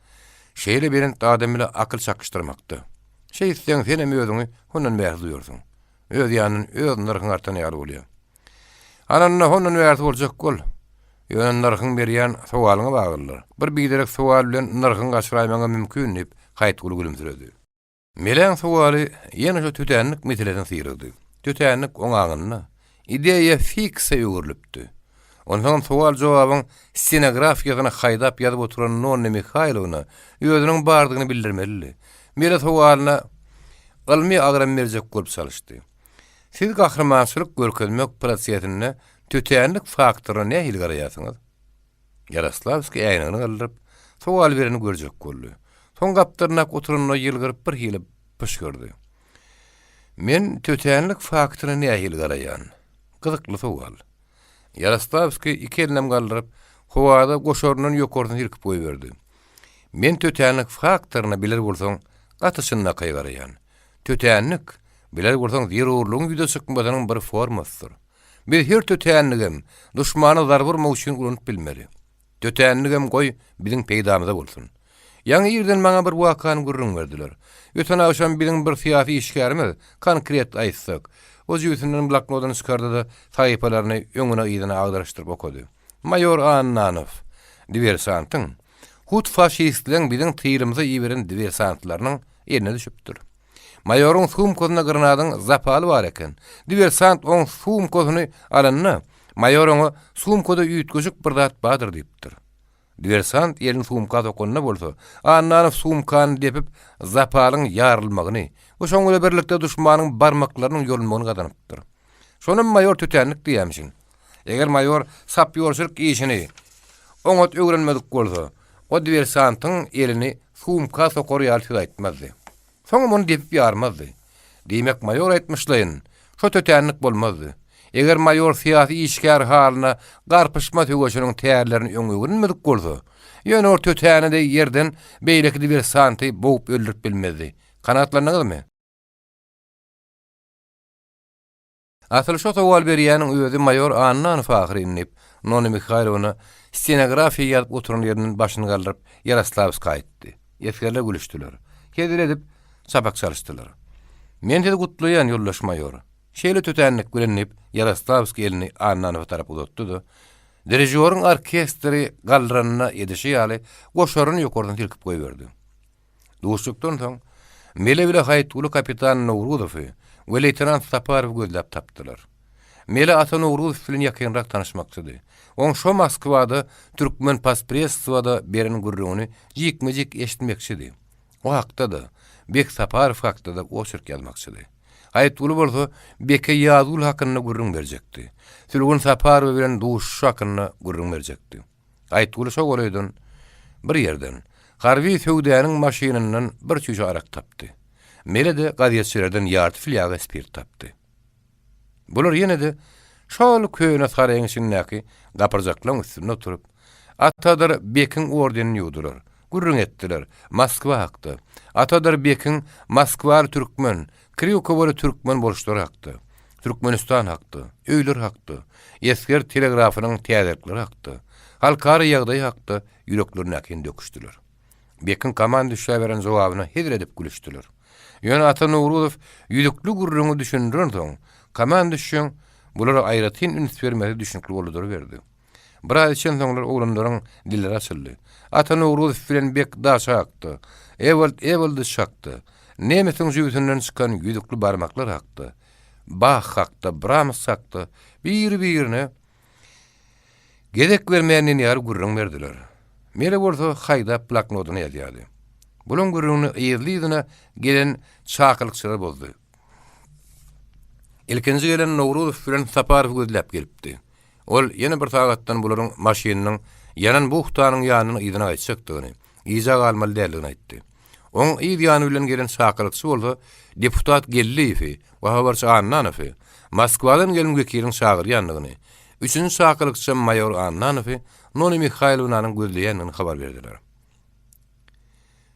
S1: Şeýle belent adam bile akyl çakyşdyrmakda. Şeýtseň, senem özüňi hondan bärsi duýarsyň. Öz ýanyndan öz nyrhyň artan ýaly bolýar. Ananda hondan bärsi boljak bol. Ýöne nyrhyň berýän sowalyňa baglydyr. Bir biderek sowal bilen nyrhyňy gaçyraýmagyňam mümkin, diýip, Haýytguly gülümsiredi. Meläň sowaly ýene şo tötänlik meselesine syrygdy. Tötänlik oň aňynda ideýa fikse öwrülipdi. Onsoňam sowal-jogabyň stenografiýasyny haýdap ýazyp oturan Nonna Mihaýlowna özüniň bardygyny bildirmelidi. Mele sowalyna ylmy agram berjek bolup çalyşdy. Siz gahrymançylyk görkezmek prosesinde tötänlik faktoryna nähili garaýarsyňyz? Ýaroslawskiý äýnegini galdyryp, sowal bereni görjek boldy. Soň gapdalyndaky oturanyna ýylgyryp birhili pyşgyrdy. Men tötänlik faktoryna nähili garaýan? Gyzykly sowal. Ýaroslawskiý iki elinem galdyryp, howada goşaryndan ýokarsyny silkip goýberdi. Men tötänlik faktoryna biler bolsaň gaty çynlakaý garaýan. Tötänlik, biler bolsaň zerurlygyň ýüze çykmasynyň bir formasydyr. Biz her tötänligem duşmana zarba urmak üçin ulanyp bilmeli. Tötänligem goý biziň peýdamyza bolsun. Ýaňy irden maňa bir wakany gürrüň berdiler. Öten agşam biziň bir syýasy işgärimiz, konkret aýtsak, o jübüsinden bloknodyny çykardy-da, sahypalaryny öňüne-yzyna agdaryşdyryp okady. Maýor Annanow, diwersantyň, hut faşistleň biziň tylymyza iberen diwersantlarynyň eline düşüpdir. Maýoryň sumkasynda granadyň zapaly bar eken. Diwersant oň sumkasyny alanda, maýor oňa sumkada üýtgeşik bir zat bardyr diýipdir. Diwersant elini sumka sokanda bolsa, Annanow sumkany depip, zapalyň ýarylmagyny we şoň bilen birlikde duşmanyň barmaklarynyň ýolunmagyny gazanypdyr. Şonam maýor tötänlik diýýämişin. Eger maýor sapýorçylyk işini oňat öwrenmedik bolsa, o diwersantyň elini sumka sokar ýaly söz aýtmazdy. Soňam ony depip ýarmazdy. Diýmek, maýor aýtmyşlaýyn, şo tötänlik bolmazdy. Eger maýor syýasy işgär halyna garpyşma söweşiniň tärlerini öň öwrenmedik bolsa, ýöne ol tötäne-de ýerden beýleki diwersanty bogup öldürip bilmezdi. Kanagatlandyňyzmy? Asyl şo sowal berýäniň özi maýor Annanow ahyryn, diýip, Nonna Mihaýlowna stenografiýa ýazyp oturan ýerinden başyny galdyryp, Ýaroslawska aýtdy. Esgerler gülüşdiler. Hezil edip, çapak çalyşdylar. Men sizi gutlaýan, ýoldaş maýor. Şeýle tötänlik bilen, diýip, Ýaroslawskiý elini Annanowa tarap uzatdy-da, dirižýoryň orkestri galdyranda edişi ýaly, goşaryny ýokardan silkip goýberdi. Duşuşykdan soň, Mele bile Haýytguly kapitan Nowruzowy we leýtenant Saparowy gözläp tapdylar. Mele Ata Nowruzow bilen ýakynrak tanyşmakçydy. Oň şo Moskwada Türkmenpostpredstwoda beren gürrüňini jikme-jik eşitmekçidi. O hakda-da, Bek Saparow hakda-da oçerk ýazmakçydy. Haýytguly bolsa Beke Ýazgül hakynda gürrüň berjekdi. Sülgün Saparowa bilen duşuşy hakynda gürrüň berjekdi. Aýtguly şo golaýdan bir ýerden, harby söwdäniň maşynyndan bir çüýşe arak tapdy. Mele-de gazetçilerden ýarty flýaga spirt tapdy. Bular ýene-de şol köne saraýyň içindäki gapyrjaklaryň üstünde oturyp, Atadyr Bekiň ordenini ýuwdular. Gürrüň etdiler. Moskwa hakda. Atadyr Bekiň moskwaly türkmen, Krýukowaly türkmen boluşlary hakda. Türkmenistan hakda, öýler hakda, esger telegrafynyň täzelikleri hakda, halkara ýagdaýy hakda ýüreklerindäkini döküşdiler. Bekiň komandüşä beren jogabyna hezil edip gülüşdiler. Ýöne Ata Nowruzow ýüzükli gürrüňi düşündirensoň, komandüşüň bulara aýratyn üns bermesi düşnükli boldy duruberdi. Biraz içensoňlar oglanlaryň dilleri açyldy. Ata Nowruzow bilen Bek daşa hakda, Ewald Ewaldyç hakda, nemesiň jübüsinden çykan ýüzükli barmaklar hakda, Bah hakda, Brahms hakda biri-birine gezek bermän diýen ýaly gürrüň berdiler. Mele bolsa haýdap bloknodyna ýazýardy. Bulaň gürrüňini yzly-yzyna gelen çakylykçylar bozdy. Ilkinji gelen Nowruzow bilen Saparowy gözläp gelipdi. Ol ýene bir sagatdan bularyň maşynynyň ýanan buhtanyň ýanyndan yzyna gaýtjakdygyny, gijä galmaly däldigini aýtdy. Oň yz ýany bilen gelen çakylykçy bolsa deputat Geldiýewi we habarçy Annanowy Moskwadan gelen wekiliň çagyrýandygyny, üçünji çakylykçam maýor Annanowy. Nona Mihaýlownanyň gözleýändigini habar berdiler.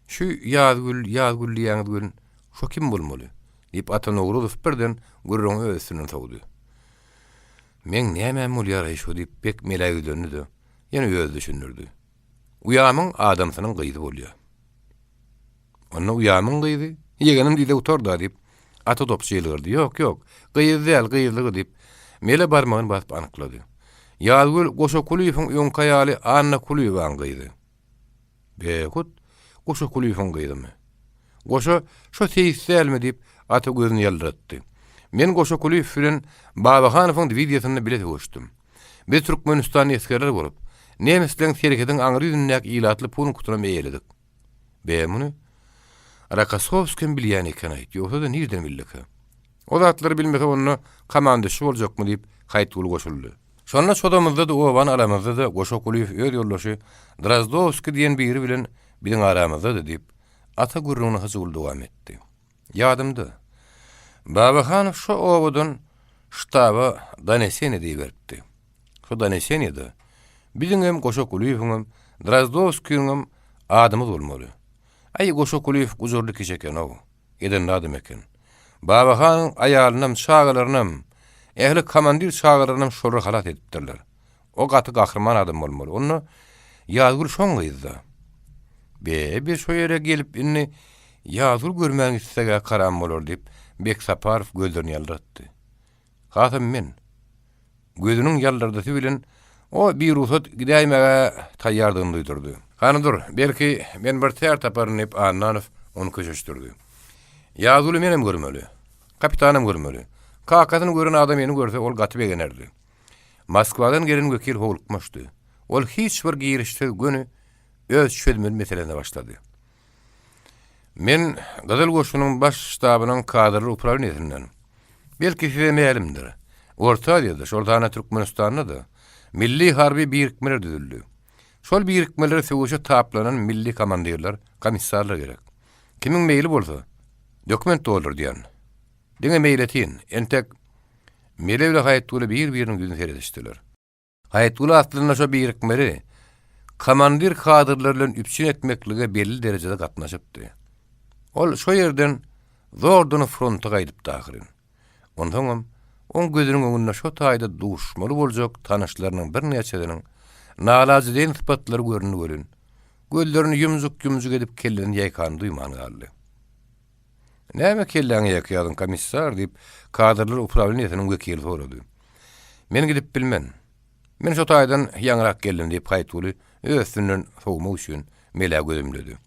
S1: Şu Ýazgül, Ýazgül diýýäňiz welin, şo kim bolmaly? diýip, Ata Nowruzow birden gürrüňi öz üstünden sowdy. Meň nämäm bolýar-aý şo diýip, Bek Melä ýüzlendi-de, ýene özi düşündirdi. Uýamyň adamsynyň gyzy bolýar. Onda uýamyň gyzy, ýegenim diýse gutar-da diýip, Ata topçy ýylgyrdy. Ýok, ýok, gyzy däl, gyzlygy diýip, Mele barmagyny basyp anyklady. Ýazgül Goşa Kulyýewiň öňki aýaly Anna Kulyýewaň gyzy. Be, hut Goşa Kulyýewiň gyzymy? Goşa şo seýis dälmi diýip, Ata gözüni ýaldyratdy. Men Goşa Kulyýew bilen Babahanowyň diwiziýasynda bile söweşdim. Biz türkmenistanly esgerler bolup, nemisleň serhediň aňry ýüzündäki ilatly punktynam eýeledik. Be, muny Rokossowskem bilýän eken-aýt, ýogsa-da nirden bildikä? O zatlary bilmese onda komanduşy boljakmy diýip, Haýytguly goşuldy. Şonda çozamyzda-da, obany alamyzda-da Goşa Kulyýew öz ýoldaşy Drozdowskiý diýen biri bilen biziň aramyzdady diýip, Ata gürrüňini hyjuwly dowam etdi. Ýadymda. Babahanow şo obadan ştaba doneseniýe diýiberipdi. Şo doneseniýede biziňem, Goşa Kulyýewiňem, Drozdowskiýiňem adymyz bolmaly. Aý, Goşa Kulyýew gujurly kişi eken-ow. Edenli adam eken. Babahanyň aýalynam, çagalarynam, ähli komandir çagalarynam şolar halas edipdirler. O gaty gahryman adam bolmaly. Onda Ýazgül şoň gyzy-da. Be, biz şo ýere gelip indi Ýazgül görmän gitseg-ä karam bolar diýip, Bek Saparow gözlerini ýaldyratdy. Hasam men. Gözüniň ýaldyrdysy bilen o birugsat gidäýmäge taýýardygyny duýdurdy. Hany dur, belki, men bir tär taparyn diýip, Annanow ony köşeşdirdi. Ýazgüli menem görmeli. Kapitanam görmeli. Kakasyny gören adam meni görse, ol gaty begenerdi. Moskwadan gelen wekil howlukmaçdy. Ol hiç bir girişsiz göni öz çözmeli meselesine başlady. Men Gyzyl Goşunyň Baş ştabynyň kadrlar uprawleniýesinden. Belki size mälimdir. Orta Aziýada, şol sanda Türkmenistanda-da milli harby birikmeler düzüldi. Şol birikmelere söweşe taplanan milli komandirler, komissarlar gerek. Kimiň meýli bolsa, dokument doldurdýan. Diňe meýletin, entek Mele bilen Haýytguly bir-biriniň ýüzüne seredişdiler. Haýytguly aslynda şo birikmeli komandir kadrlar bilen üpjün etmeklige belli derejede gatnaşypdy. Ol şo ýerden zordan fronta gaýdypdy ahyryn. Onsoňam, oň gözüniň öňünde şo taýda duşmaly boljak tanyşlarynyň birnäçesiniň nalajedeýin sypatlary göründi welin, gözlerini ýumjuk-ýumjuk edip kellesini ýaýkanyny duýman galdy. Näme kelläňi ýakýadyň, komissar? diýip, kadrlar uprawleniýesiniň wekili sorady. Men gidip bilmen. Men şo taýdan ýaňyrak geldim, diýip, Haýytguly öz üstünden sowmak üçin Melä göz ümledi.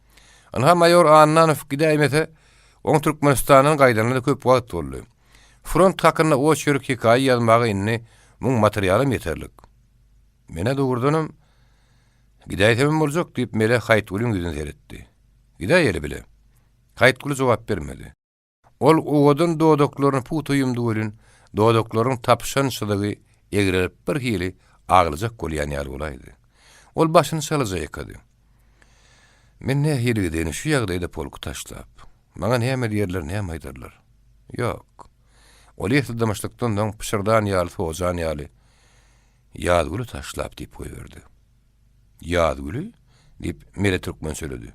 S1: Ynha, maýor Annanow gidäýmese, oň Türkmenistandan gaýdanyna-da köp wagt boldy. Front hakynda oçerk hekaýa ýazmaga indi muň materialam ýeterlik. Men-ä dogrudanam, gidäýsemem boljak, diýip, Mele Haýytgulyň ýüzüne seretdi. Gidäýeli bile. Haýytguly jogap bermedi. Ol owadan dodaklaryny pugta ýumdy welin, dodaklarynyň tapyşan çyzygy egrelip birhili aglajak bolýan ýaly bolaýdy. Ol başyny çalaja ýakady. Men nähili gideýin şu ýagdaýda polky taşlap? Maňa näme diýerler, näme aýdarlar? Ýok. Ol esli dymyşlykdan soň pyşyrdan ýaly, sojan ýaly, Ýazgüli taşlap diýip goýberdi. Ýazgüli? diýip, Mele türkmen söyledi.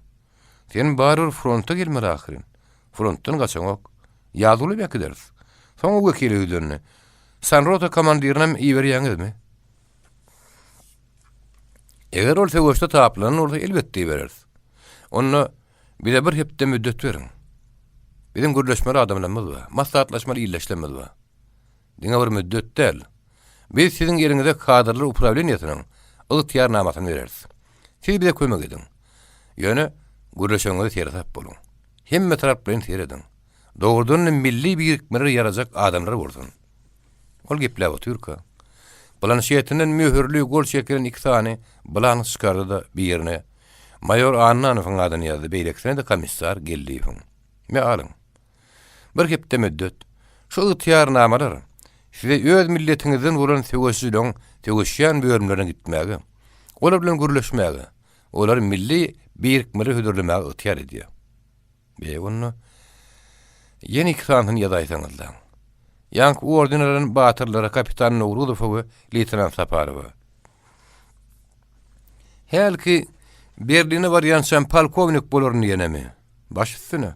S1: Sen barybir fronta gelmeli ahyryn. Frontdan gaçaňok. Ýazguly äkideris. Soň o wekile ýüzlendi. Sanrota komandirinem iberýäňizmi? Eger ol söweşde taplanan bolsa, elbetde ibereris. Onda bize bir hepde müddet beriň. Biziň gürleşmeli adamlarymyz bar, maslahatlaşmaly ildeşlerimiz bar. Diňe bir müddet däl. Biz siziň eliňize kadrlar uprawleniýesiniň ygtyýarnamasyny bereris. Siz bize kömek ediň. Ýöne gürleşeňizde seresap boluň. Hemme taraplaýyn serediň. Dogrudan-da milli birikmelere ýarajak adamlar bolsun. Ol gepläp otyrka, planşetinden möhürli gol çekilen iki sany blank çykardy-da, birine maýor Annanowyň adyny ýazdy, beýlekisine-de komissar Geldiýewiň. Me, alyň. Bir hepde müddet. Şu ygtyýarnamalar size öz milletiňizden bolan söweşijileriň söweşýän bölümlerine gitmäge, olar bilen gürleşmäge, olary milli birikmelere hödürlemäge ygtyýar edýär. Be, onda ýene iki sanysyny ýazaýsaňyzlaň. Ýaňky orden alan batyrlara kapitan Nowruzowa we leýtenant Saparowa. Hälki Berline barýançam polkownik bolaryn diýenemi? Baş üstüne.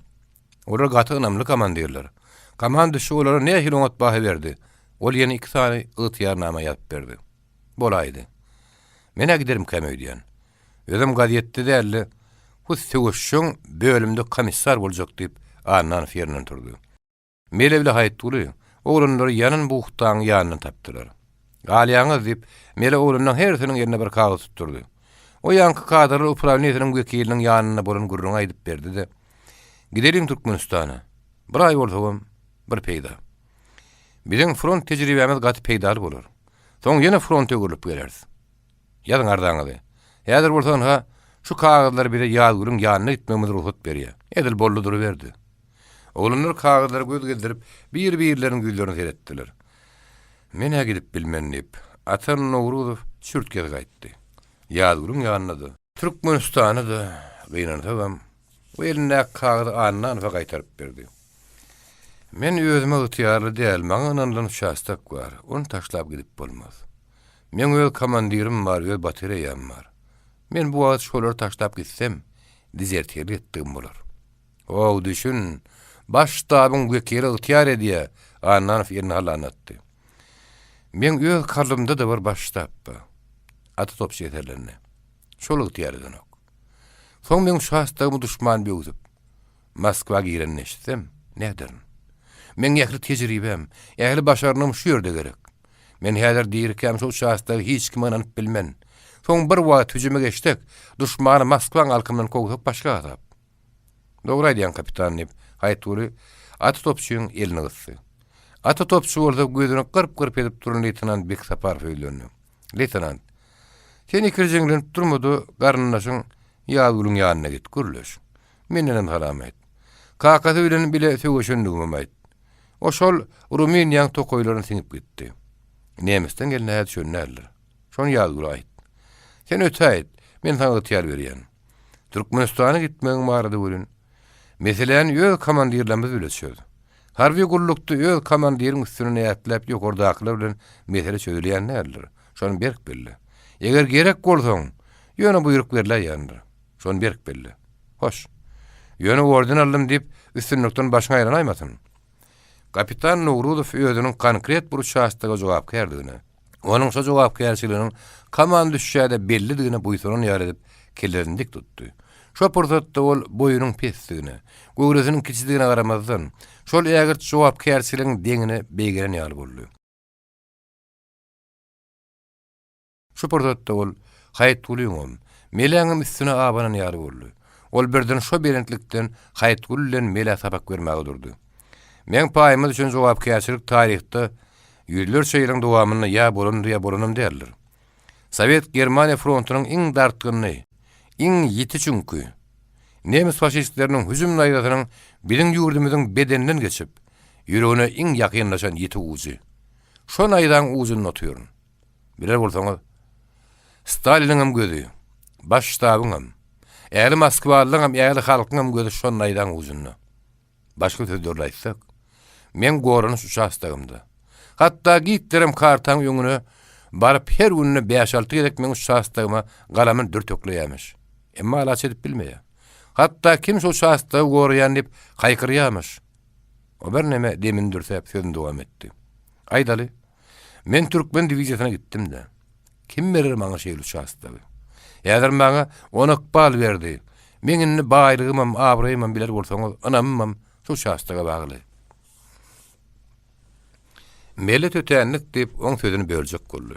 S1: Olar gaty ynamly komandirler. Komanduşi olara nähili oňat baha berdi. Ol ýene iki sany ygtyýarnama ýazyp berdi. Bolaýdy. Men-ä giderimkäm öýdýän. Özem gazetde däl-de, hut söweşjeň bölümde komissar boljak diýip, Annanow ýerinden turdy. Mele bile Haýytguly oglanlary ýanan buhdaň ýanyndan tapdylar. Galýaňyz, diýip, Mele oglanlaryň hersiniň eline bir kagyz tutdurdy. O ýaňky kadrlar uprawleniýesiniň wekiliniň ýanynda bolan gürrüňi aýdyp berdi-de, Gideliň Türkmenistana. Bir aý bolsagam, bir peýda. Biziň front tejribämiz gaty peýdaly bolar. Soň ýene fronta öwrülip geleris. Ýazyň arzaňyzy. Häzir bolsa ynha, şu kagyzlar bize Ýazgülüň ýanyna gitmegimize rugsat berýär. Edil boldy duruberdi. Oglanlar kagyzlara göz gezdirip, bir-birleriniň ýüzlerine seretdiler. Men-ä gidip bilmen diýip, Ata Nowruzow çürt-kesik aýtdy. Ýazgülüň ýanyna-da. Türkmenistana-da, gynansagam, O elindäki kagyzy Annanowa gaýtaryp berdi. Men özüme ygtyýarly däl, maňa ynanylan uçastok bar, ony taşlap gidip bolmaz. Meň öz komandirim bar, öz batareýam bar. Men bu wagt şolary taşlap gitsem, dezertirlik etdigim bolar. How, düşün, baş ştabyň wekili ygtyýar edýä, Annanow elini halanyna atdy. Meň öz kalbymda-da bir baş ştab bar. Ata topçy eserlendi. Şol ygtyýar edenok. Soň meň uçastogymy duşman böwsüp, Moskwa girenini eşitsem, näderin? Meň ähli tejribäm, ähli başarnygym şu ýerde gerek. Men häzir dirikäm şu uçastogy hiç kime ynanyp bilmen. Soň bir wagt hüjüme geçsek, duşmany Moskwaň alkymyndan kowsak başga azap. Dogry aýdýaň, kapitan, diýip, Haýytguly Ata topçyň elini gysdy. Ata topçy bolsa gözüni gyrp-gyrp edip duran leýtenant Beksaparowa ýüzlendi. Leýtenant, sen ikirjiňlenip durma-da, garyndaşyň Ýazgülüň ýanyna git, gürleş. Mendenem salam aýt. Kakasy bilen bile söweşendigimem aýt. O şol Rumyniýaň tokaýlaryna siňip gitdi. Nemisden gelne-hä düşen däldir. Şony Ýazgüle aýt. Sen ötäýt, men saňa ygtyýar berýän. Türkmenistana gitmegiň barada welin, meseläni öz komandirlerimiz bile çöz. Harby gullukda öz komandiriň üstünden ätläp ýokardakylar bilen mesele çözülýän däldir. Şony berk belle. Eger gerek bolsaň, ýöne buýruk berläýýändir. Şony berk belle. Hoş. Ýöne orden aldym diýip, üstünlikden başyň aýlanaýmasyn. Kapitan Nowruzow özüniň konkret bir uçastoga jogapkärdigine, onuň şo jogapkärçiliginiň komandüşçä-de bellidigine buýsanan ýaly edip, kellesini dik tutdy. Şo pursatda ol boýunyň pesdigine, göwresiniň kiçidigine garamazdan, şol ägirt jogapkärçiligiň deňine beýgelen ýaly boldy. Şu pursatda ol Haýytgulyňam, Meläňem üstüne abanan ýaly boldy. Ol birden şo belentlikden Haýytguly bilen Melä sapak bermäge durdy. Meň paýyma düşen jogapkärçilik taryhda ýüzlerçe ýylyň dowamynda ýa bolandyr ýa bolanam däldir. Sowet-Germaniýa frontunyň iň dartgynly, iň ýiti çüňki, nemes faşistleriniň hüjüm naýzasynyň biziň ýurdumyzyň bedeninden geçip, ýüregine iň ýakynlaşan ýiti ujy. Şo naýzaň ujunda otyryn. Biler bolsaňyz, Staliniňem gözi, Baş ştabyňam, ähli moskwalylaňam, ähli halkyňam gözi şo naýzaň ujunda. Başga sözlerle aýtsak, meň goranyş uçastogymda. Hatda Gitlerem kartaň öňüne baryp her günde bäş-alty gezek meň uçastogyma galamyny dürtekleýärmiş. Emma alaç edip bilmeýär. Hatda kim şu uçastogy goraýan diýip haýkyrýarmyş. O birneme demini dürsäp sözüni dowam etdi. Aýdaly, Men türkmen diwiziýasyna gitdim-de. Kim berer maňa şeýle uçastogy? Häzir maňa ony ykbal berdi. Meň indi baýlygymam, abraýymam biler bolsaňyz, ynamymam şu uçastoga bagly. Mele tötänlik diýip, oň sözüni böljek boldy.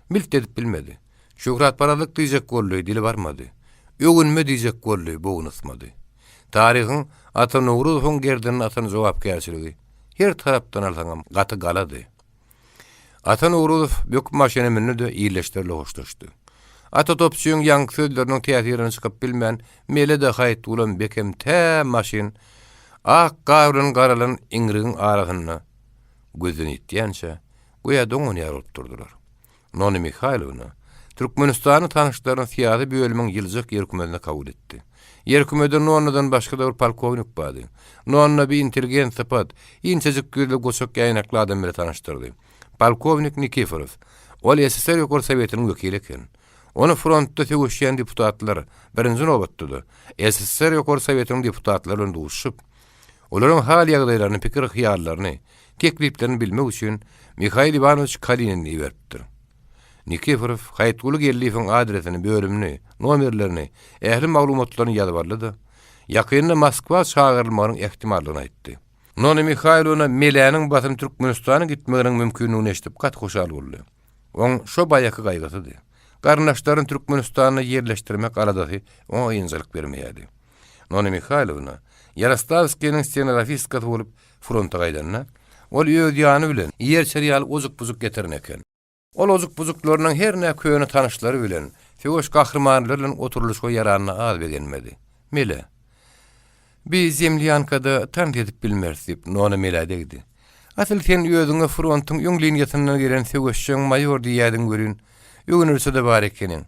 S1: Milt edip bilmedi. Şöhratparazlyk diýjek boldy, dili barmady. Öwünme diýjek boldy, bogny ysmady. Taryhyň Ata Nowruzowyň gerdenine atan jogapkärçiligi her tarapdan alsaňam gaty galady. Ata Nowruzow böküp maşyna mündi-de, ildeşlerle hoşlaşdy. Ata topçyň ýaňky sözleriniň täsirinden çykyp bilmän, Mele-de, Haýytgulam, Bekem tä maşyn ak gar bilen garalan iňrigiň arasynda gözden ýitýänçä, göýä doňan ýaly bolup durdular. Nonna Mihaýlowna Türkmenistanyň tanyşlaryny syýasy bölümiň ýyljak ýerkümesinde kabul etdi. Ýerkümede Nonnadan başga-da bir polkownik bardy. Nonna bir intelligent sypat, inçejik ýüzli goçak ýaýnakly adam bile tanyşdyrdy. Polkownik Nikiforow. Ol SSR Ýokary Sowetiniň wekili eken. Ony frontda söweşýän deputatlar, birinji nobatda-da, SSR Ýokary Sowetiniň deputatlary bilen duşuşyp, olaryň hal-ýagdaýlaryny, pikir-hyýallaryny, tekliplerini bilmek üçin Mihail Iwanowiç Kalinini iberipdir. Nikiforow Haýytguly Geldiýewiň adresini, bölümini, nomerlerini, ähli maglumatlaryny ýazyp aldy-da, ýakynda Moskwa çagyrylmagynyň ähtimallygyny aýtdy. Nona Mihaýlowna Meläniň basym Türkmenistana gitmeginiň mümkindigini eşidip gaty hoşal boldy. Oň şo baýaky gaýgysydy. Garyndaşlaryny Türkmenistanda ýerleşdirmek aladasy oňa ynjalyk bermeýärdi. Nona Mihaýlowna Ýaroslawskiniň stenografistkasy bolup fronta gaýdanda, ol öz ýany bilen ýer-çer ýaly ojuk-bujuk getiren eken. Ol ojuk-bujuklarynyň hernä köne tanyşlary bilen, söweş gahrymanlary bilen oturylyşyga ýaranyna az begenmedi. Mele. Bi zemlýankada tans edip bilmeris, diýip, Nona Melä degdi. Asyl sen özüňe frontuň öň liniýasyndan gelen söweşjeň maýor diýýädiň welin, öwünilse-de bar ekeniň.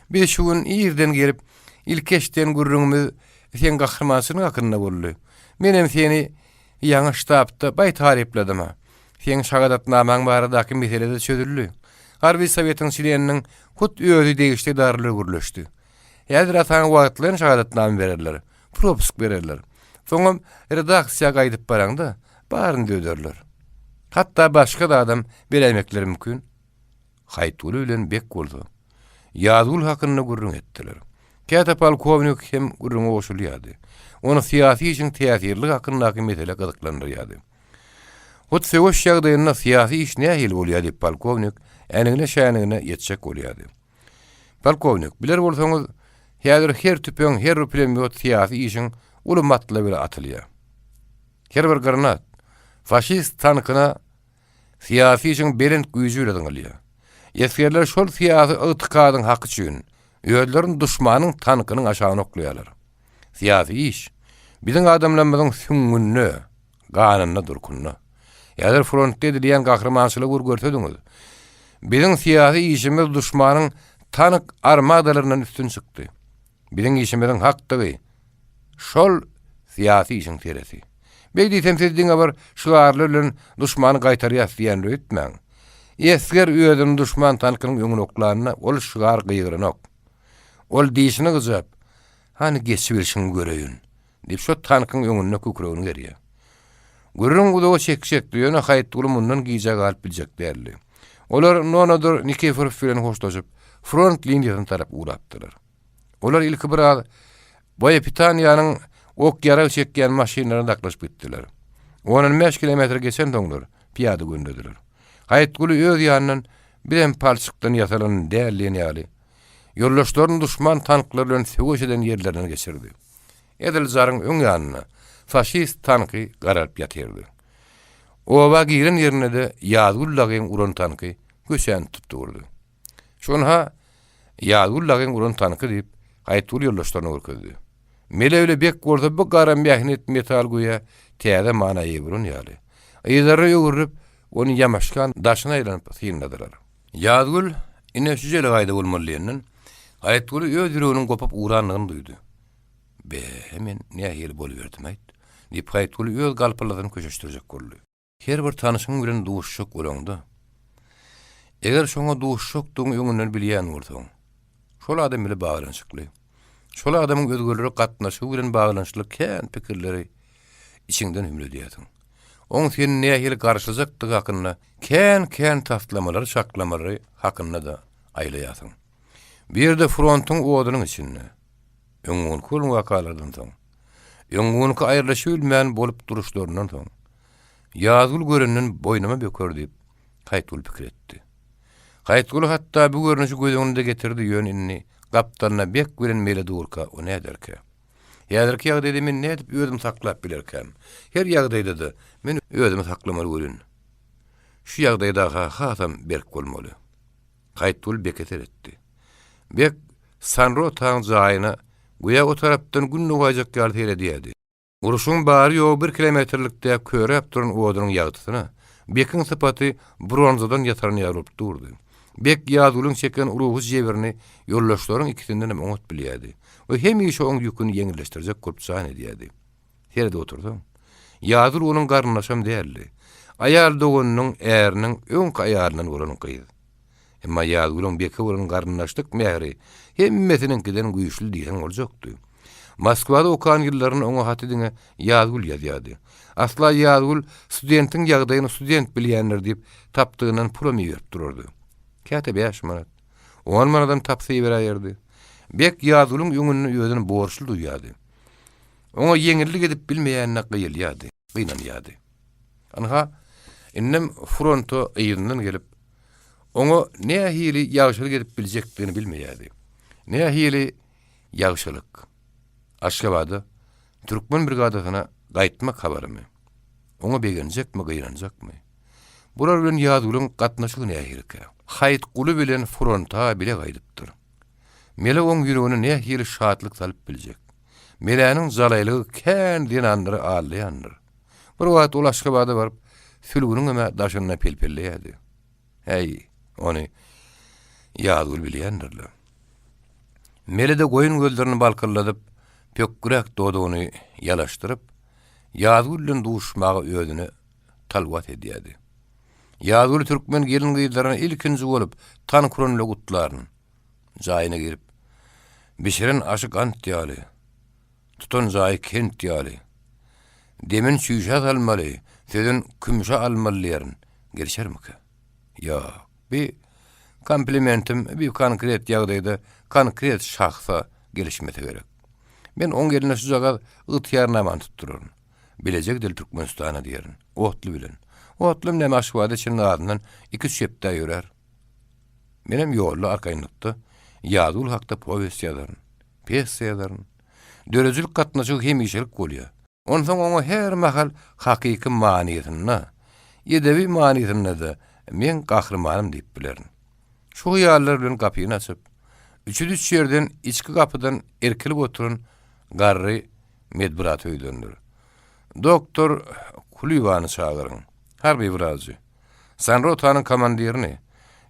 S1: Biz şu gün irden gelip, ilki eşiden gürrüňimiz seň gahrymançylygyň hakynda boldy. Menem seni ýaňy ştabda baý tarypladym-a. Seň şahadatnamaň baradaky mesele-de çözüldi. Harby sowetiň çleniniň hut özi degişli edaralara gürleşdi. Häzir-ä saňa wagtlaýyn şahadatnama bererler, propusk bererler. Soňam redaksiýa gaýdyp baraňda, baryny düzederler. Hatda başga zadam beräýmekleri mümkin. Haýytguly bilen Bek bolsa, Ýazgül hakynda gürrüň etdiler. Käte polkownik hem gürrüňe goşulýardy. Ony syýasy işiň täsirliligi hakyndaky mesele gyzyklandyrýardy. Hut söweş ýagdaýynda syýasy iş nähili bolýar diýip polkownik änigine-şänigine ýetjek bolýardy. Polkownik, biler bolsaňyz, häzir her tüpeň, her bir pulemýot syýasy işiň uly matlaby bilen atylýar. Her bir granat faşist tankyna Syýasy işiň belent güýji bile zyňylýar. Esgerler şol syýasy ygtykadyň haky üçin özlerini duşmanyň tankynyň aşagyna oklaýarlar. Syýasy iş biziň adamlarymyzyň süňňünde, ganynda, durkunda. Häzir frontda edilýän gahrymançylygy bir görsediňiz. Biziň syýasy işimiz duşmanyň tank armadalaryndan üstün çykdy. Biziň işimiziň hakdygy şol syýasy işiň seresi. Beý diýsem siz diňe bir şygarlar bilen duşmany gaýtarýas diýendir öýtmäň. Esger özüni duşman tankynyň öňüne oklanda ol şygar gygyranok. Ol dişini gyjap, Hany geçibilşiňi göreýin! diýip şo tankyň öňünde kükregini gerýär. Gürrüň uzaga çekjekdi, ýöne Haýytguly mundan gijä galyp biljek däldi. Olar Nonadyr Nikiforow bilen hoşlaşyp, front liniýasyna tarap ugrapdylar. Olar ilki biraz Boýepitaniýanyň ok-ýarag çekýän maşynlaryna daklyşyp gitdiler. On-on bäş kilometr geçensoňlar, pyýada gönlediler. Haýytguly öz ýanyndan Bizem palçykdan ýasalan däl diýen ýaly, ýoldaşlaryny duşman tanklary bilen söweş eden ýerlerinden geçirdi. Edil jaryň öň ýanynda faşist tanky garalyp ýatyrdy. Oba giren ýerinde-de Ýazgül dagyň uran tanky köçäni tutup durdy. Şonha Ýazgül dagyň uran tanky diýip, Haýytgül ýoldaşlaryna görkezdi. Mele bile bek bolsa bu gara mähnet metal göýä täze mana eýe bolan ýaly. Yzlaryna öwrülip, ony ýamaşgan daşyna aýlanyp synladylar. Ýazgül, ine şu jelegaýda bolmaly diýenden, Haýytguly öz ýüreginiň gopup ugrandygyny duýdy. Be, men nähili boluberdim-aýt? diýip, Haýytguly öz galpyldysyny köşeşdirjek boldy. Her bir tanyşyň bilen duşuşjak bolaňda, eger şoňa duşuşjakdygyňy öňünden bilýän bolsaň, şol adam bile baglanyşykly, şol adamyň özgelere gatnaşygy bilen baglanyşykly kän pikirleri içiňden hümledýärsiň. Oň seni nähili garşylajakdygy hakynda kän-kän taslamalary, çaklamalary hakynda-da aýlaýarsyň. Bu ýerde frontuň odunyň içinde, öňňunky bolan wakalardan soň, öňňunky aýrylyşybilmän bolup duruşlaryndan soň, Ýazgül görenden boýnuma böker diýip, Haýytgül pikir etdi. Haýytgül hatda bu görnüşi göz öňüne-de getirdi, ýöne indi gapdalynda Bek bilen Mele durka, o näderkä? Häzirki ýagdaýda men nädip özümi saklap bilerkäm? Her ýagdaýda-da men özümi saklamaly welin, şu ýagdaýda-ha hasam berk bolmaly. Haýytgül Beke seretdi. Bek Sanrotaň jaýyna göýä o tarapdan gün dogaýjak ýaly seredýärdi. Urşuň bary-ýogy bir kilometrlikde köräp duran odunyň ýagtysyna Bekiň sypaty bronzadan ýasalan ýaly bolup durdy. Bek Ýazgülüň çeken ruhy jebrini ýoldaşlaryň ikisindenem oňat bilýärdi we hemişe oň ýüküni ýeňilleşdirjek bolup jan edýärdi. Seredip otursaň, Ýazgül onuň garyndaşam däldi. Aýal doganynyň äriniň öňki aýalyndan bolan gyz. Emma Ýazgülüň Beke bolan garyndaşlyk mähri hemmesiniňkiden güýçli diýseň boljakdy. Moskwada okan ýyllarynda oňa haty diňe Ýazgül ýazýardy. Asla Ýazgül studentiň ýagdaýyny student bilýändir diýip, tapdygyndan pulam iberip durardy. Käte bäş manat, on manadam tapsa iberäýerdi. Bek Ýazgülüň öňünde özüni borçly duýýardy. Oňa ýeňillik edip bilmeýänine gyýylýardy, gynanýardy. Ynha, indem fronta yzyndan gelip, oňa nähili ýagşylyk edip biljekdigini bilmeýärdi. Nähili ýagşylyk? Aşgabada, türkmen brigadasyna gaýtmak habarymy? Oňa begenjekmi, gynanjakmy? Bular bilen Ýazgülüň gatnaşygy nähilikä? Haýytguly bilen fronta bile gaýdypdyr. Mele oň ýüregine nähili şatlyk salyp biljek? Meläniň jalaýlygy kän zenanlary aldaýandyr. Bir wagt ol Aşgabada baryp, Sülgüniňem-ä daşynda pelpelleýärdi. Häý, ony Ýazgül bilýändir-le. Mele-de goýun gözlerini balkyldadyp, pökgüräk dodagyny ýalaşdyryp, Ýazgül bilen duşuşmaga özüne talwat edýärdi. Ýazgül türkmen gelin-gyzlaryna ilkinji bolup tank uran bile gutlaryn. Jaýyna girip, bişiren aşy gant ýaly, tutan jaýy kent ýaly, demin çüýşä salmaly, sözün kümşe almaly diýerin. Gelişermikä? Ýok, bi komplimentim bi konkret ýagdaýda konkret şahsa gelişmese gerek. Men oň eline şujagaz ygtyýarnamany tutduraryn. Bileje gideli Türkmenistana diýerin. Otly bilen. Otlym näme Aşgabada çenli azyndan iki-üç hepdä ýörär. Menem ýolda arkaýynlykda Ýazgül hakda powest ýazaryn, pýesa ýazaryn. Döredijilik gatnaşygy hemişelik bolýar. Onsoň oňa her mahal hakyky manysynda, edebi manysynda-da meň gahrymanym diýip bilerin. Şu hyýallar bilen gapyny açyp, üçüdüç ýerden içki gapydan irkilip oturan garry medbrata ýüzlendir. Doktor Kuliwany çagyryň. Harby wrajy. Sanrotanyň komandirini.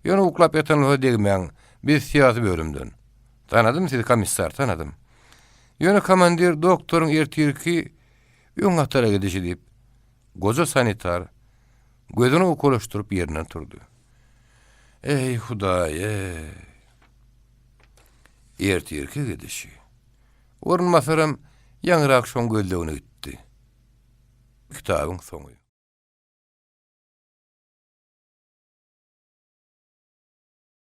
S1: Ýöne uklap ýatan bolsa degmäň. Biz syýasy bölümden. Tanadym sizi, komissar, tanadym. Ýöne komandir doktoryň ertirki öň hatara gidişi diýip, goja sanitar gözüni owkalaşdyryp ýerinden turdy. Eý, Hudaý-eý! Ertirki gidişi. Orunbasaram ýaňyrak şoň gözlegine gitdi. Kitabyň soňy.